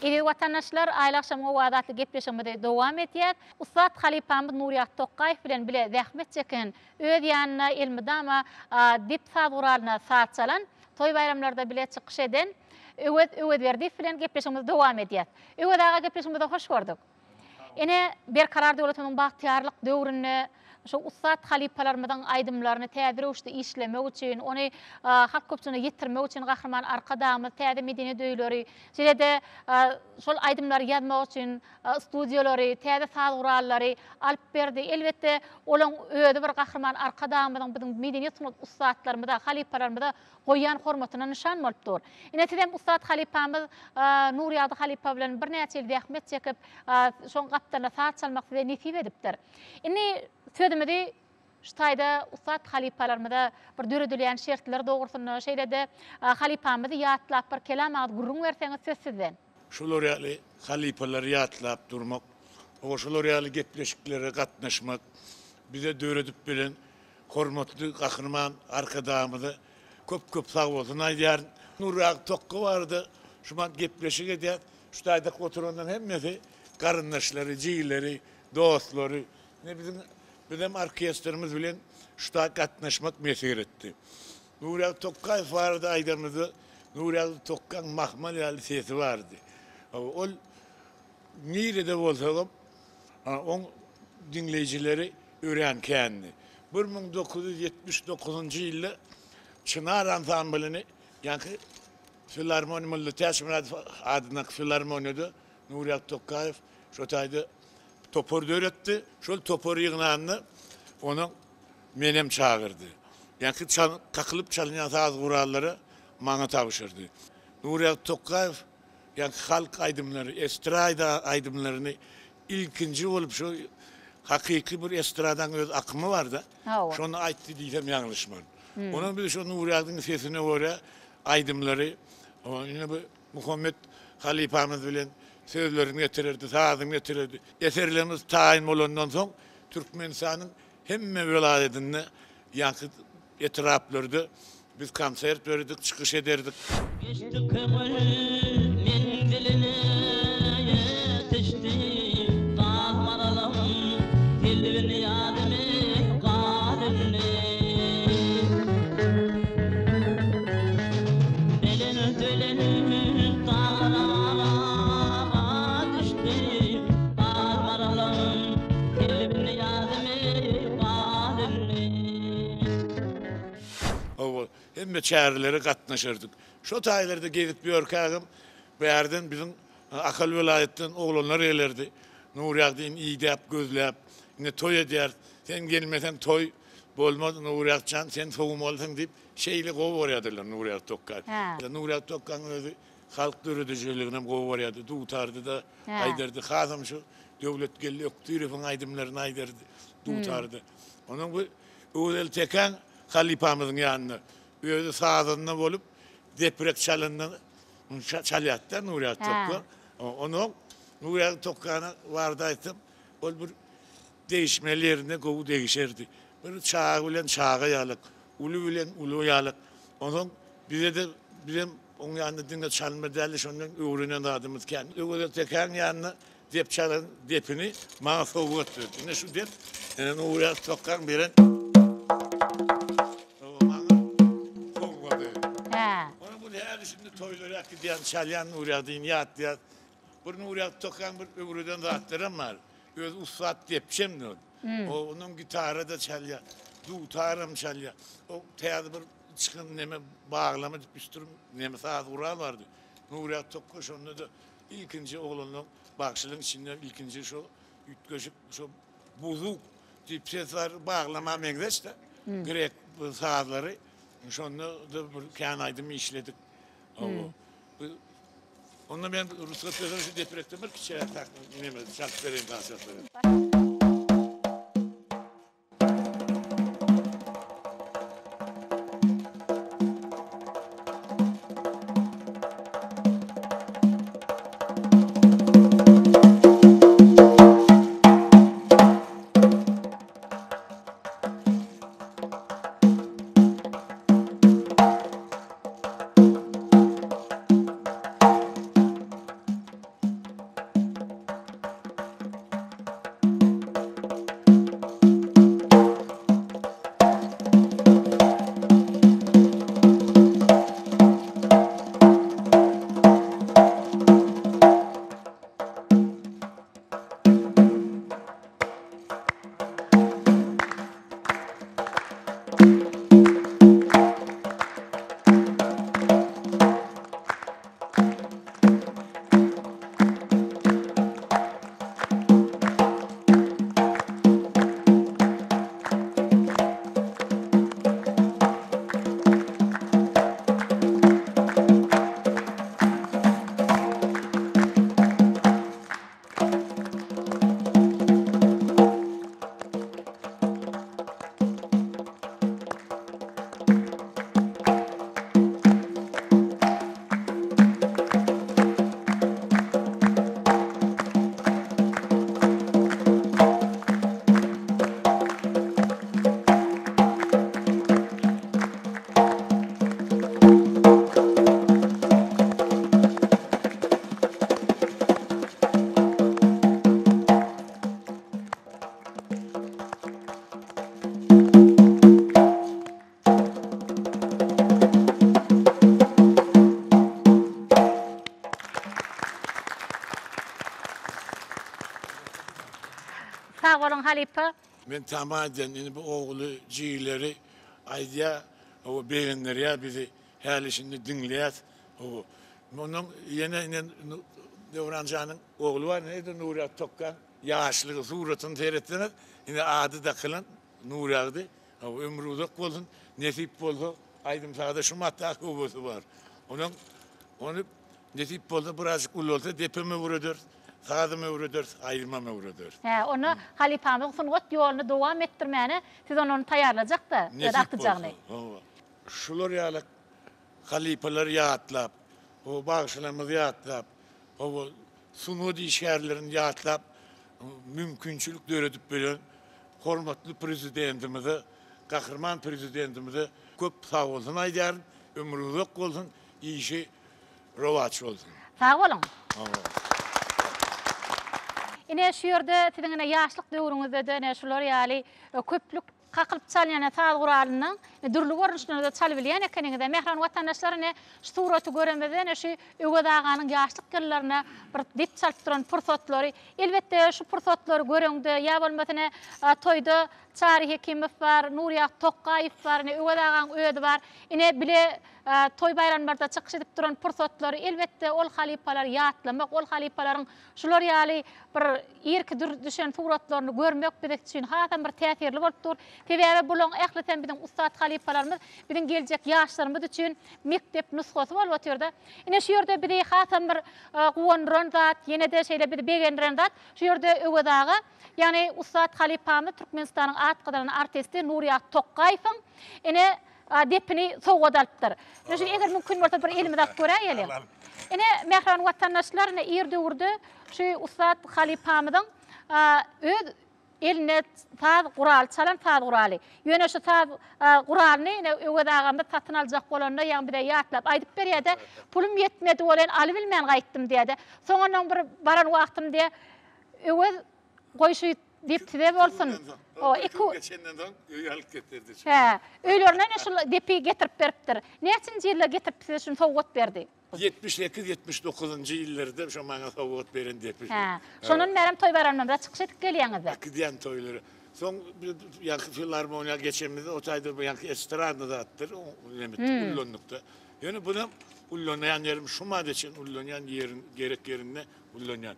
Eziz watandaşlar, Aýly agşamyň owazy atly gepleşigimizi dowam edýäs. Ussat halypamyz Nurýagdy Tokgaýew bilen bile zähmet çeken, öz ýanynda elmydama dep saz guralynda saz çalan, toý-baýramlarda bile çykyş eden Öwez Öwezberdiýew bilen gepleşigimizi dowam edýäs. Öwez aga gepleşigimizde hoş gördük. Ine, Berkarar döwletimiziň bagtyýarlyk döwründe şu ussat halypalarymyzyň aýdymlaryny täze röwüşde işlemek üçin, ony halk köpçüligine ýetirmek üçin Gahryman Arkadagymyz täze medeniýet öýleri, şeýle-de şol aýdymlary ýazmak üçin studiýalary, täze saz gurallary alyp berdi. Elbetde, olaň özi bir Gahryman Arkadagymyzyň biziň medeniýet-sungat ussatlarymyza, halypalarymyza goýýan hormatyna nyşan bolup dur. Ine, sizem ussat halypamyz Nurýagdy halypa bilen birnäçe ýyl zähmet çekip, şoň gapdalynda saz çalmak size nesip edipdir. Indi sözümizi şu taýda ussat halypalarymyza bir döredilýän şertler dogrusynda, şeýle-de halypamyzy ýatlap bir kelam agyz gürrüň berseňiz söz sizden. Şular ýaly halypalary ýatlap durmak, şular ýaly gepleşiklere gatnaşmak bize döredip beren Hormatly Gahryman Arkadagymyza köp-köp sagbolsun aýdýaryn. Nurýagdy Tokga barada şu man gepleşik edýäs. Şu taýdaky oturanlaryň hemmesi garyndaşlary, jigileri, dostlary. Ine biziň bizem orkestrimiz bilen şu taý gatnaşmak miýesser etdi. Nurýagdy Tokgaýew barada aýdanymyzda Nurýagdy Tokgaň mahmal ýaly sesi bardy. Ol Nirede bolsagam, oň diňleýjileri örän kändi. 1979-njy ýylda Çynar ansamblyny ýaňky filarmoniýa Mylly Täçmyradow adyndaky filarmoniýada Nurýagdy Tokgaýew şo taýda topar döretdi. Şol topary ýygnanda onuň menem çagyrdy. Ýaňky kakylyp çalynýan saz gurallary maňa tabşyrdy. Nurýagdy Tokgaýew Ýaňky halk aýdymlary, estrada aýdymlaryny ilkinji bolup şu hakyky bir estradaň öz akymy barda, şony aýtdy diýsem ýalňyşman. Onam biz şo Nurýagdyň sesine görä aýdymlary indi bu Muhammet halypamyz bilen sözlerini getirerdi, sazyny getirerdi. Eserlerimiz taýyn bolandan soň Türkmenistanyň hemme welaýatynda ýaňky Etraplarda biz konsert bererdik, çykyş ederdik. Geçdi köňül menziline ýetişdi, Gaz maralyň selbini ýadymy gal indi. Belent-belent daglar ara düşdi, Gaz maralyň selbini ýadymy gal indi. Hawa, hemme çärelere gatnaşardyk. Şo taýlarda gezip ýörkägem bärden biziň Ahal welaýatdan oglanlar gelerdi. Nurýagdyny idäp, gözläp, indi toý edýäris, sen gelmeseň toý bolmaz, Nurýagdy jan, sen sowmalysyň diýip, şeýle gowy görýärdiler Nurýagdy Tokgany. Nurýagdy Tokgaň özi halk döredijiliginem gowy görýärdi, dutardy-da aýdardy. Hasam şu Döwletgeldi Ökdirowyň aýdymlaryny aýdardy, dutarda. Onuň bu Öwezeli Tekäň halypamyzyň ýanynda özi sazanda bolup, deprek çalanda çalýardy-da Nurýagdy Tokga. Onuň Nurýagdy Tokgany barada aýtsam, ol bir degişmeli ýerinde gowy degişerdi. Bir çaga bilen çaga ýalyk, uly bilen uly ýalyk. Onsoň bize-de bizem oň ýanynda diňe çalma däl-de, şondan öwrenen zadymyz kän. Öwezeli Tekäň ýanynda Dep çalan depini maňa sowgat berdi. Ine şu dep, ine Nurýaz Tokgaň beren maňa sowgady. Hä. Ony bu häli şindi toýlara äkidýän, çalýan Nurýadyny ýatlaýas. Bir Nurýaz Tokgaň bir öwreden zatlaram bar. Özi ussat depçemdi ol. O onuň gitara-da çalýar, dutaram çalýar. O täze bir çykan neme baglama diýip üstür neme saz gural bardy. Nurýaz Tokga şonda-da Ilkinji oglanlaň bagşylaryň içinde ilkinji şo üýtgeşik şo buzuk diýip ses bar baglama meňzeş-de grek sazlary şonda-da bir kän aýdym işledik. Onda men rugsat berseň şu deprekde bir kiçiräk neme çalyp bereýin saz çalyp bereýin. Sag boluň halypa. Men tama edýän indi bu ogly jigileri aýdýa hawa begendirýä bizi häli şindi diňleýäs hawa mundan ýene ine Döwran janyň ogly bar ine Nurýagdy Tokgaň ýaşlygy suratyny seretseňiz ine ady dakylan Nurýagdy hawa ömri uzak bolsun nesip bolsa aýdym saza şu matda höwesi bar onuň ony Nesip bolsa birazjyk ulalsa depem öwrederis, sazam öwrederis, aýdymam öwrederis. Hä, onda halypamyzyň sungat ýoluny dowam etdirmäne siz onda ony taýýarlajak-da, öz Nesip bolsa, agtyjagyny. hawa. Şular ýaly halypalary ýatlap, hawa, bagşylarymyzy ýatlap, hawa, sungat işgärlerini ýatlap mümkinçilik döredip beren hormatly Prezidentimize, Gahryman Prezidentimize köp sagbolsun aýdýaryn. Ömri uzak bolsun, işi rowaç bolsun. Sag boluň. Sag boluň. Ine şu ýerde siziň ine ýaşlyk döwrüňizde-de ine şular ýaly köplük kakylyp çalynýan saz guralynyň dürli görnüşlerini-de çalybilýän ekeniňiz-ä. Mähriban watandaşlar ine şu suraty göremizde ine şu Öwez aganyň ýaşlyk ýyllaryna bir dep çalyp duran pursatlary elbetde şu pursatlary göreňde ýa bolmasa ine toýda Çary Hekimow bar, Nurýagdy Tokgaýew bar, ine Öwez agaň özi bar. Ine bile toý-baýramlarda çykyş edip duran pursatlary, elbetde, ol halypalary ýatlamak, ol halypalaryň şular ýaly bir irki düşen suratlaryny görmek biz üçin hasam bir täsirli bolup dur. Sebäbi bulaň ählisem biziň ussat halypalarymyz, biziň geljek ýaşlarymyz üçin mekdep nusgasy bolup otyrda. Ine şu ýerde bizi hasam bir guwandyran zat, ýene-de şeýle bizi begendiren zat, şu ýerde Öwez aga, ýagny ussat halypamyz Türkmenistanyň at gazanan artisti Nurýagdy Tokgaýewiň ine depini sowgat alypdyr. Ine şu eger mümkin bolsa bir elimize alyp göräýeliň. Ine mähriban watandaşlar ine ir döwürde şu ussat halypamyzyň öz eline saz guraly çalan saz guraly. Ýöne şu saz guralyny ine Öwez agamyz satyn aljak bolanda ýagny bize ýatlap aýdyp berýärdi. Pulum ýetmedi welin alybilmän gaýtdym diýýärdi. Soňundan bir baran wagtym diýýär Öwez goý şu dep size bolsun. O iki gün geçenden soň öýe alyp getirdi. Hä, öýlerine ine şul depi getirip beripdir. Näçinji ýylda getirip size şuny sowgat berdi? 78, 79-njy ýyllarda şo maňa sowgat beren depi. Hä, şondan bärem toý baýramlarymyza çykyş edip gelýäňiz-dä. Äkidýän toýlara. Soň biz ýaňky filarmoniýa geçemizde o taýda bu ýaňky estradny zatdyr, neme ullandyk-da. Ýöne bunam ullanýan ýerim şu mada çenli ullanýan ýerim, gerek ýerinde ullanýan.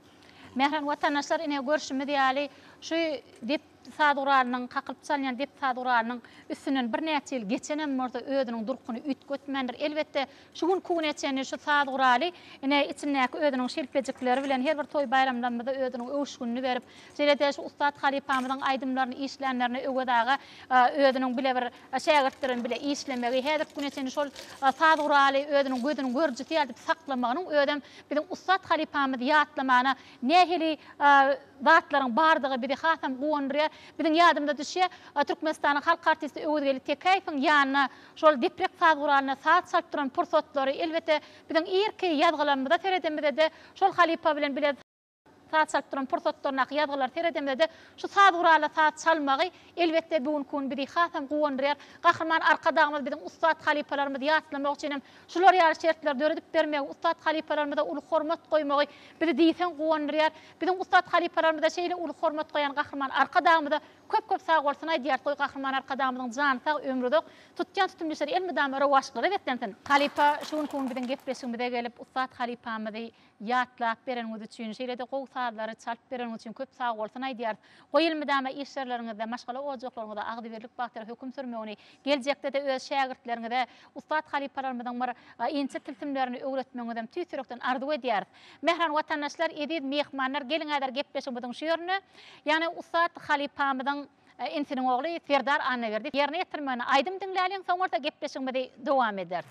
Mähriban watandaşlar, ine görşümiz ýaly, şu dep saz guralynyň, kakylyp çalynýan dep saz guralynyň üstünden birnäçe ýyl geçenem bolsa, özüniň durkuny üýtgetmändir. Elbetde, şu günki güne çenli şu saz guraly ine içindäki özüniň şelpejikleri bilen her bir toý-baýramlarymyzda özüniň öwüşginini berip, şeýle-de şu ussat halypamyzyň aýdymlaryny işlänlerine Öwez aga özüniň bile bir şägirtler bilen bile işlemegi, häzirki güne çenli şol saz guraly özüniň gözüniň görüjisi ýaly edip saklamagynyň özem biziň ussat halypamyzy ýatlamana nähili zatlaryň bardygy bizi hasam guwandyrýar. Biziň ýadymyza düşýär, Türkmenistanyň halk artisti Öwezgeldi Tekäýewiň ýanyna şol deprek saz guralyna saz çalyp duran pursatlary, elbetde, biziň irki ýazgylarymyza seredemizde-de şol halypa bilen bile Saz çalyp duran pursatlaryndaky ýazgylara seredemizde, şu saz guralda saz çalmagy, elbetde, bu günki gün bizi hasam guwandyrýar. Gahryman Arkadagymyz biziň ussat halypalarymyzy ýatlamak üçin hem şular ýaly şertleri döredip bermegi, ussat halypalarymyza uly hormat goýmagy bizi diýseň guwandyrýar. Biziň ussat halypalarymyza şeýle uly hormat goýan Gahryman Arkadagymyza köp-köp sagbolsun aýdýarys. Goý, Gahryman Arkadagymyzyň jany sag, ömri uzak, tutýan tutumly işleri elmydama rowaçlyklara beslensin! Halypa şu günki gün biziň gepleşigimize gelip, ussat halypamyzy Ýatlap bereniňiz üçin, şeýle-de gowy sazlary çalyp bereniňiz üçin köp sagbolsun aýdýarys. Goý elmydama işlerleriňizde, maşgala ojaklaryňyzda agzybirlik bagtyýar höküm sürmegini, geljekde-de öz şägirtleriňize ussat halypalarymyzyň bir inçe tilsimlerini öwretmegiňizem tüýs ýürekden arzuw edýäris. Mähriban watandaşlar, eziz myhmanlar, geliň häzir gepleşigimiziň şu ýerine, ýagny ussat halypamyzyň Inisiniň ogly Serdar Annaberdi ýerine ýetirmeginde aýdym diňläliň, soň bolsa gepleşigimizi dowam ederis.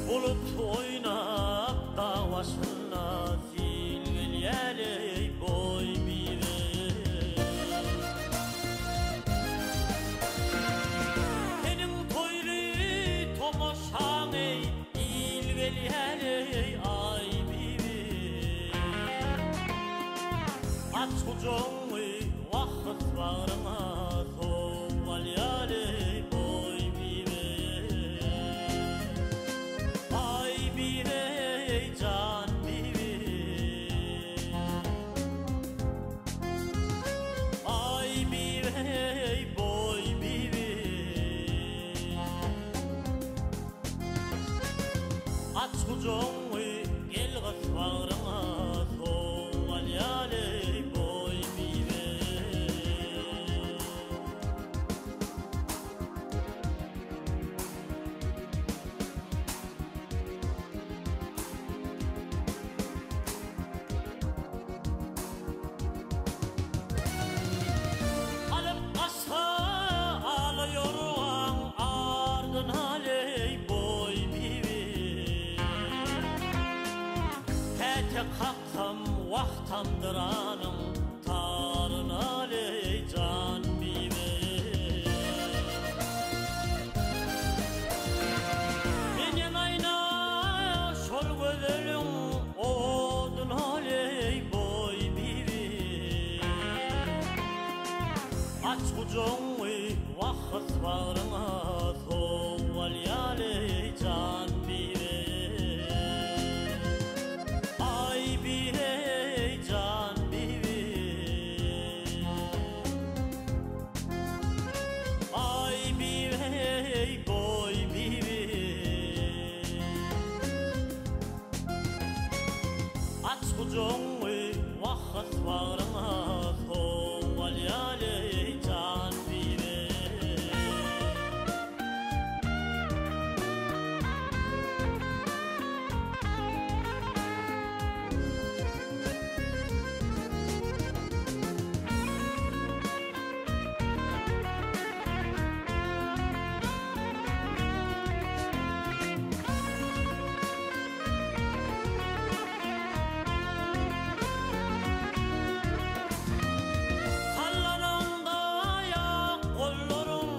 Bulut oýnap dag başynda sil gelýäleý boý bibi. Seniň toýly tomaşaň eý il gelýäleý aý bibi. Aç gujagyňy wah gys bagryňa sowuk alýaly boý bibi. Aý bibi eý jan bibi. Aý bibi eý boý bibi. Aç gujagyňy gel gys bagryňa sowuk alýaly boý bibi. Alyp gaçsa ala ýorgan ardyna-leý boý bibi. Käte kaksam wah tamdyranyň taryna-leý jan bibi. Men ýanaýyn-a şol gözeliň oduna-leý boý bibi. Aç gujagyňy wah gys bagryňa sowuk alýa-leý jan bibi. Aý bibi-eý jan bibi. Aý bibi-eý boý bibi. Aç gujagyňy wah gys bagryňa sowuk alýa-leý jan bibi. Sallanaňda aýak gollaryň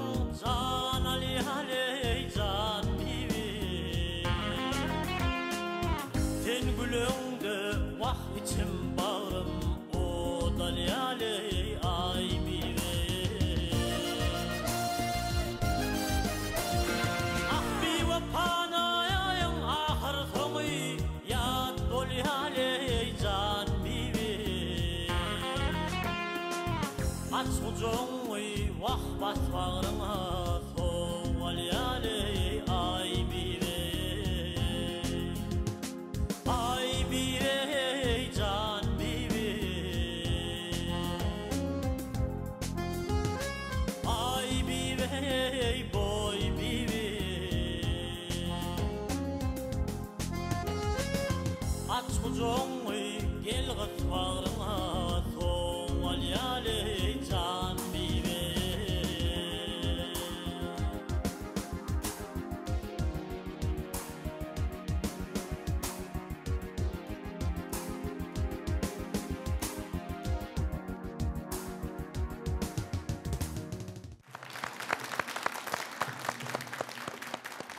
jan alýar-eý jan bibi. Sen güleňde wah içim bagrym ot alýar-eý aý bibi. Ah biwepanaýyň ahyr soňy ýat bolýar-eý jan bibi. Aç gujagyňy wah bas bagryňa sowuk alýar-eý aý bibi. Aý bibi-eý jan bibi. Aý bibi-eý boý bibi. Aç gujagyňy gel gys bagryňa sowuk alýar-eý jan bibi.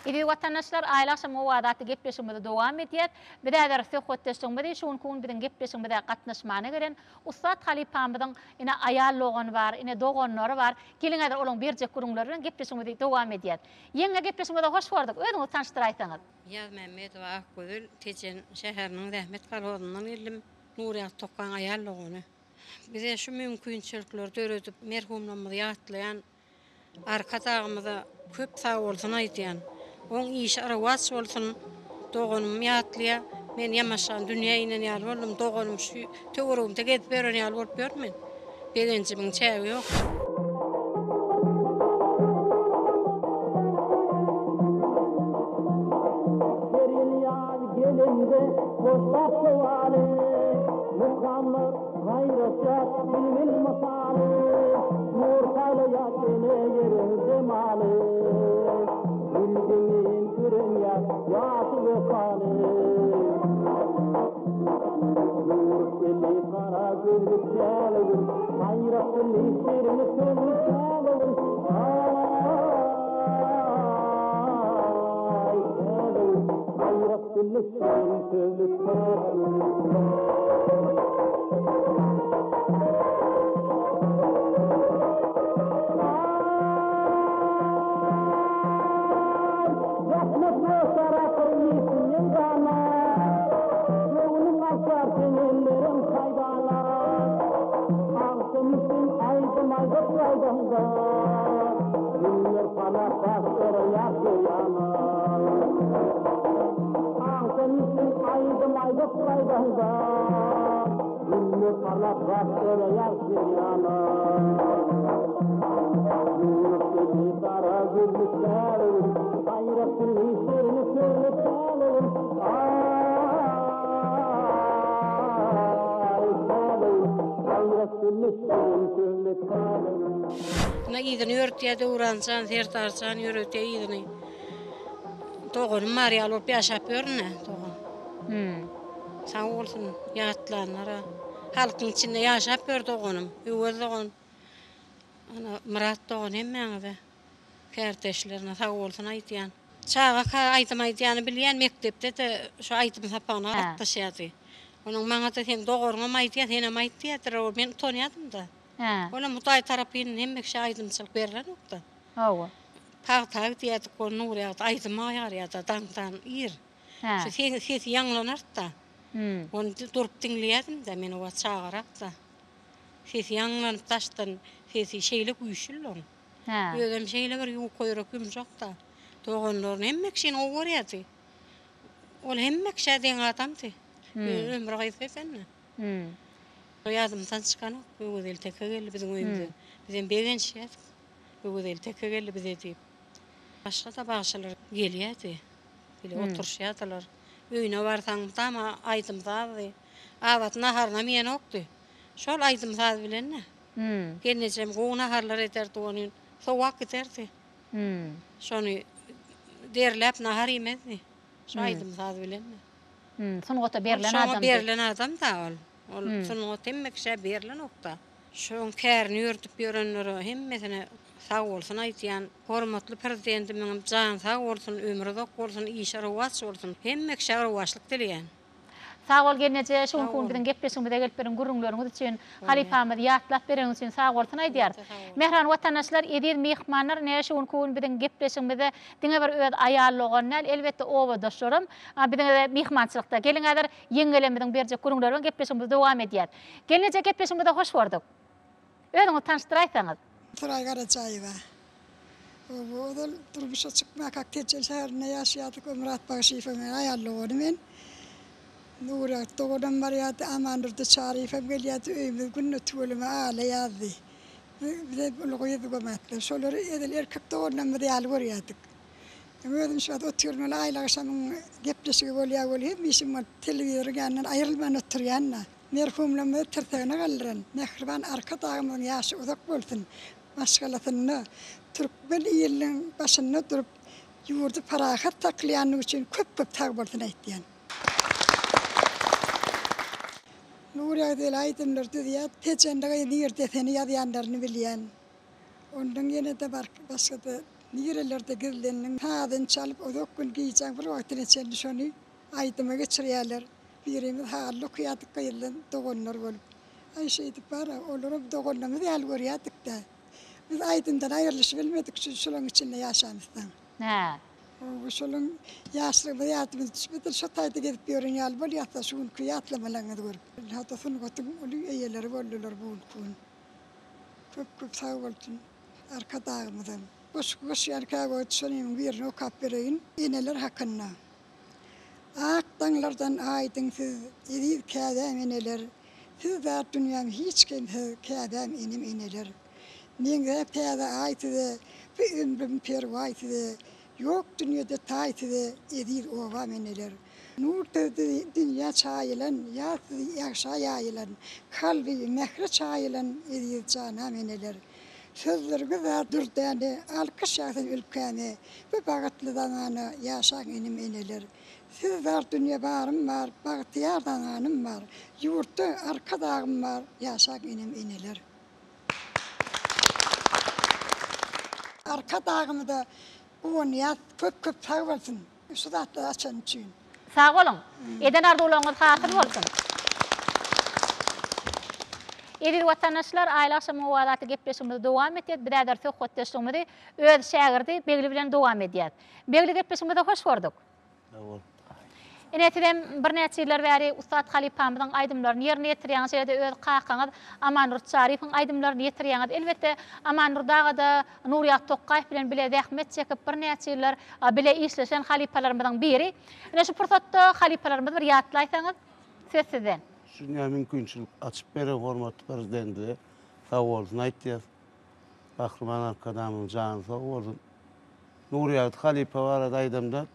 Eziz watandaşlar, Aýly agşam owazy atly gepleşigimizi dowam edýäs. Biz häzir söhbetdeşligimizi şu günki gün biziň gepleşigimize gatnaşmana gelen ussat halypamyzyň ine aýal dogany bar, ine doganlary bar. Geliň häzir olaň berjek gürrüňleri bilen gepleşigimizi dowam edýäs. Ýeňňe gepleşigimize hoş gördük. Özüňizi tanyşdyraýsaňyz. Ýazmämmedowa Akgözel, Tejen şäheriniň Zähmet kolhozyndan geldim. Nurýagdy Tokgaň aýal dogany. Bize şu mümkinçilikleri döredip, merhumlarymyzy ýatlaýan Arkadagymyza köp sagbolsun aýdýan. Oň işi rowaç bolsun. Doganym ýatlaýar. Men ýamaşgan dünýä inen ýaly boldum. Doganym şu töweregimde gezip ýören ýaly bolup ýörün men. Begenjimiň çägi ýok. Her ýyl ýaz gelende hoşlap howaly, Mukamlar gaýraşýar bilbil mysaly, Nur paýlaýar ene ýeriň jemaly. Gül deýin pürenýär ýaşyl. dilli şirin sözli tälim. Zähmet dostlar ahyr işinden ganar. Göwnüm açar seň elleriň haýdana. Agşam üstün aýdym aýdyp gaýdaňda, Güller palap baş oraýar her ýana. Agşam üstün aýdym aýdyp gaýdaňda, Güller parlap baş oraýar her ýana. Ýüwrük dilli gara gözli tälegim, Saýrak dilli şirin sözli tälegim, Aý, tälegim, saýrak dilli şirin sözli tälegim. Ine yzyny ýöretýär Döwranjan, Serdarjan ýöredýär yzyny. Doganym bar ýaly bolup ýaşap ýörün-ä, dogan. Sag bolsun ýatlanlara. Halkyň içinde ýaşap ýör doganym, Öwez dogan. Ana Myrat dogan hemmäňize kärdeşlerine sag bolsun aýdýan. Çagaka aýdym aýdýany bilýän mekdepde-de şu aýdym sapagyna gatnaşýardy. Onuň maňada seň dogaryňam aýdýar senem aýt diýýärdiler ol men utanýardym-da. Olam Hudaý tarapyndan hemme kişä aýdymçylyk berlenokda. Hawa. Pagta gidýärdik ol Nurýagdy aýdym aýarýarda daňdan ir. Şu sesi ýaňlanardy-da. Ony durup diňleýärdim-de men o wagt çagarakda. Sesi ýaňlanyp daşdan sesi şeýle güýçlüdi oň. Özem şeýle bir ýuka ýürek ýumşakda. Doganlaryny hemme kişini gowy görýärdi. Ol hemme kişä deň adamdy. Ýöne ömri gysga eken-de. Ýadymdan çykanok. Öwezeli teke geldi biziň öýümize. Bizem begenişýärdik. Öwezeli teke geldi bize diýip. Başga-da bagşylar gelýärdi. Bile oturyşýardylar. Öýüne barsaň mydama aýdym-sazdy. Abat naharynam iýenokdy. Şol aýdym-saz bilen-de. Gelnejem gowy naharlar ederdi ony. Sowap giderdi. Şony derläp nahar iýmezdi. Şo aýdym-saz bilen-de. Sungata berlen adamdy. Şoňa berlen adam-da ol. Ol sungat hemme kişä berlenok-da. Şoň kärini ýördüp ýörenlere hemmesine sag bolsun aýdýan. Hormatly Prezidentimiňem jany sag bolsun, ömri uzak bolsun, işi rowaç bolsun. Hemme kişä rowaçlyk dileýän. Sag bol gelneje şu günki gün biziň gepleşigimize gelip beren gürrüňleriňiz üçin, halypamyzy ýatlap bereniňiz üçin sag bolsun aýdýarys. Mähriban watandaşlar, eziz myhmanlar ine şu günki gün biziň gepleşigimizde diňe bir öz aýal dogan däl, elbetde obadaşlarym biziňe myhmançylykda. Geliň häzir ýeňňelerimiziň berjek gürrüňleri bilen gepleşigimizi dowam edýäs. Gelneje gepleşigimize hoş gördük. Özüňizi tanyşdyraýsaňyz. Suraý Garajaýewa. Oba ozal durmuşa çykmakak Tejen şäherinde ýaşaýardyk. Ömürat Bagşyýewiň aýal dogany men. Nurýagdy doganam barýardy, Amandurdy Çaryýewem gelýärdi. Öýümiz günde tüweleme alaýardy. Bizem uly gyzdyk o wagtlar. Şolary edil erkek doganlarymyz ýaly görýärdik. Özüm şu wagt otyryn ol aýlagşamyň gepleşigi bolýar weli hemme işim bolup telewizoryň ýanyndan aýrylman oturýan-da. Merhumlarymyzy tirsegine galdyran mähriban Arkadagymyzyň ýaşy uzak bolsun, maşgalasynda, türkmen iliniň başynda durup ýurdy parahat saklaýanlygy üçin köp-köp sag bolsun aýtýan. Nurýagdy aýdymlar düzýär, Tejenli gyz nirde seni ýazýanlaryny bilýän. Ondan ýene-de bar başga-da nirelerde gizlendiň sazyny çalyp uzak gün gijäň bir wagtyna çenli şony aýdyma geçirýärler. Birimiz haly okaýardyk gyzlan doganlar bolup. Aý şeýdip bar-a, olaram doganlarymyz ýaly görýärdik-dä. Biz aýdymdan aýrylyşybilmedik şu şolaň içinde ýaşamyzsoň. Hä. Hawa, şolaň ýaşlygymyz ýadymyza düşüp, edil şo taýda gezip ýören ýaly bolýas-da şu günki ýatlamalaryňyzy görüp. Ynha-da sungatyň uly eýeleri boldular bu günki gün. Köp-köp sag bolsun Arkadagymyzam. Goşgy goşýan käwagt şonyň birini okap bereýin. Eneler hakynda. Ak daňlardan aýdyň siz, eziz käbäm eneler, Siz zat dünýäm hiç kemsiz käbäm enem eneler. Meňzäp täze aý size, bu ömrüm perwaý size, Ýok dünýede taý size, eziz obam eneler. Nur siz dünýä çaýylan, ýaz siz ýagşa ýaýylan, Kalby mähre çaýylan eziz janam eneler. Sözleriňiz zar dürdäne, alkyş ýagsyn ülkäme, Bu bagtly zamana ýaşaň inim eneler. Siz zar dünýe barym bar, bagtyýar zamanym bar, Ýurtda Arkadagym bar, ýaşaň inim eneler. Arkadagymyza guwanýas, köp köp sag bolsun şu zatlary açany üçin. Sag boluň. Eden arzuwlaryňyz hasyl bolsun. Eziz watandaşlar, Aýly agşamyň owazy atly gepleşigimizi dowam etýäs. Biz häzir söhbetdeşligimizi öz şägirdi Begli bilen dowam edýäs. Begli gepleşigimize hoş gördük. Sag bol. Ine sizem birnäçe ýyllar bäri ussat halypamyzyň aýdymlaryny ýerine ýetirýäňiz, şeýle-de öz kakaňyz Amanur Çaryýewiň aýdymlaryny ýetirýäňiz. Elbetde, Amanur daga-da Nurýagt Tokgaýew bilen bile zähmet çekip, birnäçe ýyllar bile işleşen halypalarymyzyň biri. Ine şu pursatda halypalarymyzy bir ýatlaýsaňyz, söz sizden. Şu dünýä mümkinçilik açyp beren hormatly Prezidentimize sag bolsun aýtýas. Gahryman Arkadagymyzyň jany sag bolsun. Nurýagdy halypa barada aýdamda,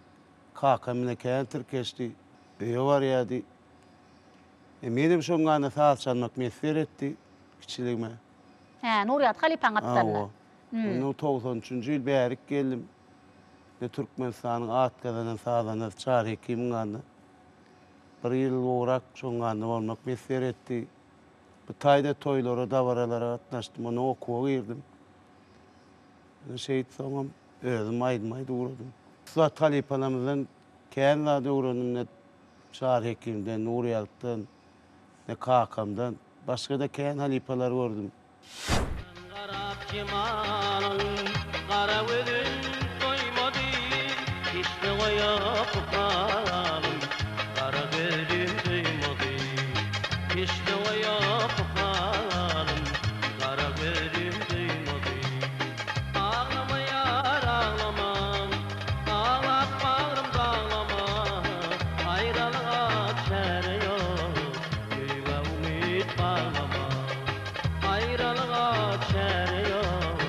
kakam bilen kän tirkeşdi, öýe barýardy. E, menem şoň ýanynda saz çalmak miýesser etdi kiçiligime. Hä, Nurýagdy halypaň gapdalynda. Hawa. Ondan 93-nji ýyl bärik geldim. Ine, Türkmenistanyň at gazanan sazandasy Çary Hekimiň ýanynda. Bir ýyl gowrak şoň ýanynda bolmak miýesser etdi. Bu taýda toýlara, dabaralara gatnaşdym. Ondan okuwa girdim. Şeýdip soňam özüm aýdym aýdyp ugradym. Ussat halypalarymyzdan kän zat öwrendim, ne Çary Hekimden, Nurýagtdan, ne kakamdan. Başga-da kän halypalary gördüm. Garap jemalyň gara gözün doýmady, Keşde goýup halym gara gözüm duýmady, Keşde goýup halym Gara gözüm duýmady. Aglama ýar aglama, Aglap bagrym daglama, Aýralyga çäre ýok, Söýgä umyt baglama. Aýralyga çäre ýok,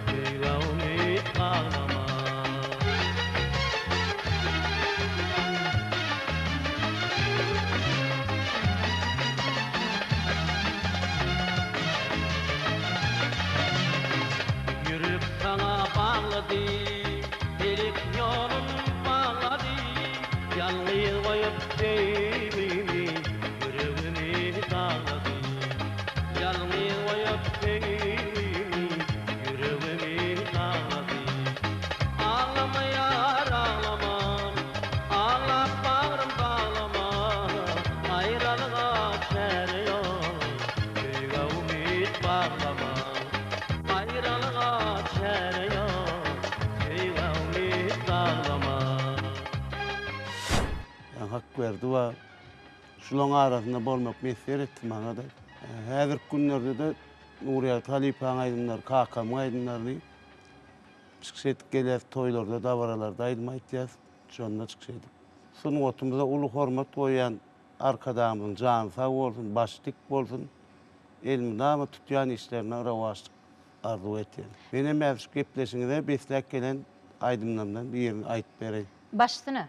Söýgä umyt baglama. Ýürek saňa baglady, Pelek ýolun baglady, Ýalňyz goýup söýgimi, Ýüregimi daglady. Ýalňyz goýup söýgimi, Ýüregimi daglady. Aglama ýar aglama, Aglap bagrym daglama, Aýralyga çäre ýok, Söýgä umyt baglama. Aýralyga çäre ýok, Söýgä umyt baglama. Hakberdi bar. Şulaň arasynda bolmak miýesser etdi maňa-da. Häzirki günlerde-de Nurýagdy halypaň aýdymlary, kakamyň aýdymlaryny Çykyş edip gelýäs, toýlarda, dabaralarda aýdym aýtýas, şonda çykyş edip. Sungatymyza uly hormat goýýan Arkadagymyzyň jany sag bolsun, başy dik bolsun, elmydama tutýan işlerine rowaçlyk arzuw etýän. Menem häzir şu gepleşigiňize besläp gelen aýdymlarymdan birini aýdyp bereýin. Baş üstüne.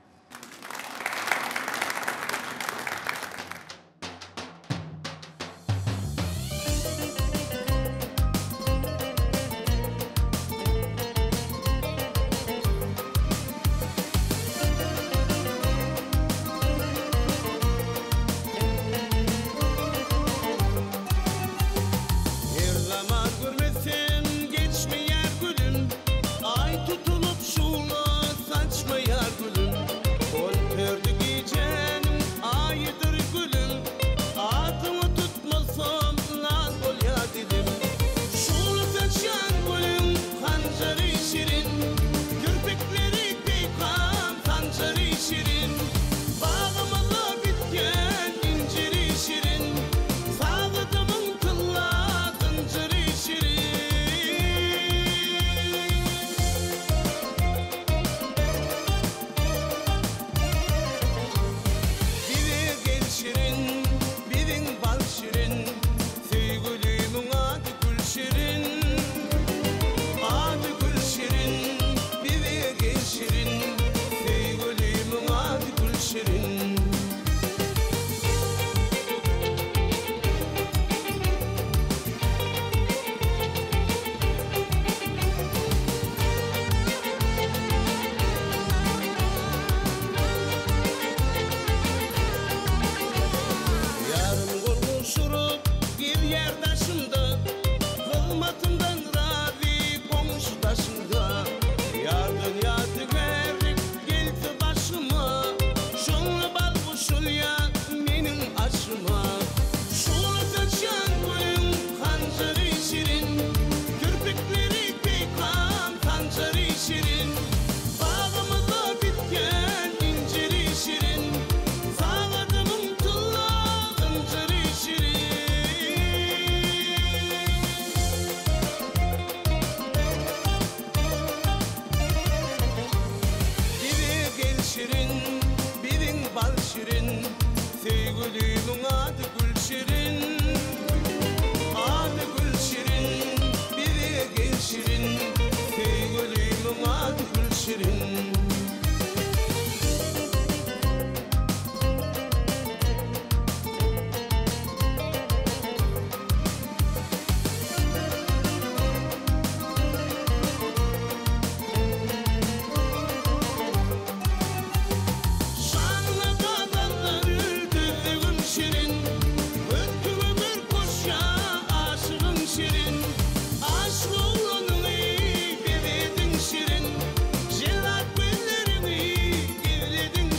Her zaman görmesem geçmeýär günüm, Aý tutulyp şugla saçmaýar gülüm.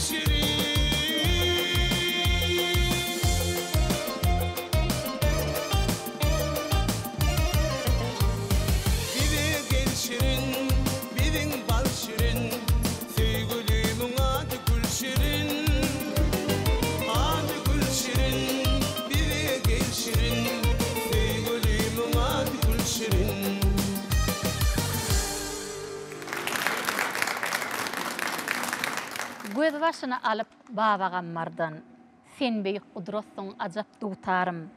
Şirin. Bize gel Şirin, biziň bal Şirin, Söýgülimiň ady Gülşirin. Ady Gülşirin, bize gel Şirin, Söýgülimiň ady Gülşirin. Gözbaşyny alyp Babagammardan. Sen beýik gudratsyň ajap dutarym.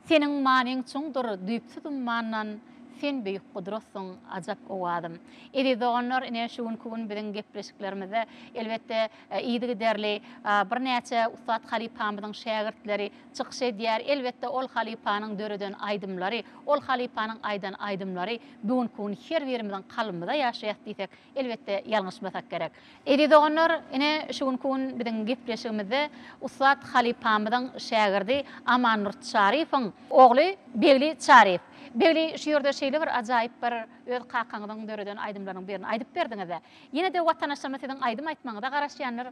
Seniň manyň çuňdur düýpsüz ummandan, Sen beýik gudratsyň ajap owazym. Eziz doganlar ine şu günki gün biziň gepleşiklerimizde elbetde yzygiderli birnäçe ussat halypamyzyň şägirtleri çykyş edýär. Elbetde ol halypanyň döreden aýdymlary, ol halypanyň aýdan aýdymlary bu günki gün her birimiziň kalbymyzda ýaşaýas diýsek elbetde ýalňyşmasak gerek. Eziz doganlar, ine, şu günki gün biziň gepleşigimizde ussat halypamyzyň şägirdi Amannur Çaryýewiň ogly Begli Çaryýew. Begli, şu ýerde şeýle bir ajaýyp bir öz kakaňyzyň döreden aýdymlarynyň birini aýdyp berdiňiz-ä. Ýene-de watandaşlarymyz siziň aýdym aýtmagyňyza garaşýanlar.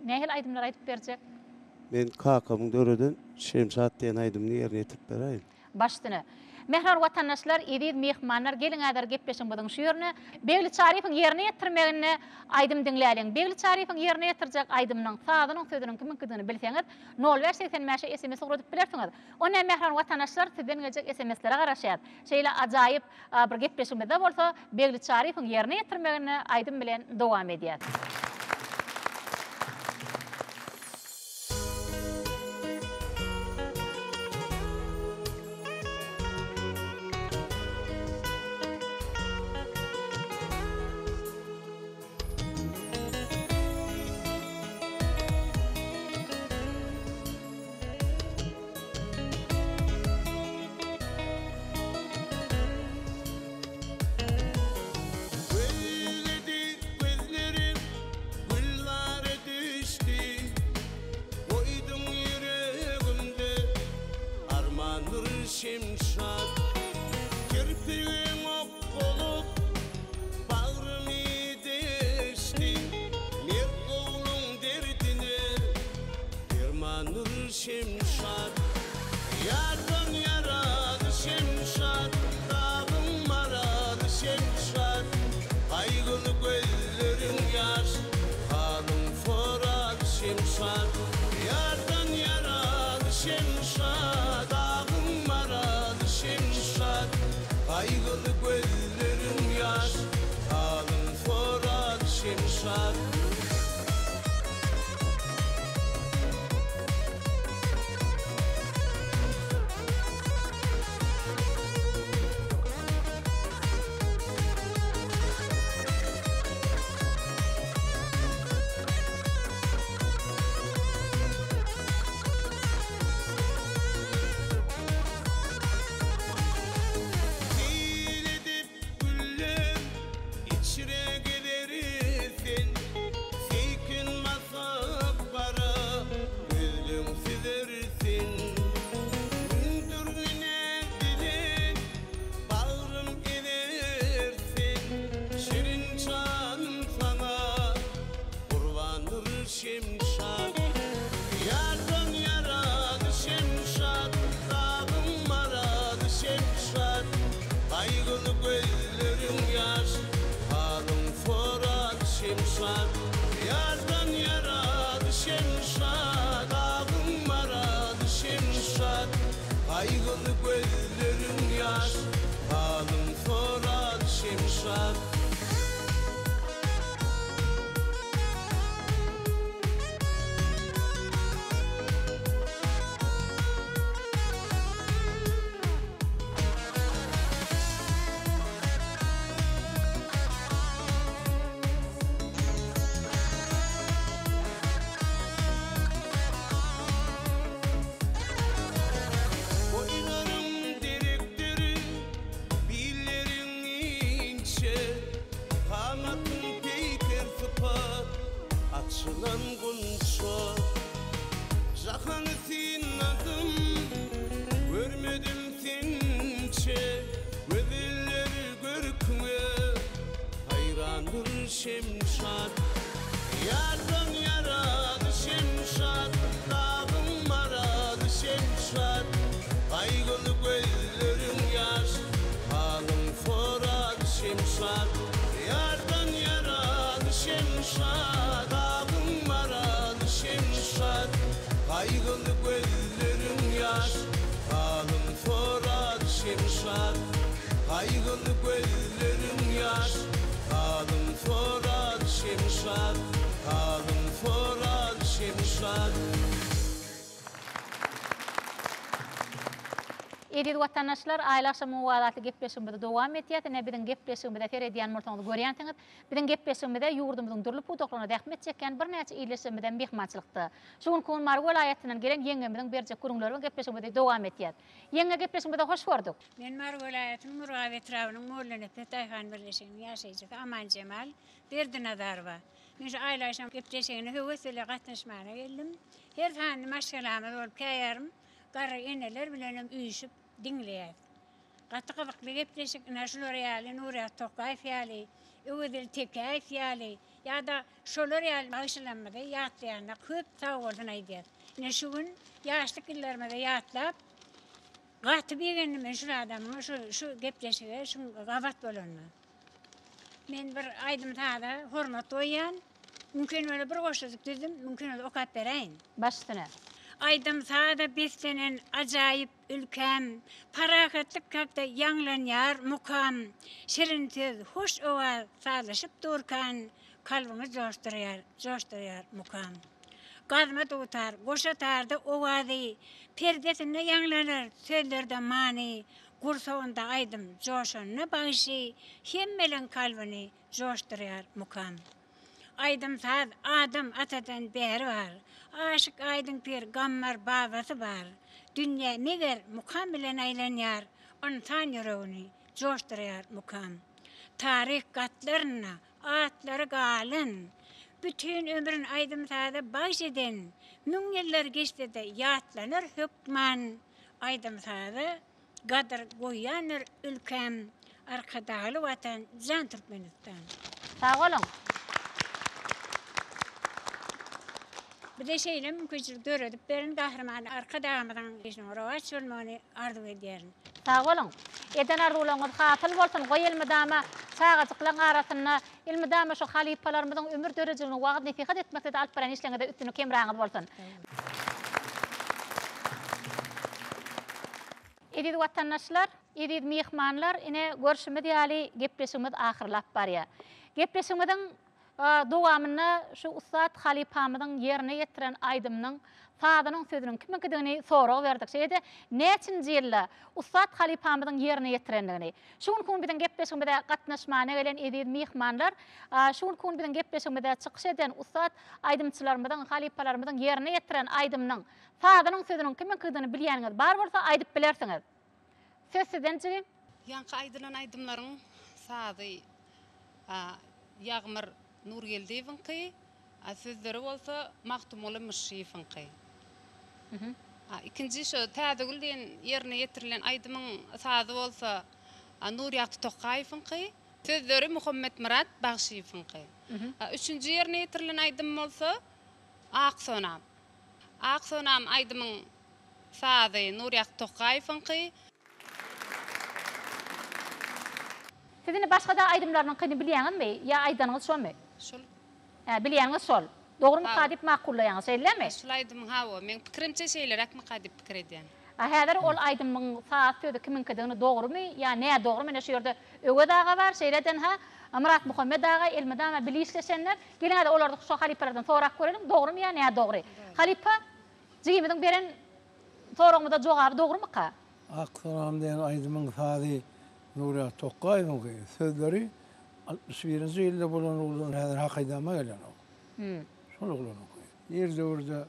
Nähili aýdymlar aýdyp berjek? Men kakamyň döreden Şemşat diýen aýdymyny ýerine ýetirip beräýin. Baş üstüne. Mähriban watandaşlar, eziz myhmanlar, geliň häzir gepleşigimiziň şu ýerine Begli Çaryýewiň ýerine ýetirmeginde aýdym diňläliň. Begli Çaryýewiň ýerine ýetirjek aýdymynyň sazynyň sözüniň kimiňkidigini bilseňiz, nol bäş 85-e sms ugradyp bilersiňiz. Onda mähriban watandaşlar sizden geljek sms-lere garaşýas. Şeýle ajaýyp bir gepleşigimizde bolsa Begli Çaryýewiň ýerine ýetirmeginde aýdym bilen dowam edýäs. Gülledi gözlerim, gülzara düşdi. Goýduň ýüregimde armandyr şemşat. Kirpigiň ok bolup bagrymy deşdi. Mert ogluň derdine dermandyr şemşat. Ýardan ýaraly şemşat, dagyň maraly şemşat. Gaýgyly gözleriň ýaş, halyň soraly şemşat. Ýardan ýaraly şemşat, dagyň maraly şemşat. Gaýgyly gözleriň ýaş, halyň soraly şemşat. Seýil edip güller içre gezer sen, Seýkin basyp gara gözleň süzer sen. Müň dürli näz bilen Bagrym ezer sen, Şirin janym saňa gurbandyr Şemşat. Ýardan ýaraly Şemşat, dagyň maraly Şemşat. Gaýgyly gözleriň ýaş, halyň soraly Şemşat. Ýardan ýaraly Şemşat, dagyň maraly Şemşat. Gaýgyly gözleriň ýaş, halyň soral Şemşat. Boýlaryň derekdir, billeriň inçe, Kamatyň peýker sypat, açylan gunça. Jahany synladym, görmedim sençe, Gözeller görküňe haýrandyr şemşat. Ýardan ýaraly. Gaýgyly gözleriň ýaş, Halym sorar Şemşat. Gaýgyly gözleriň ýaş, Halym sorar Şemşat. Halym sorar Şemşat. Eziz watandaşlar, Aýly agşamyň owazy atly gepleşigimizi dowam etýäs. Ine, biziň gepleşigimize seredýän bolsaňyz görýänsiňiz, biziň gepleşigimize ýurdumyzyň dürli pudaklarynda zähmet çekýän birnäçe ildeşlerimizem myhmançylykda. Şu günki gün Mary welaýatyndan gelen ýeňňemiziň berjek gürrüňleri bilen gepleşigimizi dowam etýäs. Ýeňňe gepleşigimize hoş gördük. Men Mary welaýatynyň Murgap etrabynyň Mollanepes daýhan birleşiginiň ýaşaýjysy Amanjemal Berdinazarowa. Men şu Aýly agşam gepleşigine höwes bile gatnaşmana geldim. Her sanly maşgalamyz bolup käýarym garry eneler bilenem üýşüp diňleýäs. Gaty gyzykly gepleşik, ine şular ýaly Nurýaz Tokaýew ýaly, Öwezeli Tekäýew ýaly ýa-da şolar ýaly bagşylarymyzy ýatlaýanda köp sag bolsun aýdýas. Ine şu gün ýaşlyk ýyllarymyzy ýatlap gaty begendim men şul adamyň şu şu gepleşige şu gabat bolanyma. Men bir aýdym-saza hormat goýýan. Mümkin bolsa bir goşujyk düzdüm, mümkin bolsa okap beräýin. Baş üstüne. Aýdym-saza beslenen ajaýyp ülkäm, Parahatlyk hakda ýaňlanýar mukam. Şirin söz, hoş owaz sazlaşyp durkan, Kalbyňy joşdurýar, joşdurýar mukam. Gazma dutar, goşa tarda owazy, Perdesinde ýaňlanar sözlerde many, Gursagynda aýdym, joşanda bagşy, Hemmeleň kalbyny joşdurýar mukam. Aýdym-saz Adam atadan bäri bar. Aşyk Aýdyň pir Gammar babasy bar. Dünýä meger mukam bilen aýlanýar, Ynsan ýüregini joşdurýar mukam. Taryh gatlarynda atlary galan, Bütin ömrün aýdym-saza bagş eden, Müň ýyllar geçse-de ýatlanar hökman, Aýdym-saza Gadyr goýýandyr ülkäm Arkadagly Watan jan Türkmenistan. Sag boluň. Bize şeýle mümkinçilik döredip beren Gahryman Arkadagymyzyň işiniň rowaç bolmagyny arzuw edýärin. Sag boluň. Eden arzuwlaryňyz hasyl bolsun. Goý elmydama çagajyklaň arasynda elmydama şu halypalarymyzyň ömür döredijiligini wagyz-nesihat etmekde-de alyp barýan işleriňizde üstünlik hemraňyz bolsun. Eziz watandaşlar, eziz myhmanlar, ine görşümiz ýaly gepleşigimiz ahyrlap barýar. Gepleşigimiziň dowamynda şu ussat halypamyzyň ýerine ýetiren aýdymynyň sazynyň sözüniň kimiňkidigini sorag berdik. Şeýle-de näçinji ýylda ussat halypamyzyň ýerine ýetirendigini. Şu günki gün biziň gepleşigimize gatnaşmana gelen eziz myhmanlar, şu günki gün biziň gepleşigimizde çykyş eden ussat aýdymçylarymyzyň, halypalarymyzyň ýerine ýetiren aýdymynyň sazynyň sözüniň kimiňkidigini bilýäniňiz bar bolsa aýdyp bilersiňiz. Söz sizden jigim. Ýaňky aýdylan aýdymlaryň sazy Ýagmyr Nurgeldiýewiňki, a sözleri bolsa Magtymguly Myşşyýewiňki. A ikinji şo Täzegül diýen ýerine ýetirilen aýdymyň sazy bolsa Nurýagty Tokaýewiňki, sözleri Muhammetmyrat Bagşyýewiňki. A üçünji ýerine ýetirilen aýdym bolsa Ak sonam. Ak sonam aýdymyň sazy Nurýagty Tokaýewiňki. Siz indi başga-da aýdymlarynyňkyny bilýäňizmi ýa aýdanyňyz şomy? Şol. Hä, bilýäniňiz şol. Dogrumyka diýip makullaýaňyz, şeýlemi? Şul aýdymyň hawa, meň pikirimçe şeýleräkmika diýip pikir edýän. A häzir ol aýdymyň saz sözi kimiňkidigini dogrumy ýa nädogrymy ine şu ýerde Öwez aga bar, şeýleden ha Myratmuhammet aga elmydama bile işleşenler. Geliň häzir olardy şo halypalardan sorap göreliň dogrumy ýa nädogry. Halypa jigimiziň beren soragymyza jogaby dogrumyka? Ak sonam diýen aýdymyň sazy Nurýaz Tokgaýewiňki, sözleri 61-nji ýylda bolan oglan häzir hakydama gelenok. Şol oglanyňky. Ir döwürde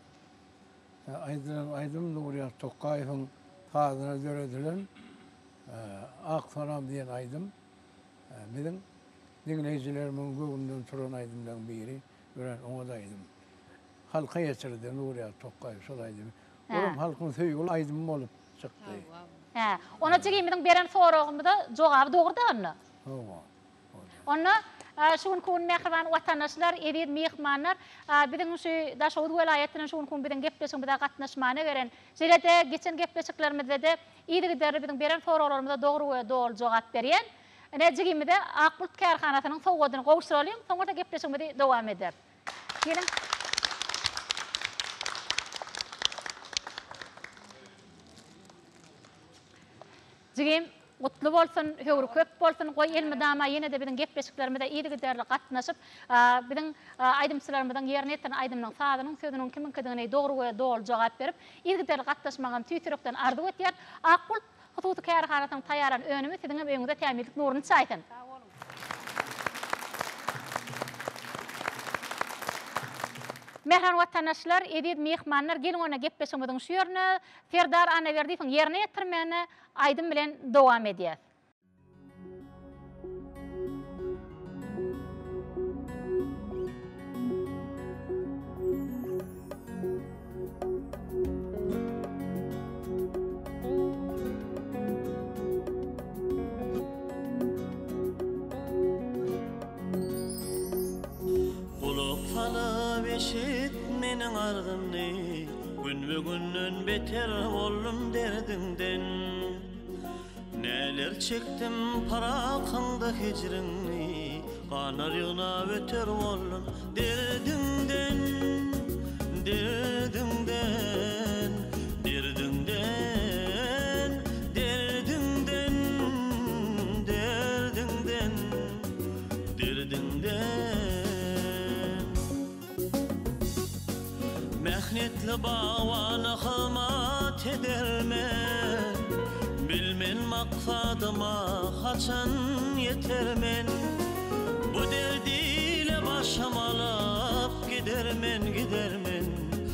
aýdylan aýdym Nurýaz Tokgaýewiň sazyna döredilen Ak sonam diýen aýdym biziň diňleýjilerimiziň göwnünden turan aýdymlaryň biri, örän oňat aýdym. Halka ýetirdi Nurýaz Tokgaýew şol aýdymy. Olam halkyň söýgüli aýdymy bolup çykdy. Hä. Onda jigimiziň beren soragymyza jogaby dogry-da onda? Hawa. Onda şu günki gün mähriban watandaşlar, eziz myhmanlar, biziň şu Daşoguz welaýatyndan şu günki gün biziň gepleşigimize gatnaşmana gelen, şeýle-de geçen gepleşiklerimizde-de yzygiderli biziň beren soraglarymyza dogry we doly jogap berýän ine jigimize Ak bulut kärhanasynyň sowgadyny gowşuralyň, soňra-da gepleşigimizi dowam ederis. Geliň. Jigim, gutly bolsun, höwri köp bolsun, goý elmydama ýene-de biziň gepleşiklerimize yzygiderli gatnaşyp, biziň aýdymçylarymyzyň ýerine ýetiren aýdymynyň sazynyň, sözüniň kimiňkidigini dogry we doly jogap berip, yzygiderli gatnaşmagam tüýs ýürekden arzuw etýäris. Ak bulut hususy kärhanasynyň taýýarlan önümi siziňem öýüňize tämizlik nuruny çaýsyn. Sag boluň. Mähriban watandaşlar, eziz myhmanlar, geliň onda gepleşigimiziň şu ýerine Serdar Annaberdiýewiň ýerine ýetirmeginde aýdym bilen dowam edýäs. Gulak salyp eşit meniň arzymny, Günbe-günden beter boldum derdiňden. Näler çekdim pyrakyňda hijriňni, Ganlar ýygnap öter boldum derdiňden, Derdiňden, derdiňden, derdiňden, derdiňden, derdiňden. Mähnetli bagbana hyzmat edermen, Bilmen maksadyma haçan ýetermen. Bu derdi ile başym alyp gidermen, gidermen.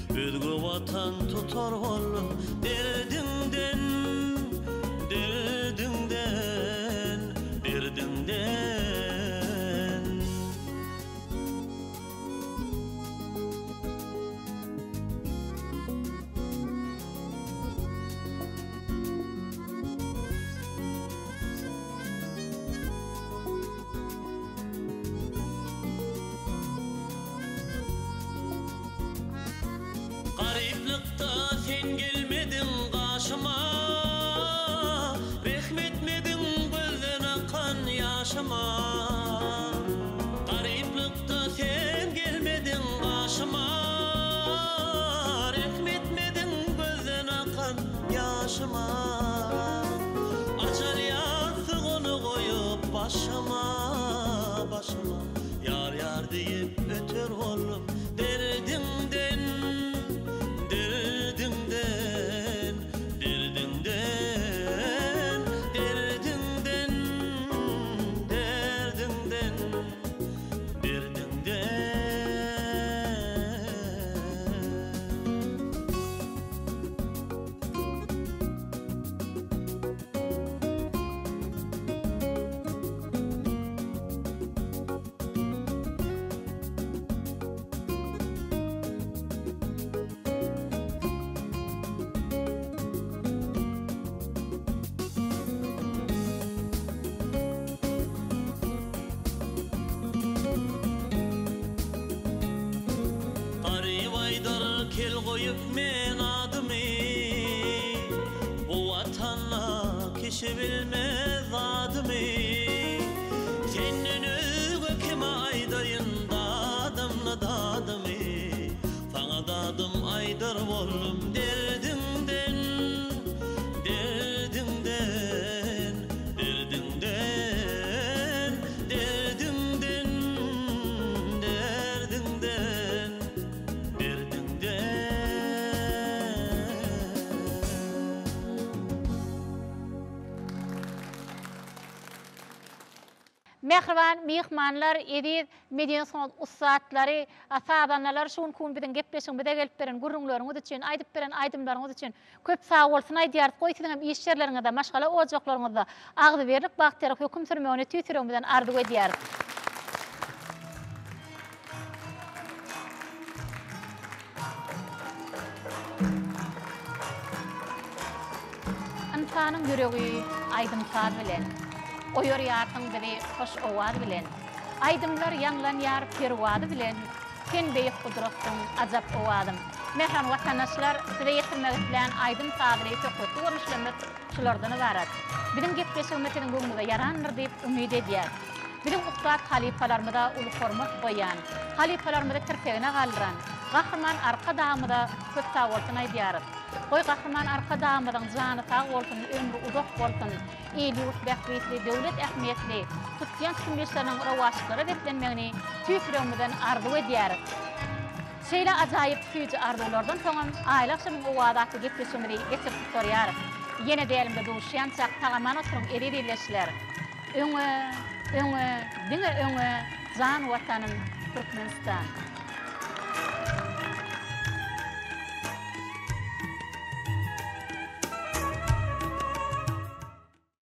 Özge watan tutar boldum derdiňden, Derdiňden, derdiňden. Garyplykda sen gelmediň gaşyma, Rehm etmediň gözden akan ýaşyma. Garyplykda sen gelmediň gaşyma, Rehm etmediň gözden akan ýaşyma. Ajal ýassygyny goýup başyma, başyma, Ýar-ýar diýip öter boldum derdiňden, Derdiňden, derdiňden, derdiňden, derdiňden, derdiňden. Garyp aýdar kel goýup men adymy, Bu watanda kişi bilmez adymy. Senden özge kime aýdaýyn dadymny dadymy, Saňa dadym aýdar boldum derdiňden, Derdiňden, derdiňden, derdiňden, derdiňden, derdiňden. Mähriban myhmanlar, eziz medeni-sungat ussatlary, sazandalar şu günki gün biziň gepleşigimize gelip beren gürrüňleriňiz üçin, aýdyp beren aýdymlaryňyz üçin köp sagbolsun aýdýarys. Goý siziňem iş ýerleriňizde, maşgala ojaklaryňyzda agzybirlik, bagtyýarlyk höküm sürmegini tüýs ýüregimizden arzuw edýäris. Ynsanyň ýüregi aýdym-saz bilen, Oýarýarsyň bizi hoş owaz bilen. Aýdymlar ýaňlanýar perwazy bilen, Sen beýik gudratsyň, ajap owazym. Mähriban watandaşlar, size ýetirmek islän aýdym-sazly söhbetli görnüşlerimiz şulardan ybarat. Biziň gepleşigimiz siziň göwnüňize ýarandyr diýip umyt edýäs. Biziň ussat halypalarymyza uly hormat goýýan, halypalarymyzy tirsegine galdyran Gahryman Arkadagymyza köp sagbolsun aýdýarys. Goý, Gahryman Arkadagymyzyň jany sag bolsun, ömri uzak bolsun, il-ýurt bähbitli, döwlet ähmiýetli tutýan tutum işleriniň rowaçlyklara beslenmegini tüýs ýüregimizden arzuw edýäris. Şeýle ajaýyp süýji arzuwlardan soňam Aýly agşamyň owazy atly gepleşigimizi geçirip gutarýarys. Ýene dälimde duşýançak sag-aman oturyň eziz ildeşler! Öňe, öňe, diňe öňe, jan Watanym, Türkmenistan!